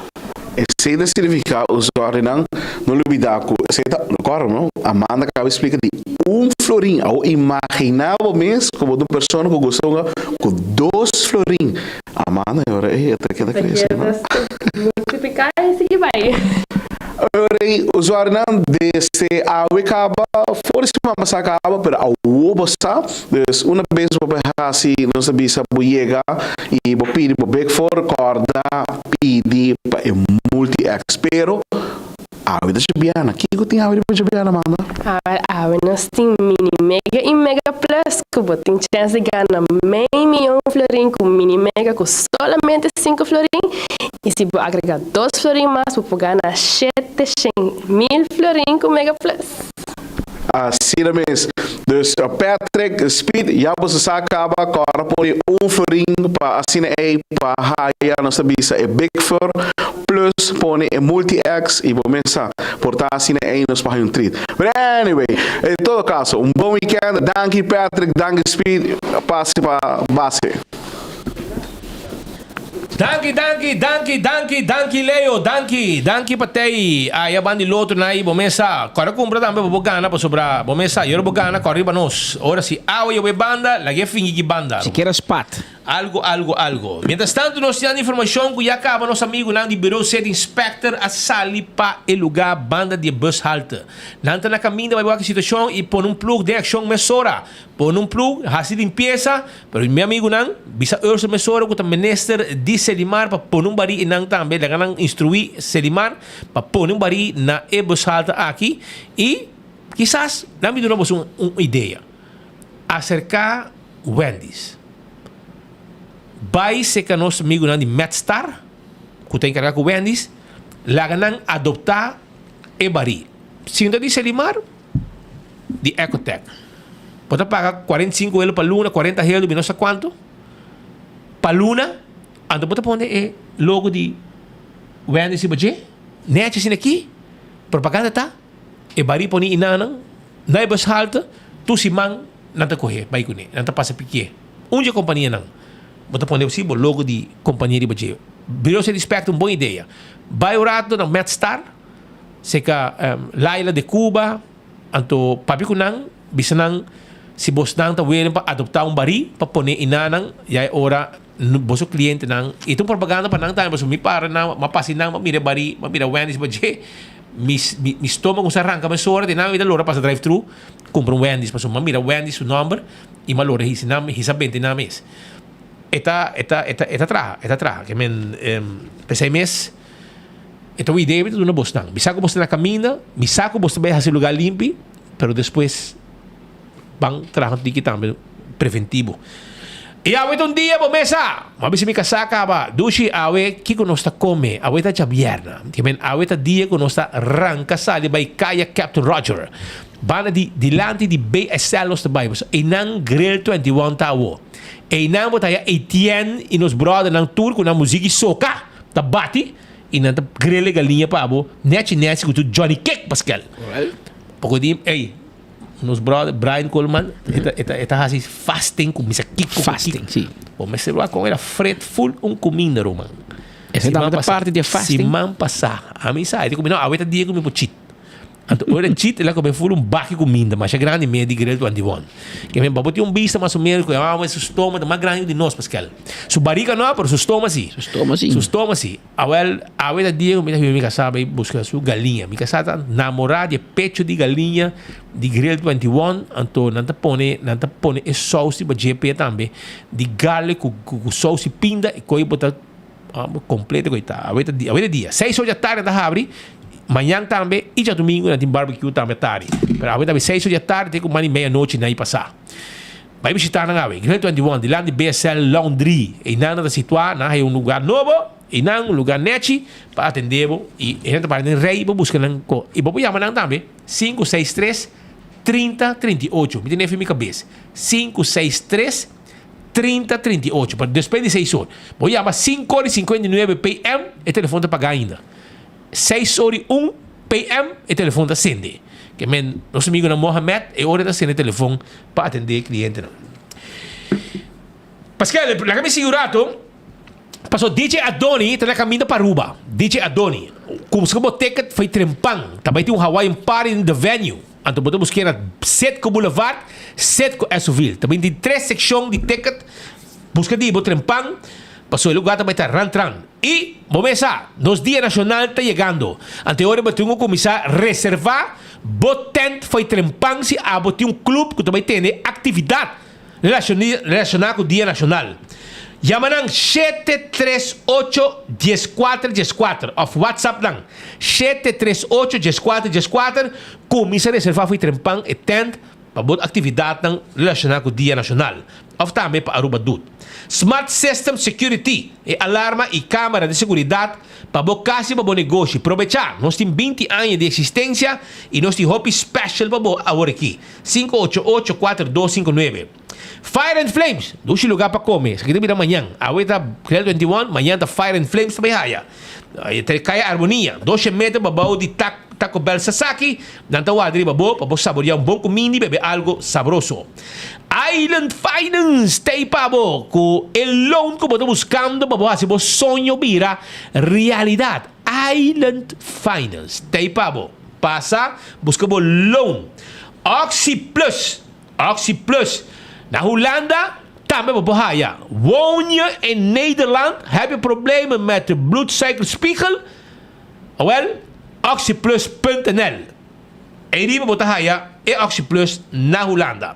Esey ta significa usuarionan no lubida cu esey ta, recorda no, Amanda acaba di splica di un florin, awor imagina bo mes cu bo ta un persona cu gusta hunga cu dos florin, Amanda e ora ey e ta keda crece no. Multiplica y sigui bay. Ora ey usuarionan desde awe caba for di siman pasa caba pero awo bo sa. Dus una bes bo por hasi nos ta bisa bo yega y bo pidi bo big four corda pidi pa e multi ex pero awe ta djabiana kiko tin awe riba djabiana Amanda? Awel awe nos tin mini mega y mega plus cu bo tin chens di gana mei miyon florin cu mini mega cu solamente sinku florin y si bo agrega dos florin mas bo por gana shete shen mil florin cu mega plus. Asina mes. Dus Patrick, Speed, ya boso sa caba, cora pone un florin pa asina ey pa haya nos ta bisa e Big Four plus pone e Multi X y bo mes sa por ta asina ey nos por haya un treat. But anyway, en todo caso, un bon weekend. Danki Patrick, danki Speed, pase pa base. Danki, danki, danki, danki, danki Leo, danki, danki pa tei aya ban di lotro na bo mes sa. Kòrda kumpra tambe pa bo gana pasobra bo mes sa yora bo gana kòrda riba nos. Ora si awa yobe banda laga e fingi ki banda. Sikiera spat. Algo, algo, algo. Mientras tanto nos tin informashon ku ya kaba nos amigunan di Bureau City Inspector a sali pa e luga banda di e bushalte. Nan ta na kaminda bai wak e situashon i pone un plug den akshon mesora. Pone un plug, hasi limpiesa, pero mi amigunan, bisa Ursel mesora ku ta minister di Selimar pa pone un barí i nan tambe laga nan instruí Selimar pa pone un barí na e bushalte aki i kisas nan mi duna boso un idea. Aserká Wendy's. Bai serka nos amigunan di MedStar ku ta enkargá ku Wendy's, laga nan adoptá e barí. Si no ta di Selimar, di Ecotec. Bo ta paga 45 euro pa luna, 40 euro, mi no sa cuanto, pa luna, anto bo ta pone e logo di Wendy's riba dje, nechi asina aki, propaganda ta, e bari poni inanan, na e bus halte, tur siman nan ta coge bai cune, nan ta pasa pikie. Un dje companianan, bo ta pone si bo logo di compania riba dje. Bureau City Inspector un bon idea. Bai un rato na MedStar, Seka Laila de Cuba, anto papia ku nan, bisa nan si bosnan ta willing pa adoptá un barí pa pone inanan, ya e ora boso klientenan, i ta un propaganda pa nan tambe, pasobra mi para nan, m'a pasa einan, m'a mira e barí, m'a mira Wendy's riba dje, mi mi stómago sa ranka mesora, di nan mi ta logra pasa drive thru, kumpra un Wendy's, pasobra m'a mira Wendy's su nòmber i m'a logra hisa nan, hisa benta einan mes. E ta, e ta, e ta, e ta traha, e ta traha. Ke men, p'esei mes, e ta un idea mi ta duna bosnan. Mi sa ku bos ta na kaminda, mi sa ku bos ta bai hasi lugá limpi, pero despues ban traha un tiki tambe preventivo. I awe ta un dia bo mes sa! Mi a bisa mi kasá kaba, Dushi, awe kiko nos ta kome? Awe ta djabièrna. Ke men, awe ta dia ku nos ta ranka sali bai Kaya Captain Roger. Banda di dilanti di BSL nos ta bai pasobra einan Grill 21 ta awo. Einan bo ta haya Etienne i nos brothernan tur ku nan muzik i soka ta bati i nan ta grill e galiña pa bo nechi nechi ku tur Johnny Cake paskel. Poko di ey nos brother Brian Coleman e ta e ta e ta hasi fasting ku misa kiko ku Fasting, si. Bo mester wak kon el a fret ful un kuminda ruman. Esei Siman tabata pasa parti di e fasting? Siman pasa ami sa e di ku mi no awe ta dia ku mi por chit. Anto ora chit el a come full un baki cuminda masha grandi medio di grill 21. Ke men babo tin un bista mas o menos cu e homber su stoma ta mas grandi cu di nos Pascal. Su barica no pero su stoma si. Su stoma si. Su stoma si. Awel awe ta dia cu mi ta hiba mi casa bay busca su galiña. Mi casa ta namora di e pecho di galiña di grill 21 anto nan ta pone nan ta pone e saus riba dje p'e tambe di garlic cu cu saus di pinda y coy bo ta Completo cu ta. Awe ta awe ta dia. Seis or di atardi nan ta habri. Mañan tambe y djadumingo nan tin barbecue tambe atardi. Pero awe ta habri seis or di atardi te cu mandi meia nochi nan y pasa. Bay bishita nan awe. Grill 21 dilanti BSL Laundry. Eynan nan ta situa. Nan haya un lugar nobo. Eynan un lugar nechi pa atende bo. Y e hende ta para den rey pa busca nan co. Y bo por yama nan tambe. 563 30 38. Mi tene efi mi cabes. 563. 30 38 pero despues di seis or bo yama sinku or i 59 pm e telefon ta paga ainda seis or i un pm e telefon ta sende ke men nos amigunan Mohamed e ora e ta sende telefon pa atende e klientenan Paskel laga mi sigui un rato paso DJ Adoni ta na kaminda pa Aruba DJ Adoni kumsa ku bo ticket fai trempan ta bai tin un Hawaiian party den the venue. Anto bo ta busk'é na Citgo Boulevard, Citgo Esoville. Ta binti tres sekshon di ticket. Buska di bo trempan, pasobra e lugar ta bai ta rantran. I bo mes sa, nos Dia Nashonal ta yegando. Anto e ora bo tin ku kuminsá reservá bo tent fo'i trempan si abo tin un club ku ta bai tene aktividat relashoná ku Dia Nashonal. Yama nan 738 14 14 òf WhatsApp nan 738 14 14. Kuminsá reservá for trempan e tènt pa bo aktividatnan relashoná ku Dia Nashonal òf tambe pa Aruba Doet. Smart System Security, e alarma i kámara di seguridat pa bo kas i pa bo negoshi. Probechá! Nos tin 20 aña di eksistensia i nos tin hopi special pa bo awor aki. 588 4259 Fire and Flames, dushi lugá pa kome. Esaki ta bira mañan. Awe ta Grill 21, mañan ta Fire and Flames ta bai haya. Ta Kaya Armonia, doshe meter pabou di Tak Taco Bell Sasaki, nan ta warda riba bo pa bo saborea un bon kuminda i bebe algo sabroso. Island Finance ta ei pa bo ku e loan ku bo ta buskando pa bo hasi bo soño bira realidat. Island Finance ta ei pa bo. Pasa buska bo loan. Oxi Plus, Oxi Plus, na Hulanda tambe bo por haya. Woon je in Nederland? Heb je problemen met de bloedsuikerspiegel? Awel, oxyplus.nl. Ei riba bo ta haya e Oxyplus na Hulanda.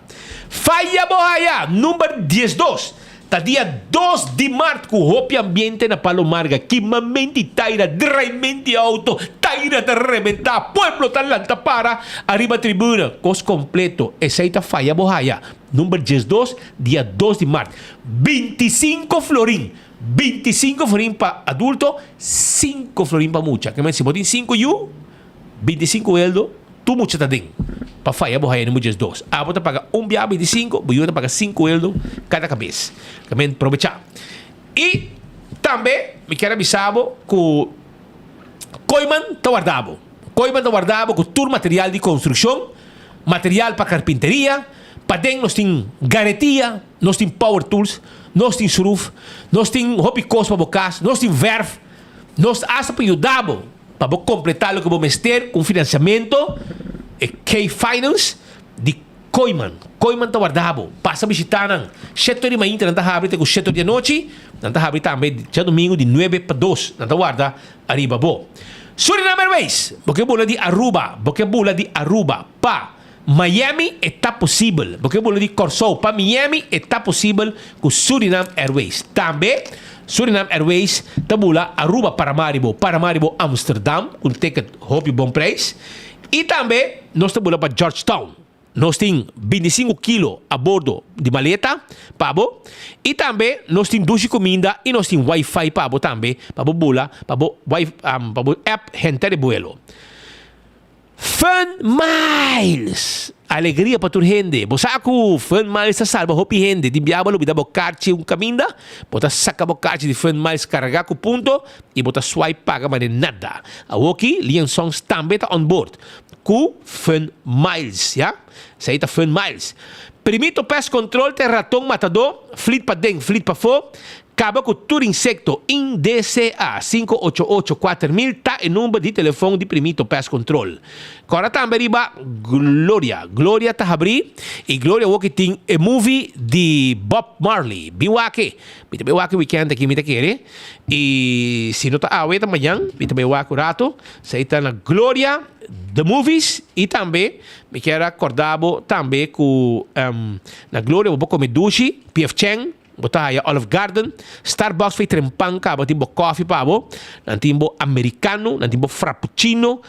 Faya bo haya number 12. Ta dia dos di mart ku hopi ambiente na Palo Marga. Kimamenti taira, draimenti auto, taira ta rebenta, pueblo ta lanta para ariba tribuna. Kos kompleto. Esei ta faya bo haya number 12 dia dos di mart. 25 florin. 25 florin pa adulto, 5 florin pa mucha. Ke men si bo tin 5 yu, 25 eldo, tur mucha ta den. Pa faya bo haya number 12. Abo ta paga un bia 25, bo yu ta paga 5 eldo kada kabes. Ke men probecha. I tambe mi kier a bisa bo ku Kooiman ta warda bo. Kooiman ta warda bo ku tur material di konstrukshon, material pa karpinteria, paden nos tin garetia, Nos tin power tools, nos tin sruf, nos tin hopi kos pa bo kas, nos tin verf, nos ta asta pa yuda bo pa bo kompletá loke bo mester ku un finansiamentu, e K-Finance di Kooyman. Kooyman ta warda bo. Pasa bishitá nan. Shete or di mainta nan ta habri te ku shete or di anochi. Nan ta habri tambe djadumingu di nuebe pa dos. Nan ta warda ariba bo. Suriname Airways, bo ke bula di Aruba, bo ke bula di Aruba pa. Miami e ta posibel. Bo ke bula di Kòrsou pa Miami e ta posibel ku Surinam Airways. Tambe Surinam Airways ta bula Aruba Paramaribo, Paramaribo Amsterdam ku un ticket hopi bon prijs. I tambe nos ta bula pa Georgetown. Nos tin bintisinku kilo a bordo di maleta pa bo. I tambe nos tin dushi kuminda i nos tin wifi pa bo tambe pa bo bula pa bo pa bo app henter e buelo. Fun Miles! Alegria pa tur hende. Bo sa ku Fun Miles ta salba hopi hende. Tin biaha bo lubida bo karchi un kaminda, bo ta saka bo karchi di Fun Miles kargá ku punto i bo ta swipe paga manera nada. Awoki Lian Songs tambe ta on board ku Fun Miles, ya. Esei ta Fun Miles. Primito Pest Control ta e raton matadó, flit paden, flit pafó. Kaba ku tur insekto INDCA 588 4000 ta e number di telefon di Primito Pest Control. Kòrda tambe riba Gloria. Gloria ta habrí i Gloria awor ki tin e movie di Bob Marley. Bin wak e. Mi ta bai wak e weekend aki mi ta kere. I si no ta awe ta mañan mi ta bai wak un rato. Esei ta na Gloria The Movies i tambe mi kier a kòrda bo tambe ku na Gloria bo por kome dushi, PF Chang. Bo ta haya Olive Garden, Starbucks fei tren pan kaba tin bo koffie pa bo, nan tin bo americano, nan tin bo frappuccino,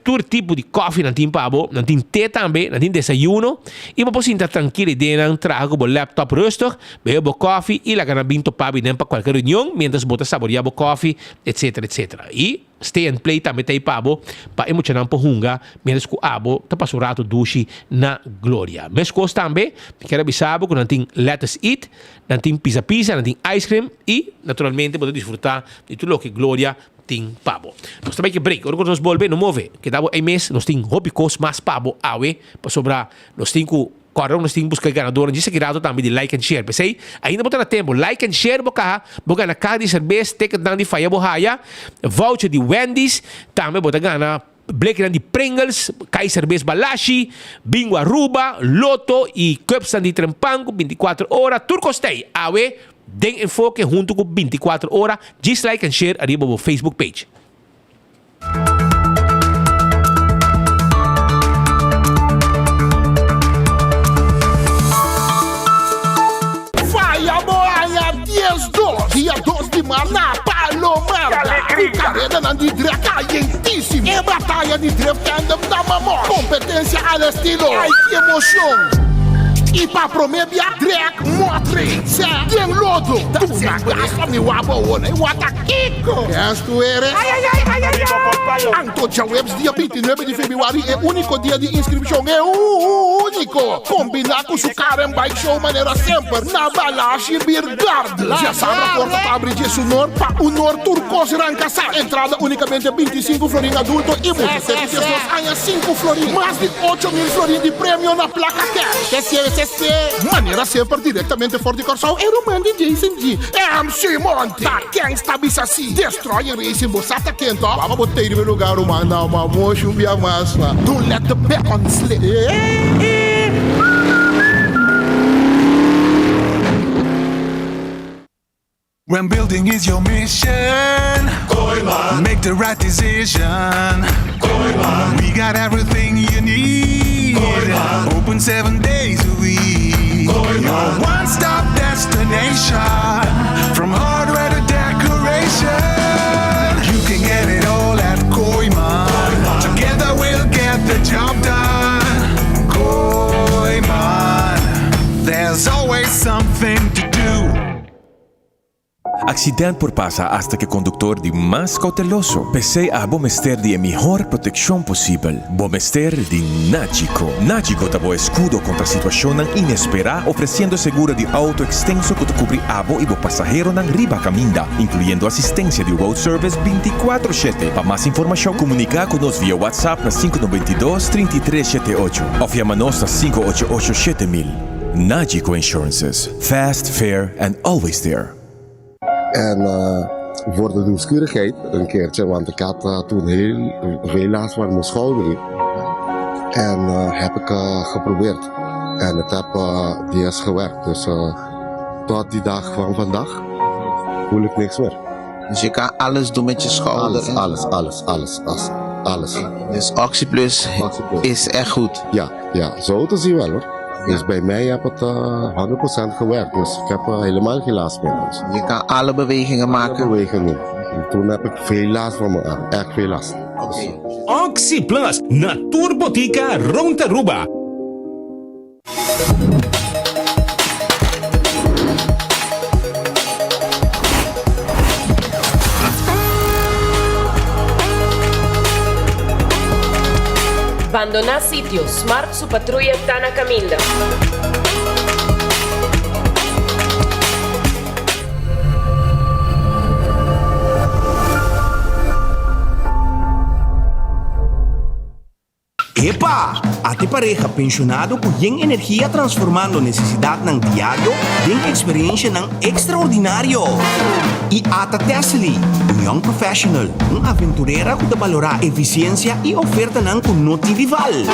tur tipo di koffie nan tin pa bo, nan tin te tambe, nan tin desayuno y bo por sinta trankil ei den nan traha ku bo laptop rustig, bebe bo koffie y laga nan bin topa bo den pa kualke reunion mientras bo ta saboria bo koffie etcetera etcetera. Y. Stay and play tambe ta ei pa bo, pa e muchanan por hunga mientras cu abo ta pasa un rato dushi na Gloria. Mescos tambe, mi kier a bisa bo cu nan tin Let Us Eat, nan tin Pizza Pizza, nan tin ice cream y naturalmente bo ta disfruta di tur loke Gloria tin pa bo. Nos ta bay ke break, ora cu nos bolbe no move, keda bo ei mes, nos tin hopi cos mas pa bo awe, pasobra nos tin cu. Kòrda nos tin buska e ganadornan djis aki rato tambe di like and share. P'esei, ainda bo ta na tempu. Like and share bo kaha, bo gana kaha di serbes, ticketnan di faya bo haya, voucher di Wendy's, tambe bo ta gana blekinan di Pringles, kai serbes Balashi, Bingo Aruba, Lotto i cupsnan di Trempan ku bintikuater ora. Tur kos ta ei awe den Enfoke huntu ku bintikuater ora. Djis like and share ariba bo Facebook page. Faya bo aña diesdos, dia dos di mart na Palomar. Ku karedanan di drag kalientísimo. E bataya di drift tandem na Mamor. Kompetensia al estilo Ay ki emocion! I pa promé bia drag motre sè den lodo. Duna gas pa mi wak bo awor. E wak ta kiko? Tu eres. Anto djaweps dia 29 di febrüari e úniko dia di inskripshon, e úniko! Kombiná ku su Car and Bike Show manera semper na Balashi Beer Garden. Djasabra porta ta abri dje sunor pa unor tur kos ranka sa. Entrada únikamente 25 florin adulto i mucha te ku diesdos aña sinku florin. Mas di 8000 florin di premio na plaka cash. Manera semper direktamente for di Kòrsou e ruman di Jason G. MC Monty. Ta ken sta bisa si? Destroyer Racing bo sa ta ken to? Baba bo tey riba e lugar ruman na ma moshi un bia mas ma. Don't let the baton slip. When building is your mission Kooiman Make the right decision Kooiman We got everything you need Kooiman Open seven days a week Kooiman Your one-stop destination From hardware to decoration You can get it all at Kooiman Together we'll get the job done Kooiman There's always something to do Accident por pasa hasta cu e conductor di mas cauteloso. P'esey abo mester di e mihor proteccion posibel. Bo mester di Nagico. Nagico ta bo escudo contra situacionnan inespera, ofreciendo seguro di auto extenso cu ta cubri abo y bo pasaheronan riba caminda, incluyendo asistencia di road service binticuatro shete. Pa mas informacion, comunica cu nos via WhatsApp na sinku noventa i dos, trinta i tres shete ocho of yama nos na sinku ocho ocho shete mil. Nagico Insurances. Fast, fair and always there. En voor de nieuwsgierigheid een keertje, want ik had toen heel veel last van mijn schouder. En heb ik geprobeerd. En het heb die is gewerkt. Dus tot die dag van vandaag voel ik niks meer. Dus je kan alles doen met je schouder? Alles, alles, alles, alles. alles. Alles. Dus Oxyplus is echt goed? Ja, ja, zo te zien wel hoor. Dus bij mij heb het 100% gewerkt. Dus ik heb helemaal geen last meer. Dus. Je kan alle bewegingen maken? Alle bewegingen. En toen heb ik veel last van mijn arm. Echt veel last. Oxi Plus na tur botica rond Aruba. Bandoná sitio, Smart su patruya ta na kaminda. Epa! Ate pareha penshonado ku yen energia transformando nesesidatnan diario den eksperiencianan ekstraordinario. I ata Tessely, un young professional, un aventurera ku ta balorá efisiensia i ofertanan ku no tin rival.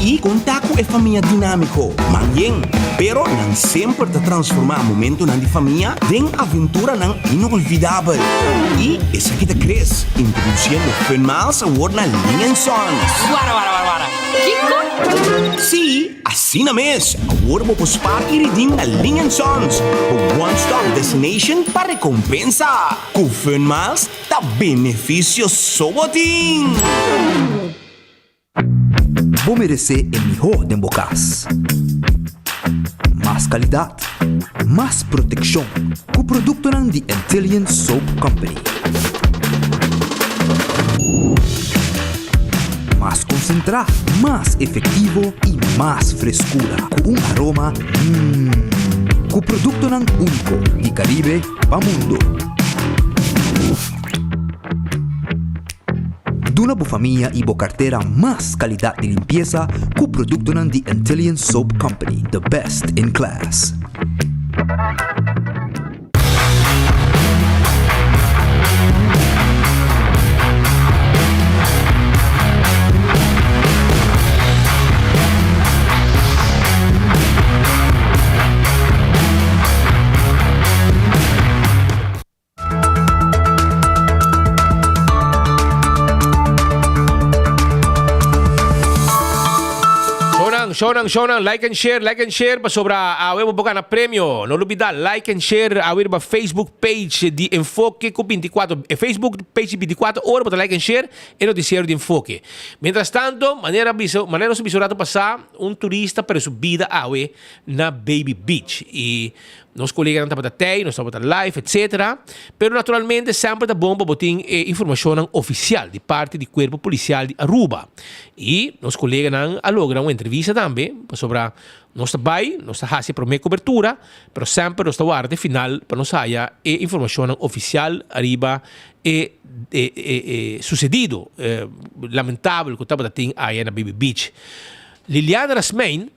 I konta ku e famia dinámiko, man yen, pero nan semper ta transformá momentonan di famia den aventuranan inolvidabel. I esaki ta Chris, introdusiendo Fun Miles awor na Ling and Sons. Wara wara wara wara. Kiko? Sí, asina mes! Awor bo por spaar i redeem na Ling and Sons, bo one-stop destination pa rekompensa. Ku Fun Miles ta benefisio so bo tin! Bo meresé e mihó den bo kas. Mas kalidat, mas protekshon ku produktonan di Antillian Soap Company. Mas konsentrá, mas efektivo i mas freskura ku un aroma mmm. Ku produktonan úniko di Karibe pa mundo. Duna bo famia y bo cartera mas calidad di limpieza cu productonan di Antillian Soap Company, the best in class. Shownan, shownan, shownan, like and share, like and share pasobra awe bo por gana premio. No lubida like and share awe riba Facebook page di Enfoke ku 24. E Facebook page di 24 ora bo ta like and share e noticiero di Enfoke. Mientras tanto, manera bisa, manera nos a bisa un rato pasa, un turista perde su bida awe na Baby Beach. Y Nos koleganan tabata tei, nos tabata live, etcetera. Pero naturalmente semper ta bon pa bo tin e informashonnan ofisial di parti di Kuerpo Polisial di Aruba. I nos koleganan a logra un entrevista tambe, pasobra nos ta bai, nos ta hasi e promé kobertura, pero semper nos ta warda te final pa nos haya e informashonnan ofisial ariba e e susedido lamentabel ku tabata tin aya na Baby Beach. Liliana Rasmijn.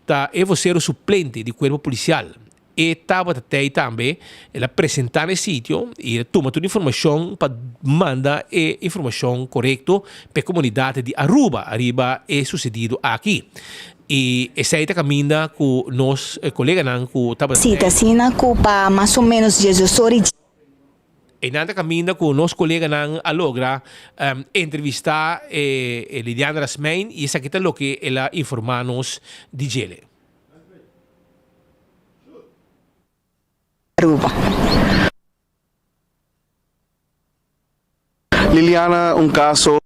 Ta e vocero suplente di cuerpo policial. E tabata tey tambe, el a presenta na e sitio y el a tuma tur informacion pa manda e informacion corecto pa e comunidad di Aruba ariba e sucedido aki. Y esey ta caminda cu nos coleganan cu tabata Sí, tey. ta asina cu pa mas o menos diesdos ora y. Einan ta kaminda ku nos koleganan a logra entrevistá e Liliana Rasmijn i esaki ta loke el a informá nos di djele. Aruba. Liliana, un kaso.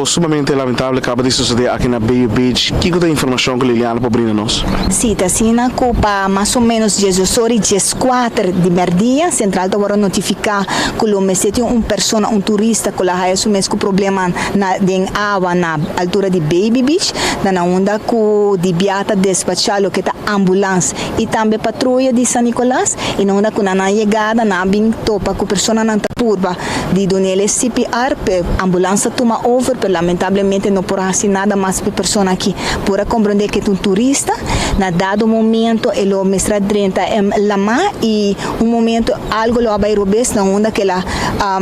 Sumamente lamentable caba di sucede aki na Bayou Beach. Kico ta e informacion cu Liliana por brinda nos? Sí, ta asina cu pa mas o menos diesdos ora y diescuater di merdia, Central ta worde notifica cu lo mester tin un persona, un turista cu la haya su mes cu problema na den awa na altura di Baby Beach, na na unda cu di bia ta despacha loke ta ambulans y tambe patruya di San Nicolas y na unda cu na nan yegada nan a bin topa cu personanan ta purba Di dunel e CPR p'e ambulans a tuma over pero lamentablemente no por a haci nada mas p'e persona aki. Por a comprende cu e ta un turista, na dado momento e lo mester a drenta e lama y un momento algo lo a bay robes na unda cu el a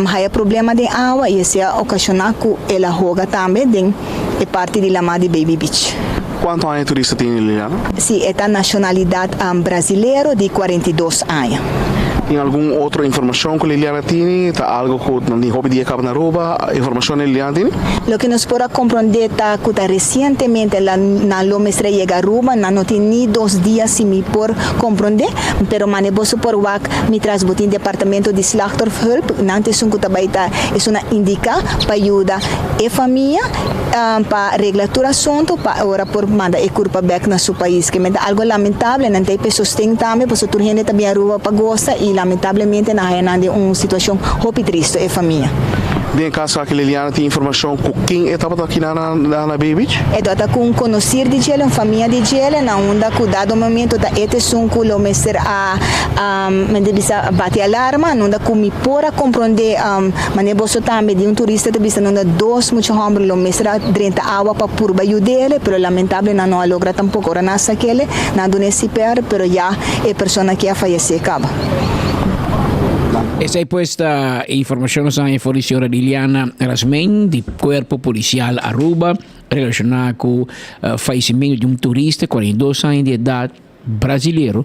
haya problema den awa y esey a ocasiona cu el a hoga tambe den e parti di lama di Baby Beach. Kuantu aña e turista tin, Liliana? Si, e ta nashonalidat brazilero di 42 aña. Tin algun otro informashon ku Liliana tini? Ta algo ku nan tin hopi dia kaba na Aruba? Informashon Liliana tini? Loke nos por a komprondé ta ku ta resientemente nan lo mester a yega Aruba, nan no tin ni dos dia si mi por komprondé, pero mane boso por wak mitras bo tin departamento di slachtofferhulp, nan ta esun ku ta bai ta esun a indiká pa yuda e famia pa regla tur asuntu pa ora por manda e kurpa bek na su pais. Ke men ta algo lamentable, nan ta e pe sosten tambe pasobra tur hende ta bin Aruba pa gosa y lamentablemente nan haya nan den un situacion hopi tristo e famia. Den e caso aki Liliana tin informacion cu ken e tabata aki na na Bay Beach? E tabata cu un conocir di djele, un famia di djele, na unda cu dado momento ta e t'esun cu lo mester a men ta bisa bati alarma, na unda cu mi por a compronde Manera boso tambe di un turista ta bisa nunda dos mucha homber lo mester a drenta awa pa purba yud'ele, pero lamentable nan no a logra tampoco. Ora nan a sak'ele, nan a dun'e CPR, pero ya e persona aki a fayece caba. Esei pues ta e informacion nos a haña for di señora Liliana Rasmijn di Cuerpo Policial Aruba relaciona cu fallecimento di un turista 42 aña di edad. Brasilero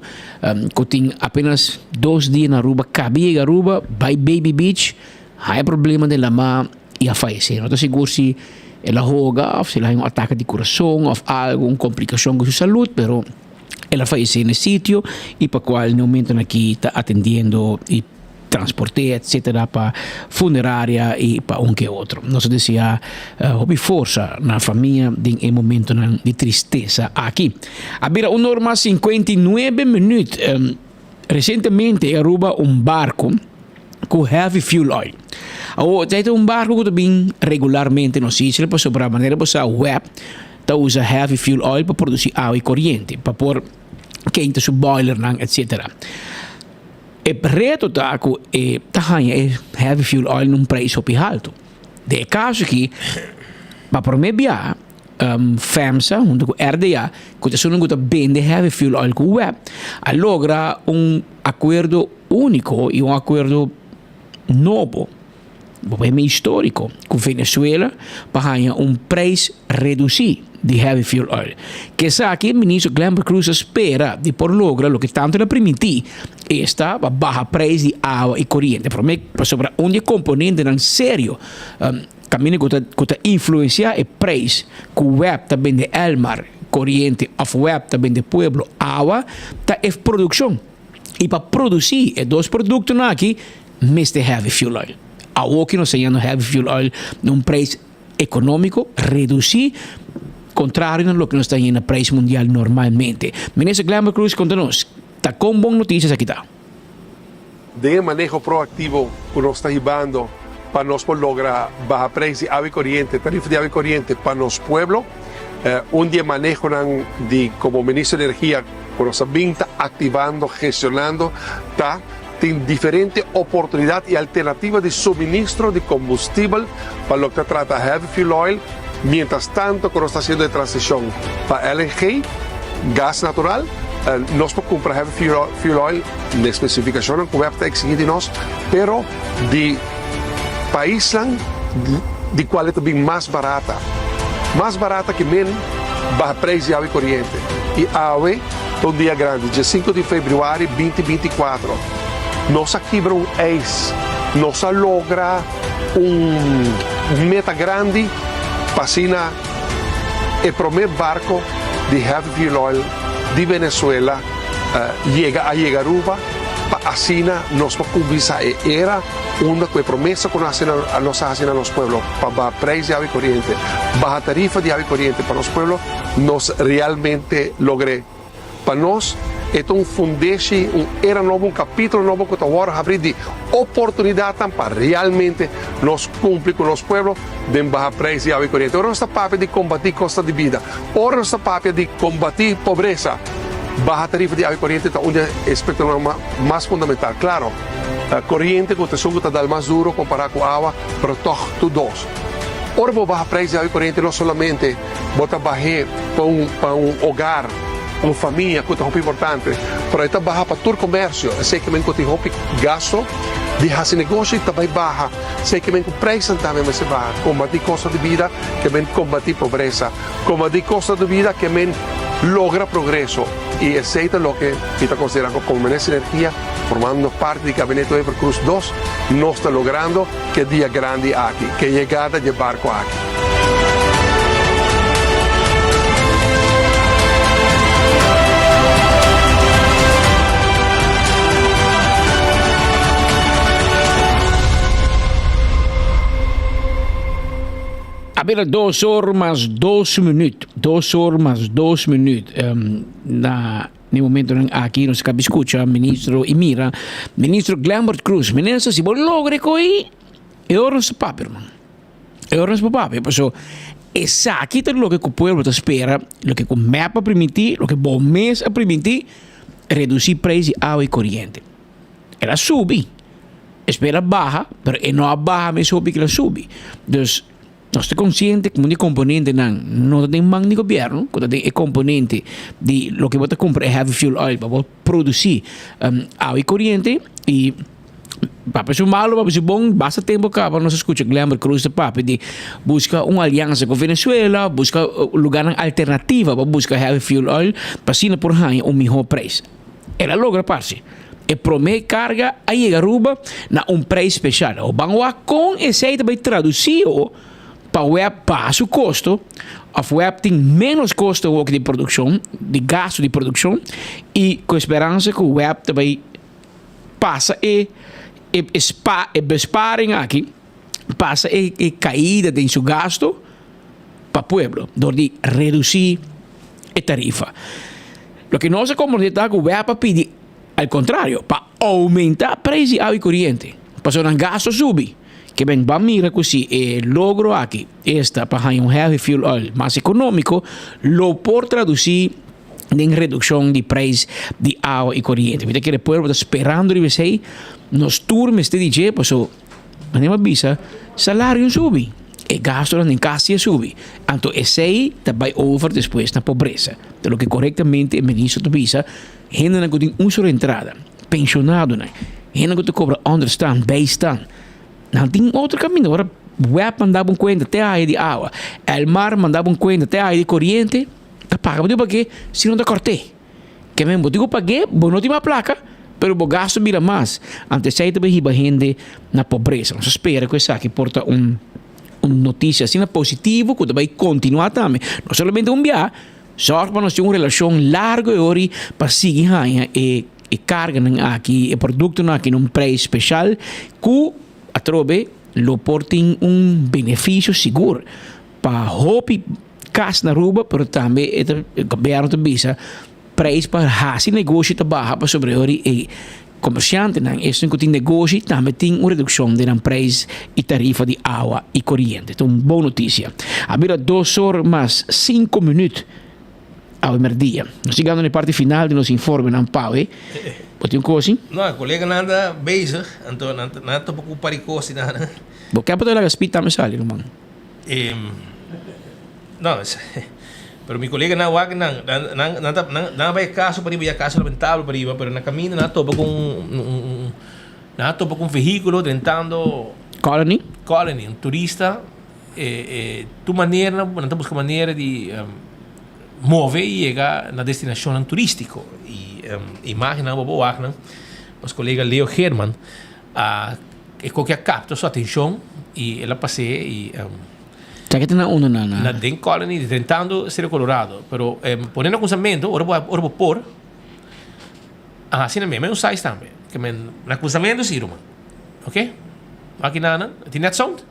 cu tin apenas dos dia na Aruba cabi yega Aruba bay Baby Beach haya problema den lama y a fayece. No ta sigur si el a hoga of si el a haya un atake di curason of algo un complicacion cu su salud pero el a fayece na e sitio y pa cual na e momentonan aki ta atendiendo y transporte etcetera pa funeraria y pa un ke otro. Nos ta desea hopi forsa na famia den e momentonan di tristesa aki. A bira un or mas 59 minuut. Recientemente e Aruba un barco cu heavy fuel oil. Awo ta un barco cu ta bin regularmente nos isla pasobra manera bo sa web ta usa heavy fuel oil pa produci awa y coriente pa por kenta su boilernan etcetera. E reto ta ku e ta haña e heavy fuel oil na un prijs hopi haltu. Den e kaso aki, pa promé bia, FEMSA huntu ku RDA, ku ta esunnan ku ta bende heavy fuel oil ku web, a logra un akuerdo úniko i un akuerdo nobo. Bo por hema historico cu Venezuela pa haña un prijs reduci di heavy fuel oil. Cu esaki ministro Glenbert Croes a spera di por logra loke tanto el a priminti, esta pa baha prijs di awa y coriente. Prome pasobra un di e componentenan serio caminda cu ta cu ta influencia e prijs cu web ta bende Elmar coriente of web ta bende pueblo awa ta e produccion. Y pa produci e dos productonan aki mester heavy fuel oil. Awoki nos ta yendo heavy fuel oil na un prijs economico reduci contrario na loke nos ta yendo na prijs mundial normalmente. Minister Glenbert Croes conta nos ta con bon noticia esaki ta. Den e maneho proactivo cu nos ta hibando pa nos por logra baha prijs di awa y coriente, tarifa di awa y coriente pa nos pueblo, un di e manehonan di como Minister di Energia cu nos a bin ta activando, gestionando ta tin diferente oportunidad y alternativa di suministro di combustibel pa loke ta trata heavy fuel oil, mientras tanto cu nos ta haciendo e transicion pa LNG, gas natural, nos por cumpra heavy fuel oil n'e specificacionnan cu web ta exigi di nos, pero di paisnan di cual e ta bin mas barata. Mas barata ki men baha prijs di awe coriente. Y awe ta un dia grandi, dje sinku di februari binti binti kuatro. Nos a kibra un ijs, nos a logra un meta grandi pa asina e prome barco di heavy fuel oil di Venezuela yega a yega Aruba pa asina nos por cuminsa e era unda cu e promesa cu nos a haci na nos pueblo pa baha prijs di awa y coriente, baha tarifa di awa y coriente pa nos pueblo, nos realmente logr'é. Pa nos e ta un fundeshi, un era nobo, un capítulo nobo cu ta wòrdu habrí di oportunidadnan pa realmente nos cumpli cu nos pueblo den baha prijs di awa y coriente. Ora nos ta papia di combatí costa di bida, ora nos ta papia di combatí pobresa, baha tarifa di awa y coriente ta un di e aspectonan mas fundamental. Claro, coriente cu ta esun cu ta dal mas duro compará cu awa, pero tog tur dos. Ora bo baha prijs di awa y coriente no solamente Bo ta bah'é pa un pa un hogar, un famia ku ta hopi importante, pero e ta baha pa tur komersio. Esei ke men ku tin hopi gasto. di hasi negoshi ta bai baha. Esei ke men ku preisnan tambe mester baha. Kombatí kosto di bida ke men kombatí pobresa. Kombatí kosto di bida ke men logra progreso. I esei ta loke mi ta konsiderá ku komo Minister di Energia, formando parti di Gabinete Wever Croes dos, nos ta logrando ku e dia grandi aki, ku e yegada di e barko aki. A bira dos or mas dos minuut. Dos or mas dos minuut. Um, na e momentonan aki nos acaba escucha ministro y mira ministro Glenbert Cruz. Minister, si bo logra coi, e ora nos papia, hermano. E ora nos papia. Paso, esaki ta loke cu pueblo ta spera, loke cu MEP a primiti, loke bo mes a primiti, reduci prijs di awa y coriente. El a subi. Espera baha, pero e no a baha mes hopi ku el a subi. Dus nos ta konsiente ku un di komponentenan no ta den man di gobièrnu, ku ta den e komponente di loke bo ta kumpra e heavy fuel oil pa bo produsí awa i koriente i papia su malu, papia su bon, basta tempu kaba nos a skucha Glenbert Croes ta papia di buska un aliansa ku Venezuela, buska lugarnan alternativa pa buska heavy fuel oil pa asina por haña un mihó preis. El a logra parse. E promé karga a yega Aruba na un preis speshal. Awor ban wak kon esei ta bai tradusí o pa web baha su kosto òf web tin ménos kosto awor di produkshon, di gastu di produkshon i ku e speransa ku web ta bai pasa e e spa e besparing aki, pasa e e kaida den su gasto pa pueblo dor di redusí e tarifa. Loke nos a komprondé ta ku web a pidi al kontrario, pa oumentá preis di awa i koriente, pasobra nan gastu a subi. Ke men ban mira ku si e logro aki, esta pa haña un heavy fuel oil mas ekonómiko, lo por tradusí den redukshon di preis di awa i koriente. Mi ta kere pueblo ta sperando riba esei, nos tur mester di dje, pasobra Manera mi a bisa, salario a subi, e gastonan den kas si a subi. Anto esei ta bai over despues na pobresa. Ta loke korektamente e ministro ta bisa, hendenan ku tin un solo entrada, penshonadonan, hendenan ku ta kobra onderstand, bijstand, nan tin otro kaminda. Ora web manda bo un kuenta te haya di awa, Elmar manda bo un kuenta te haya di koriente, ta paga bo di pake si no ta kòrt'é. Ke men bo tin ku pag'é, bo no tin mas plaka, pero bo gastu bira mas. Anto esei ta bay hiba hende na pobresa. Nos a spera ku esaki por ta un un notisia asina positivo ku ta bay kontinuá tambe. No solamente un bia, sòrg pa nos tin un relashon largu e ori pa sigui haña e e karganan aki, e produktonan aki na un preis speshal ku atrobe lo por tin un benefisio sigur pa hopi. Kas na Aruba, pero tambe e ta gobierno ta bisa prijs pa hasi negoshi ta baha pasobra e ora e komersiantenan, esnan ku tin negoshi tambe tin un redukshon den nan prijs i tarifa di awa i koriente. Ta un bon notisia. A bira dos or mas sinku minüt awe merdia. Nos yegando na e parti final di nos informenan pawe. Bo tin un kosi? No, e koleganan ta bezig, anto nan ta topa ku un par di kos i nan. Bo ke pa ta laga speed tambe sali, ruman? No, pero mi colega nan wak nan, nan, nan, nan, nan bai caso pariba, ya caso lamentable pariba, pero na camino nan topa con un, nan topa con un vehiculo drentando Colony? Colony, un turista, eh, eh, tu manera, nan ta busca manera di um, move y yega na destinacionnan turistico. Y um, imagen nan bobo wak nan, nos colega Leo German, A e koki a kapta su atenshon i el a pas'é i Sa ke ta na unda na na? Na den Colony, drentando Cerro Colorado. Pero pone na kunsamentu ora bo ora bo por a hasi na mes un size tambe. Ke men na kunsamentu si ruman. Oke? Wak nan tin net sound?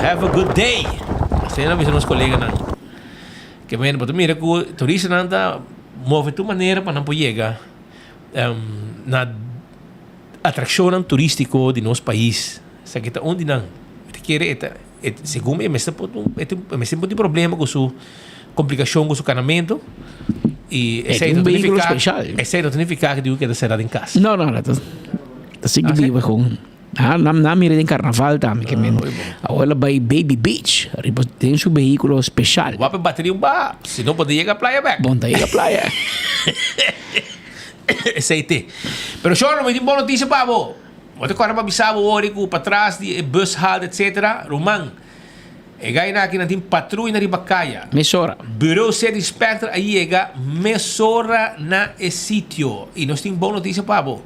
Have a good day. Asina nan bisa nos koleganan. Ke men bo ta mira ku turistanan ta move tur manera pa nan por yega na atrakshonnan turistiko di nos pais. Esaki ta un di nan. Mi ta kere e ta segun mi e mester por e mester por tin problema ku su komplikashon ku su kanamentu i esei no ta nifiká esei no ta nifiká ku tin ku keda sera den kas. No no no ta sigui biba kon. Nan nan mira den carnaval tambe ke men awor el a bai Baby Beach riba den su vehiculo special. Wak e bateria un baha, si no bo ta yega playa bek. Bon ta yega playa. Esei te. Pero Shorno, mi tin bon noticia pa bo. Bo ta kòrda pa bisa bo ori ku patras di e bushalte etcetera, ruman, e gainan aki nan tin patruya riba kaya. Mesora. Bureau City Inspector a yega mesora na e sitio i nos tin bon noticia pa bo.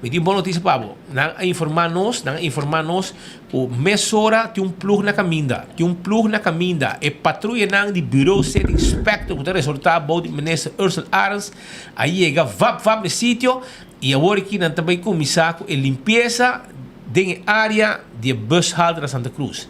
Mi tin bon notisia pa bo. Nan a informá nos, nan a informá nos ku mesora tin un plug na kaminda. Tin un plug na kaminda. E patruyanan di Bureau City Inspector ku ta resortá bou di Minister Ursel Arends a yega vap vap na e sitio i awor aki nan ta bai kuminsá ku e limpiesa den e área di e bushalte na Santa Cruz.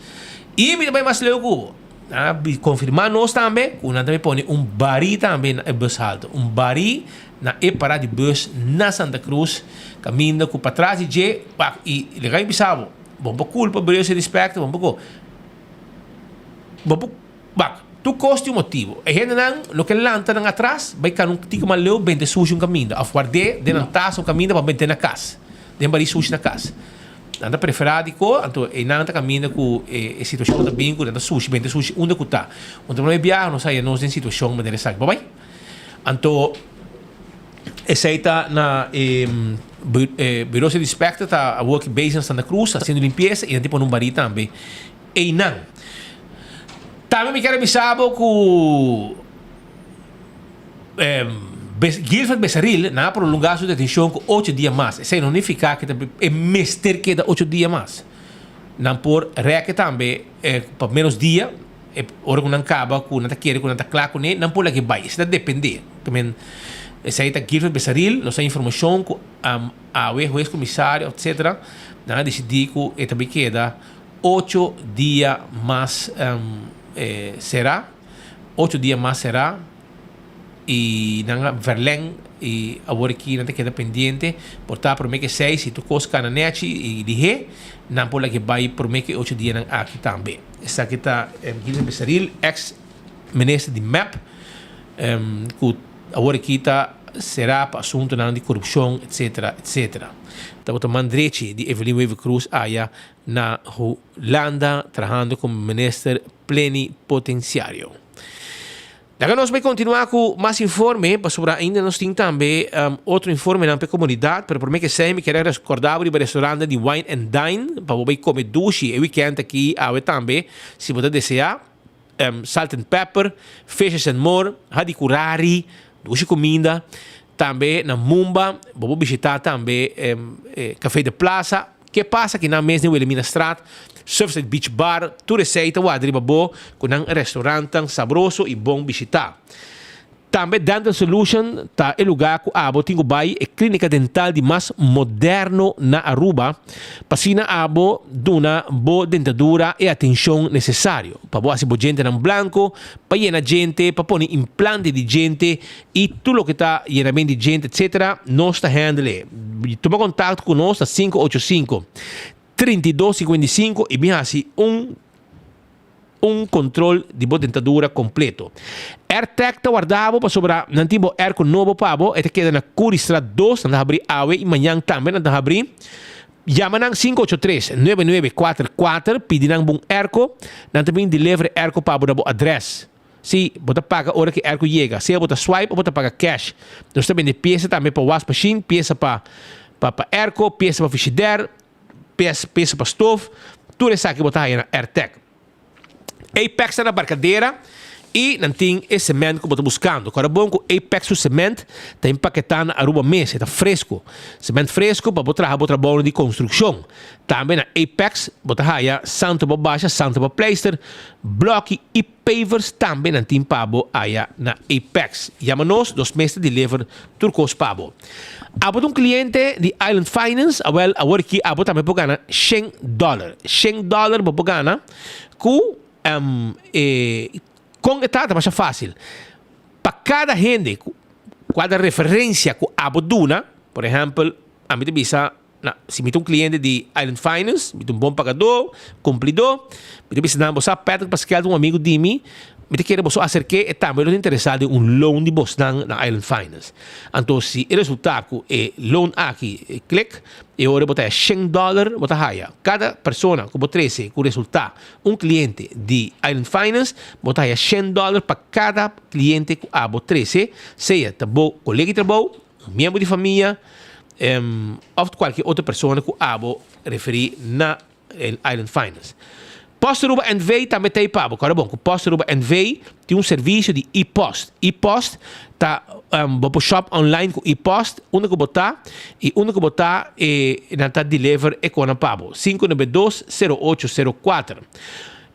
I mi ta bai mas leu ku bo. Nan a konfirmá nos tambe ku nan ta bai pone un barí tambe na e bushalte. Un barí Na e pará di bus na Santa Cruz, caminda cu patras di dje, wak, y laga mi bisa bo, bo por culpa Breu sin respecto, bo por bo por, wak, tur cos tin un motibo. E hendenan lo ke lanta nan atras, bay cana un tiki mas leu bente sushi un caminda, of ward'é den nan tas un caminda pa bente na cas, den barí sushi na cas. Nan ta preferá di ko, anto einan ta caminda cu e situacion ta bin cu nan ta sushi, bente sushi unda cu ta. Un ta prome biaha nos haya nos den situacion manera esaki. Bo bay. Anto esei ta na e Bureau City Inspector ta awor ki bezig na Santa Cruz haciendo limpieza y nan tin pone un bari tambe eynan. Tambe mi kier a bisa bo cu Guilford Besaril nan a prolonga su detencion cu ocho dia mas. Esei no nifica cu e mester keda ocho dia mas. Nan por reke tambe pa menos dia. E ora ku nan kaba ku nan ta kere ku nan ta kla kuné, nan por lag'é bai. Esei ta dependé. Tamen esei ta Guilford Besaril, nos a informashon ku awe hues komisario etsetera nan a disidí ku e ta bai keda ocho dia mas será, ocho dia mas será. y nan a verleng y awor aki nan ta keda pendiente por ta prome ke seis si tur kos kana nechi y lihé nan por lage bai prome ke ocho dianan aki tambe. Esaki ta Gilbert Besaril ex minister di mep ku awor aki ta sera pa asuntonan di korupshon etcetera etcetera. Tabata man drechi di Evelyn Wever Croes aya na Hulanda trahando komo minister plenipotenciario. Laga nos bai kontinuá ku mas informe, pasobra ainda nos tin tambe otro informenan pa e komunidat, pero promé ke esei mi kere rekordá bo riba restorante di Wine and Dine pa bo bai kome dushi e wikènt aki awe tambe, si bo ta deseá, Salt and Pepper, Fishes and More, Hadikurari, dushi kuminda, tambe na Mumba, bo por bishitá tambe Café de Plaza. Ke pasa ki nan mes den Wilhelminastraat, Surfside Beach Bar, tur esei ta warda riba bo ku nan restaurantnan sabroso i bon bishitá. Tambe Dental Solution ta e lugá ku abo tin ku bai e klínika dental di mas moderno na Aruba pa asina abo duna bo dentadura e atenshon nesesario pa bo hasi bo djentenan blanko, pa yena djente, pa pone implante di djente I tur loke ta yenament di djente etcetera nos ta handle. Tuma contacto cu nos na 585 32 55 y bin haci un un control di bo dentadura completo. Airtag ta warda bo pasobra nan tin bo airco nobo pa bo, e ta keda na Curiestraat 2, nan ta habri awe y mañan tambe nan ta habri. Yama nan 583 9944 pidi nan bo un airco, nan ta bin deliver e airco pa bo na bo adres. Sí, bo ta paga ora ki airco yega. Sea bo ta swipe o bo ta paga cash. Nos ta bende piesa tambe pa wasmachine, piesa pa pa pa airco, piesa pa frigidaire, pies piesa pa stoof. Tur esaki bo ta haya na Airtec. Apex ta na Barcadera y nan tin e cement cu bo ta buscando. Kòrda bon cu Apex su cement ta empaketá na Aruba mes, e ta fresco. Cement fresco pa bo traha bo trabounan di construccion. Tambe na Apex bo ta haya santo pa basha, santo pa pleister, bloki y pavers tambe nan tin pa bo aya na Apex. Yama nos, nos mes ta deliver tur kos pa bo. Abo ta un cliente di Island Finance? Awel, awor aki abo tambe por gana shen dollar. Shen dollar bo por gana ku e kon e ta? Ta masha facil. Pa kada hende ku kada referencia ku abo duna, por ehempel, ami ta bisa Na, si mi ta un cliente di Island Finance, mi ta un bon pagadó, cumplidó, mi ta bisa nan, bo sa Patrick Pascal ta un amigo di mi, mi ta kere boso aserk'é, e tambe lo ta interesá den un loan di bosnan na Island Finance. Anto si e resultá ku e loan aki klik, e ora bo ta haya shen dòler bo ta haya. Kada persona ku bo trese ku resultá un kliente di Island Finance, bo ta haya shen dòler pa kada kliente ku abo trese, sea ta bo kolega di trabou, un miembro di famia, òf kualke otro persona ku abo referí na Island Finance. Post Aruba NV tambe ta ei pa bo. Kòrda bon ku Post Aruba NV tin un servisio di e-post. E-post ta bo por shop online ku e-post unda ku bo ta i unda ku bo ta e nan ta deliver e konan pa bo. 592 0804.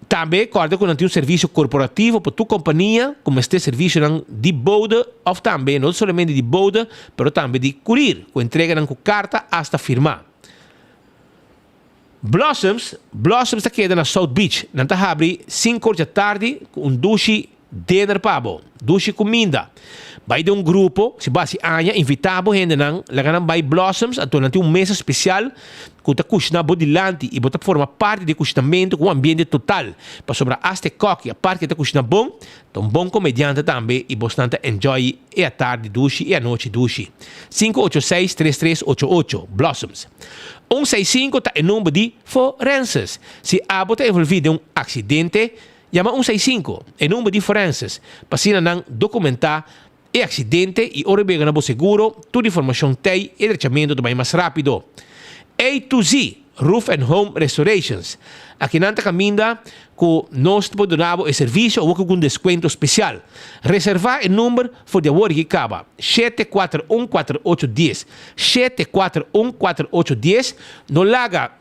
Tambe kòrda ku nan tin un servisio korporativo pa tur kompania ku mester servisionan di bode òf tambe no solamente di bode pero tambe di kurir ku entreganan ku karta asta firmá. Blossoms, Blossoms ta keda na South Beach. Nan ta habri sinku or djatardi ku un dushi dinner pa bo, dushi kuminda. Bai den un grupo, si bo hasi aña, invitá bo hendenan, laga nan bai Blossoms, anto nan tin un mesa spesial ku ta kushiná bo dilanti i bo ta forma parti di e kushinamentu ku un ambiente total, pasobra asta e kòki apart ke ta kushiná bon, Ta un bon komediante tambe i bosnan ta enjoy e atardi dushi i anochi dushi. 586 3388, Blossoms. Un seis sinku ta e number di forenses. Si abo ta envolvi den un aksidente, yama un seis sinku, e number di forenses, pa asina nan dokumentá e aksidente i ora bega na bo seguro, tur informashon t'ei e drechamentu ta bai mas rápido. A to Z, Roof and Home Restorations. Akinan ta kaminda ku nos ta por duna bo e servisio awor ku un deskuento spesial. Reservá e number for di awor i kaba, 741 4810. 741 4810. No laga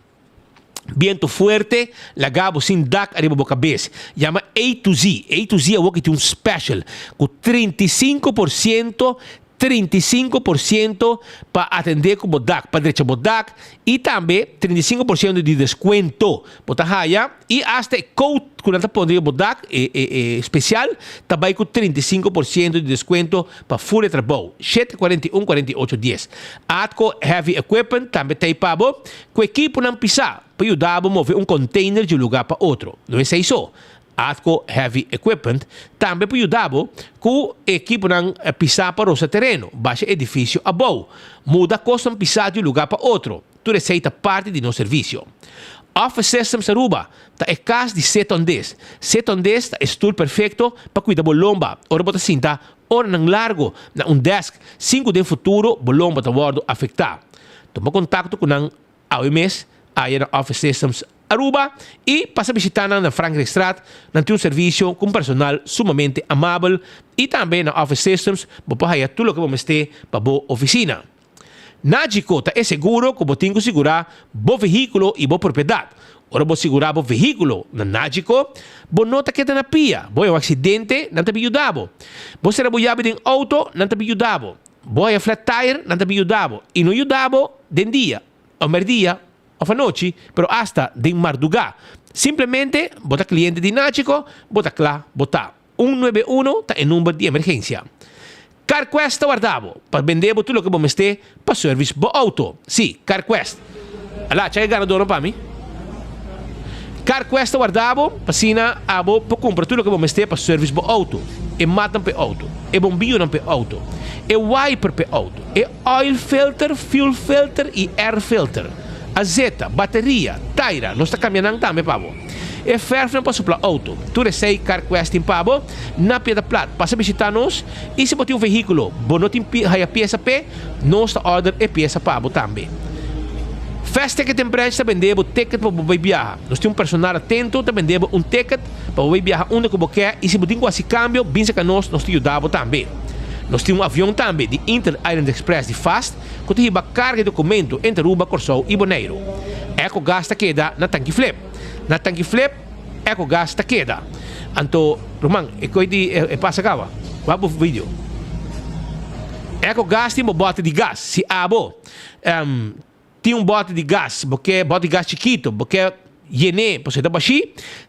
biento fuerte laga bo sin dak ariba bo kabes. Yama A to Z. A to Z awor ki tin un special ku 35% 35% pa atendé ku bo dak, pa drecha bo dak i tambe 35% di deskuento bo ta haya i asta e coat ku nan ta pone riba bo dak, e e e spesial, ta bai ku 35% di deskuento pa ful e trabou. 7 41 48 10. Atco Heavy Equipment tambe ta ei pa bo ku ekiponan pisá pa yuda bo move un container di un lugá pa otro. No esei so, Atco Heavy Equipment tambe por yuda bo ku ekiponan pisá pa rosa tereno, basha edifisio abou, muda kosnan pisá di un lugá pa otro. Tur esei ta parti di nos servisio. Office Systems Aruba ta e kas di Setondes. Setondes ta e stul perfekto pa kuida bo lomba ora bo ta sinta oranan largo na un desk sin ku den futuro bo lomba ta wòrdu afektá. Tuma kontakto ku nan Awe mes aya na Office Systems Aruba y pasa bishita nan na Frankrijkstraat. Nan tin un servicio cu un personal sumamente amabel y tambe na Office Systems bo por haya tur loke bo mester pa bo oficina. Nagico ta e seguro cu bo tin cu sigura bo vehiculo y bo propiedad. Ora bo sigura bo vehiculo na Nagico, bo no ta keda na pia. Bo haya un accidente, nan ta bin yuda bo. Bo sera bo yabi den auto, nan ta bin yuda bo. Bo haya flat tire, nan ta bin yuda bo. I no yuda bo den dia, of merdia, of anochi, pero asta den mardugá. Simplemente bo ta kliente di Nachico, bo ta kla, bo ta. Un nuebe uno ta e number di emergensia. CarQuest ta warda bo pa bende bo tur loke bo mester pa service bo auto. Sí, CarQuest. Ala, chek e ganadornan pa mi. CarQuest ta warda bo pa asina abo por cumpra tur loke bo mester pa service bo auto, e matnan pa e auto, e bombillonan pa e auto, e wiper pa e auto, e oil filter, fuel filter y air filter, azeta, bateria, taira, nos ta cambia nan tambe pa bo, e verfnan pa supla auto, tur esey CarQuest tin pa bo na Piedra Plat. Pasa bishita nos y si bo tin un vehiculo bo no tin haya pieza p'e, Nos ta order e piesa pa bo tambe. Fast Ticket en Branch ta bende bo ticket pa bo bai biaha. Nos tin un personal atento ta bende bo un ticket pa bo bai biaha unda ku bo ke i si bo tin ku hasi kambio bin serka nos, nos ta yuda bo tambe. Nos tin un avion tambe di Inter Island Express di Fast ku ta hiba karga i dokumento entre Aruba, Kòrsou i Boneiru. Ecogas ta keda na Tanki Flip. Na Tanki Flip Ecogas ta keda. Anto, ruman, e koe di e pasa kaba. Wak bo video. Ecogas tin bo bote di gas. Si abo tin un bote di gas, bo ke bote di gas chikito, bo ke yen'é pasobra e ta bashí,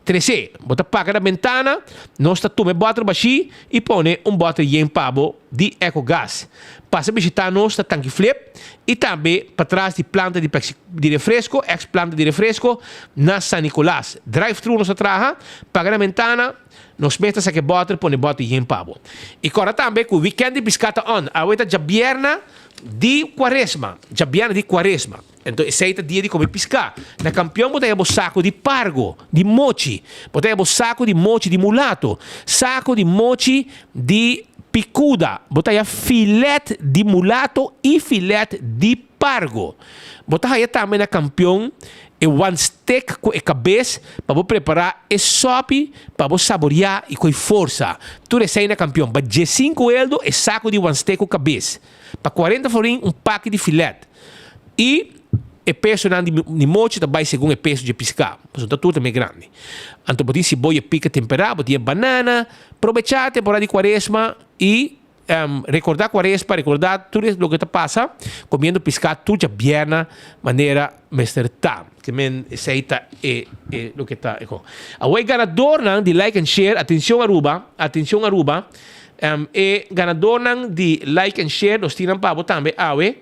tres'é. Bo ta paka na bentana, nos ta tuma e boter bashí i pone un boter yen pa bo di Ecogas. Pasa bishitá nos na Tanki Flip i tambe patras di planta di Pepsi di refresco, ex planta di refresco, na San Nicolas. Drive thru nos ta traha, paga na bentana. Nos mes ta saka e bòter pone bòter yen pa bo. I kòrda tambe ku wikènt di piská ta on. Awe ta djabièrna di kuaresma. Djabièrna di kuaresma. Enton esei ta dia di kome piská. Na Kampion bo ta haña bo sako di pargo, di mochi. Bo ta haña bo sako di mochi di mulato, sako di mochi di pikuda. Bo ta haña filet di mulato i filet di pargo. Bo ta haña tambe na Kampion e one stick ku e kabes pa bo prepará e sòpi pa bo saboriá i koi forsa. Tur esei na Kampion. Pa diesinku eldo e sako di one stick ku kabes. Pa kuarenta florin un paki di filet. I e pesonan di di mochi ta bai segun e peso dje piská, pasobra ta tur ta mei grandi. Anto bo tin siboya pika temperá, bo tin e banana. Probechá temporada di kuaresma i rekordá kuaresma, rekordá tur e loke ta pasa komiendo piská tur djabièrna manera mester ta. Ke men esei ta e e loke ta e kon. Awor e ganadornan di like and share, atencion Aruba, atencion Aruba, e ganadornan di like and share nos tin nan pa bo tambe awe.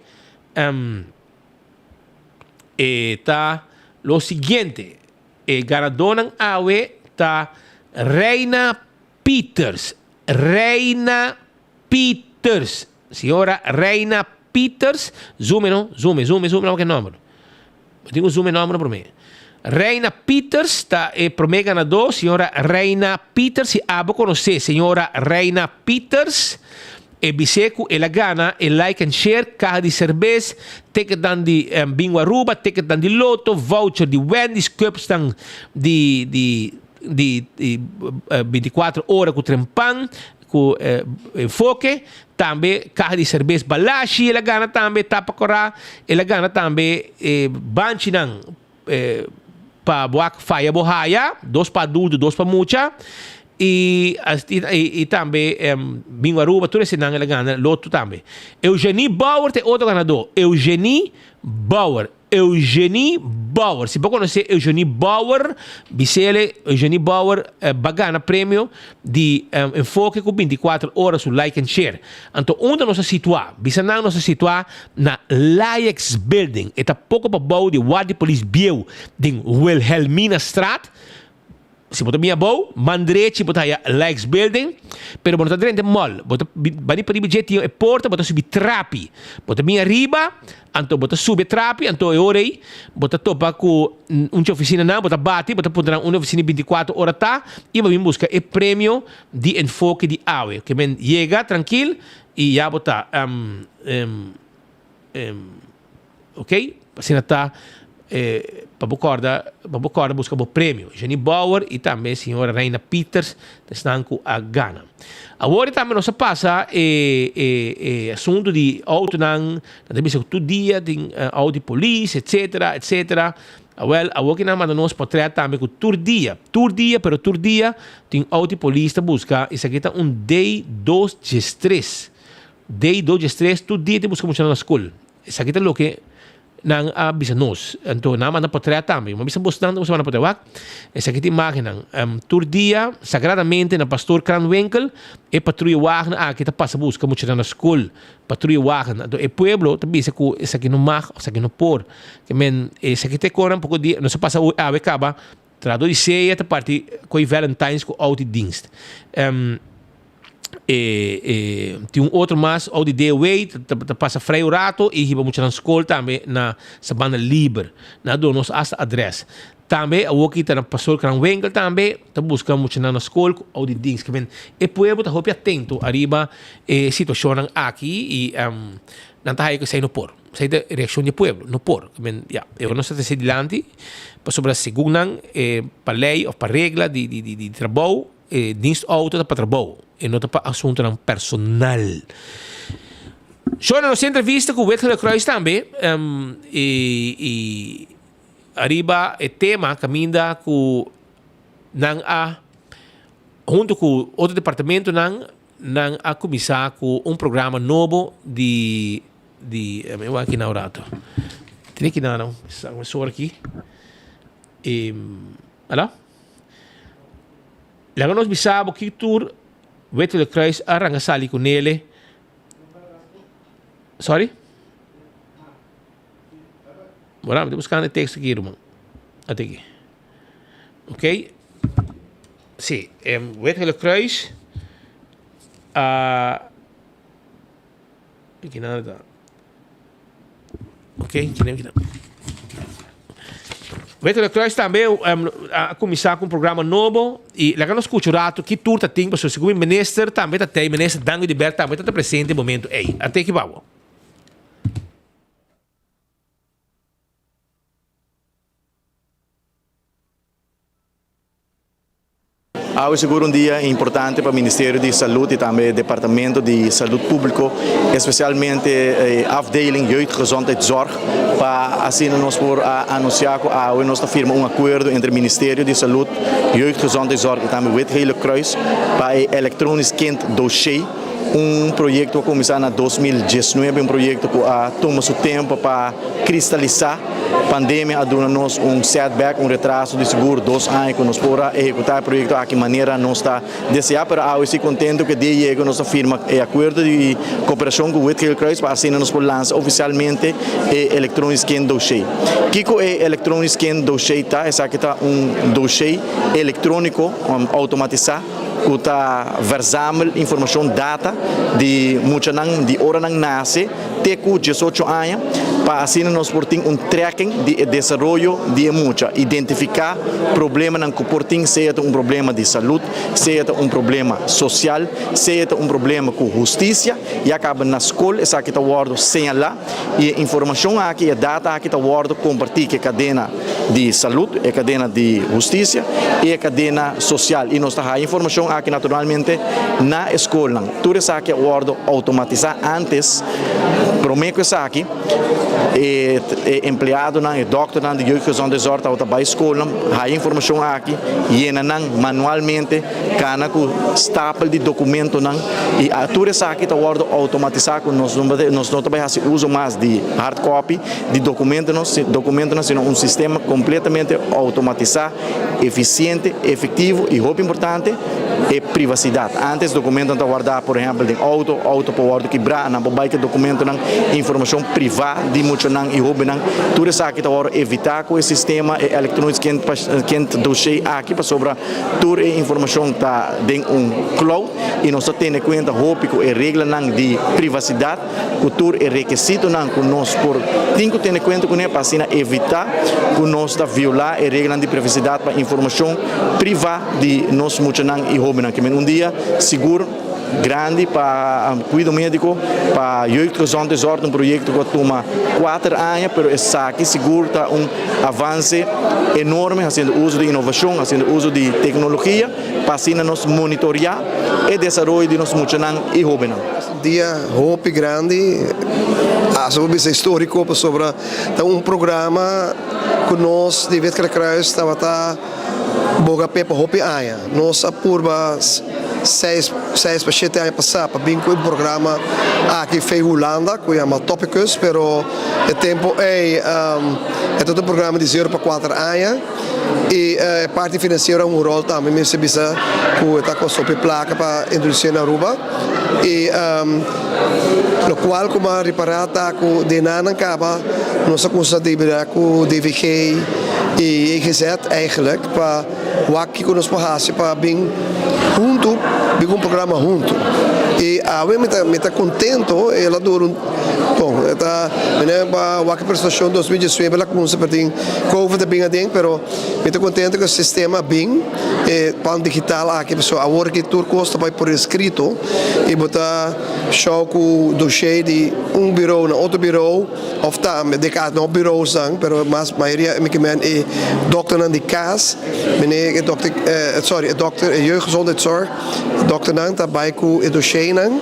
E ta lo siguiente, e ganadónan awe ta Reina Pieters, Reina Pieters, señora Reina Pieters, zoom e no, zoom e, zoom e, zoom e, ke nòmber. Bo tin ku zoom e nòmber promé. Reina Pieters ta e promé ganadó, señora Reina Pieters, si abo konosé señora Reina Pieters, E bis'é ku el a gana e like and share, kaha di serbes, ticketnan di Bingo Aruba, ticketnan di Lotto, voucher di Wendy's, cupsnan di di di 24 ora ku trempan ku enfoke, tambe kaha di serbes Balashi el a gana tambe, tapa kora, el a gana tambe e banchinan pa bo a faya bo haya, dos pa adulto, dos pa mucha, y y tambe Bingo Aruba, tur esenan el a gana loto tambe. Eugenie Bauer ta e otro ganador, Eugenie Bauer, Eugenie Bauer, si bo conoce Eugenie Bauer, bisele Eugenie Bauer ba gana premio di Enfoke cu 24 ora su like and share. Anto unda nos a situa? Bisa nan nos a situa Na Laex Building, e ta poko pabou di Ward di Polis bieu den Wilhelminastraat. Si bo ta bin abou, man drechi bo ta haya Laex Building, pero bo no ta drenta e mall. Bo ta bani pariba dje tin e porta, bo ta subi trapi. Bo ta bin ariba, anto bo ta subi e trapi, anto e ora ei bo ta topa ku un dje ofisinanan, bo ta bati, bo ta puntra nan unda e ofisina di bintikuater ora ta i bo bin buska e premio di enfoke di awe. Ke men yega trankil I ya bo ta ok asina ta pa bo kòrda pa bo kòrda buska bo premio Jenny Bauer i tambe señora Reina Pieters ta esnan ku a gana. Awor tambe nos a pasa e e e asuntu di outonan nan ta bisa ku tur dia tin outo di polis etcetera etcetera Awel, awor ki nan manda nos potret tambe ku tur dia, tur dia, pero tur dia, tin outo di polis ta buska, esaki ta un day dos diestres. Day dos diestres, tur dia tin buska muchanan na skol. Esaki ta loke nan a bisa nos. Anto nan a manda potret tambe. Mi a bisa bosnan ta manda potret. Wak, esaki ta imagennan. Tur dia, sagradamente na Pastoor Kranwinkel, e patruyewagen aki ta pasa buska muchanan na skol. Patruye wagen. Anto e pueblo ta bisa ku esaki no mag of esaki no por. Ke men esaki ta e konan poko di nos a pasa awe kaba trahador di sea ta parti koe Valentines ku outo di dienst. E e tin un otro mas outo di DOW ta ta pasa vrij un rato i hiba muchanan skol tambe na Sabana Liber. Nan a duna nos asta adres. Tambe awoki ta na Pastor Kranwinkel tambe ta buska muchanan na skol ku oudidienst. Ke men e pueblo ta hopi atento ariba e situashonnan aki i nan ta haya ku esei no por. Esei ta e reakshon di e pueblo, no por. Ke men ya, e ora nos ta trese dilanti pasobra segun nan e pa lei òf pa regla di di di trabou e dienst outo ta pa trabou e no ta pa asuntunan personal. Shona nos tin entrevista ku Wethouder Kruis tambe i i. Ariba e tema kaminda ku nan a huntu ku otro departamentonan nan a kuminsá ku un programa nobo di di mi wak aki na un rato tene ki nan no sor aki e ala laga nos bisa bo ki tur Wit Kruis a ranka sali ku nele sorry. Bueno, mi ta buscando e texto aquí, ruman. Ate aquí. Ok. Si, Wit Gele Kruis a kinan ta? Ok, kinan kinan. Wit Gele Kruis tambe a kuminsá ku un programa nobo i laga nos skucha un ratu ki tur ta tin pasobra segun mi minister tambe ta tei, minister Dangui de Berg tambe ta ta presente e momento ei. A teki pa bo. Awe sigur un dia importante pa Ministerio di Salud y tambe Departamento di Salud Publico, especialmente e afdeling Jeugdgezondheidszorg, pa asina nos por a anuncia cu awe nos ta firma un acuerdo entre Ministerio di Salud, Jeugdgezondheidszorg y tambe Wit Gele Kruis pa e Elektronisch Kind Dossier. Un proyecto cu a cuminsa na 2019, un proyecto cu a tuma su tempo pa cristalisa. Pandemia a duna nos un setback, un retraso di sigur dos aña cu nos por a ehecuta e proyecto aki manera nos ta desea, pero awe si contento cu e dia yega nos a firma e acuerdo di cooperacion cu Wit Gele Kruis pa asina nos por lansa oficialmente e Elektronisch Kind Dossier. Kico e Elektronisch Kind Dossier ta? Esaki ta un dossier electronico automatisa. ku ta verzamel informashon, data, di muchanan di ora nan nase te ku diesocho aña pa asina nos por tin un tracking di e desaroyo di e mucha, identifiká problemanan ku por tin, sea ta un problema di salud, sea ta un problema sosial, sea ta un problema ku hustisia, ya kaba na skol esaki ta wòrdu señalá i e informashon aki, e data aki ta wòrdu kompartí ku e kadena di salud, e kadena di hustisia i e kadena sosial i nos ta haya informashon aki naturalmente na e skolnan. Tur esaki a wòrdu outomatisá antes, promé ku esaki e empleadonan, e dòkternan di Jeugdgezondheidszorg tabata bai skolnan, haya informashon aki, yena nan manualmente, kana ku stapel di dokumentonan i tur esaki ta wòrdu outomatisá ku nos nos no ta bai hasi uso mas di hard copy di dokumentonan dokumentonan sino un sistema kompletamente outomatisá, efisiente, efektivo i hopi importante e privasidat. Antes dokumentonan ta wardá por ehèmpel den outo, outo por wòrdu kibrá, nan por bai ku e dokumentonan, informashon privá di muchanan i hóbennan, tur esaki ta wòrdu evitá ku e sistema e elektronisch kind dossier aki pasobra Tur e informashon ta den un cloud i nos ta tene kuenta hopi ku e reglanan di privasidat, ku tur e rekesitonan ku nos por tin ku tene kuenta kuné pa asina evitá ku nos ta violá e reglanan di privasidat pa informashon privá di nos muchanan i hóbennan. Ke men un dia sigur. Grandi pa kuido médiko, pa Jeugdgezondheidszorg, un proyekto ku a tuma kuater aña, pero esaki sigur ta un avanse enorme hasiendo uso di inovashon, hasiendo uso di teknologia pa asina nos monitoreá e desaroyo di nos muchanan i hóbennan. Dia hopi grandi, hasta bo bisa históriko pasobra ta un programa ku nos di Wit Gele Kruis tabata Boga p'e pa hopi aña. Nos a purba seis seis pa shete aña pasá pa bin ku e programa aki fei Hulanda ku yama Topicus, pero e tempu ei e ta un programa di zero pa kuater aña i e parti finansiero a hunga un ròl tambe. Mi mester bisa ku e ta kosta hopi plaka pa introdusié na Aruba i lokual ku mi a ripará ta ku den nan kaba nos a kuminsá deliberá ku DVG. I JGZ eigenlijk pa wak kiko nos por hasi pa bin huntu, bin ku un programa huntu. I awe mi ta mi ta kontento, el a dura un, bon, e ta, mi no a wak e presentashon 2019 el a kuminsá pero tin covid a bin aden, pero mi ta kontento ku e sistema a bin, e pan digital aki, pasobra awor aki tur kos ta bai por eskrito i bo ta show ku doshé di un birou na otro birou. Of tambe de cas no bureausnan pero mas mayoria mi ke men e dokternan di cas mene e dokter sorry e dokter e jeugdgezondheidszorg dokternan ta bai ku e dosheinan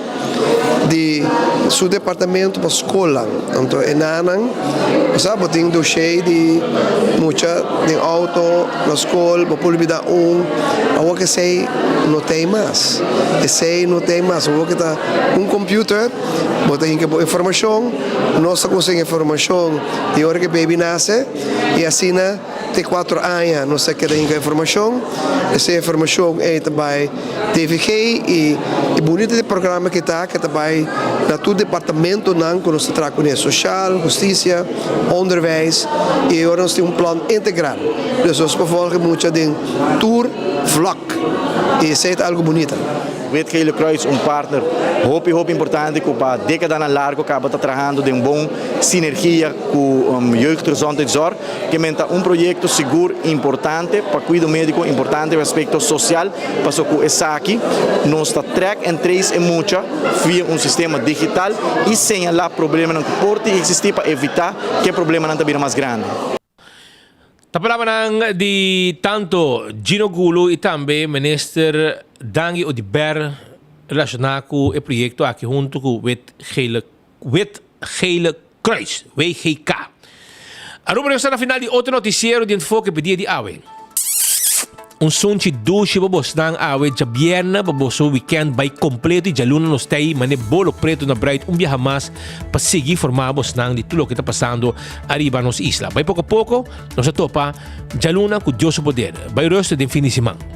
di su departamento pa skolnan anto e nanan bo sa bo tin doshei di mucha den auto na skol bo por lubida un awor ke esei no tei mas esei no tei mas awor ke ta un computer. Bo ta hinka bo informashon, nos ta konsegui informashon di ora ku e baby nase i asina te kuater aña nos ta keda hinka informashon. Esei informashon ei ta bai DVG i e bunita di e programa aki ta ku e ta bai na tur departamentonan ku nos ta traha kuné, sosial, hustisia, onderwijs i ora nos tin un plan integral. Dus nos por volg e mucha den tur vlak i esei ta algu bunita. Wit Gele Kruis un partner hopi hopi importante ku pa dekadanan largo kaba ta trahando den bon sinergia ku Jeugdgezondheidszorg ke men ta un proyekto sigur importante pa kuido mediko, importante pa aspekto sosial paso ku esaki nos ta track en trace e mucha via un sistema digital i señalá problemanan ku por tin eksistí pa evitá ku e problemanan ta bira mas grandi. Ta palabranan di tanto Gino Gulo y tambe Minister Dangui Oduber relaciona cu e proyecto aki hunto cu Wit Gele Wit Gele Kruis, WGK. Aruba nos ta na final di otro noticiero di Enfoke pa dia di awe. Un sunchi dushi pa bosnan awe djabièrnè pa boso weekend bai kompleto i djaluna nos ta ei mane bolo preto na bruid un biaha mas pa sigui informá bosnan di tur loke ta pasando ariba nos isla. Bai poko poko nos a topa djaluna ku Dios su poder. Bai rustig den fin di siman.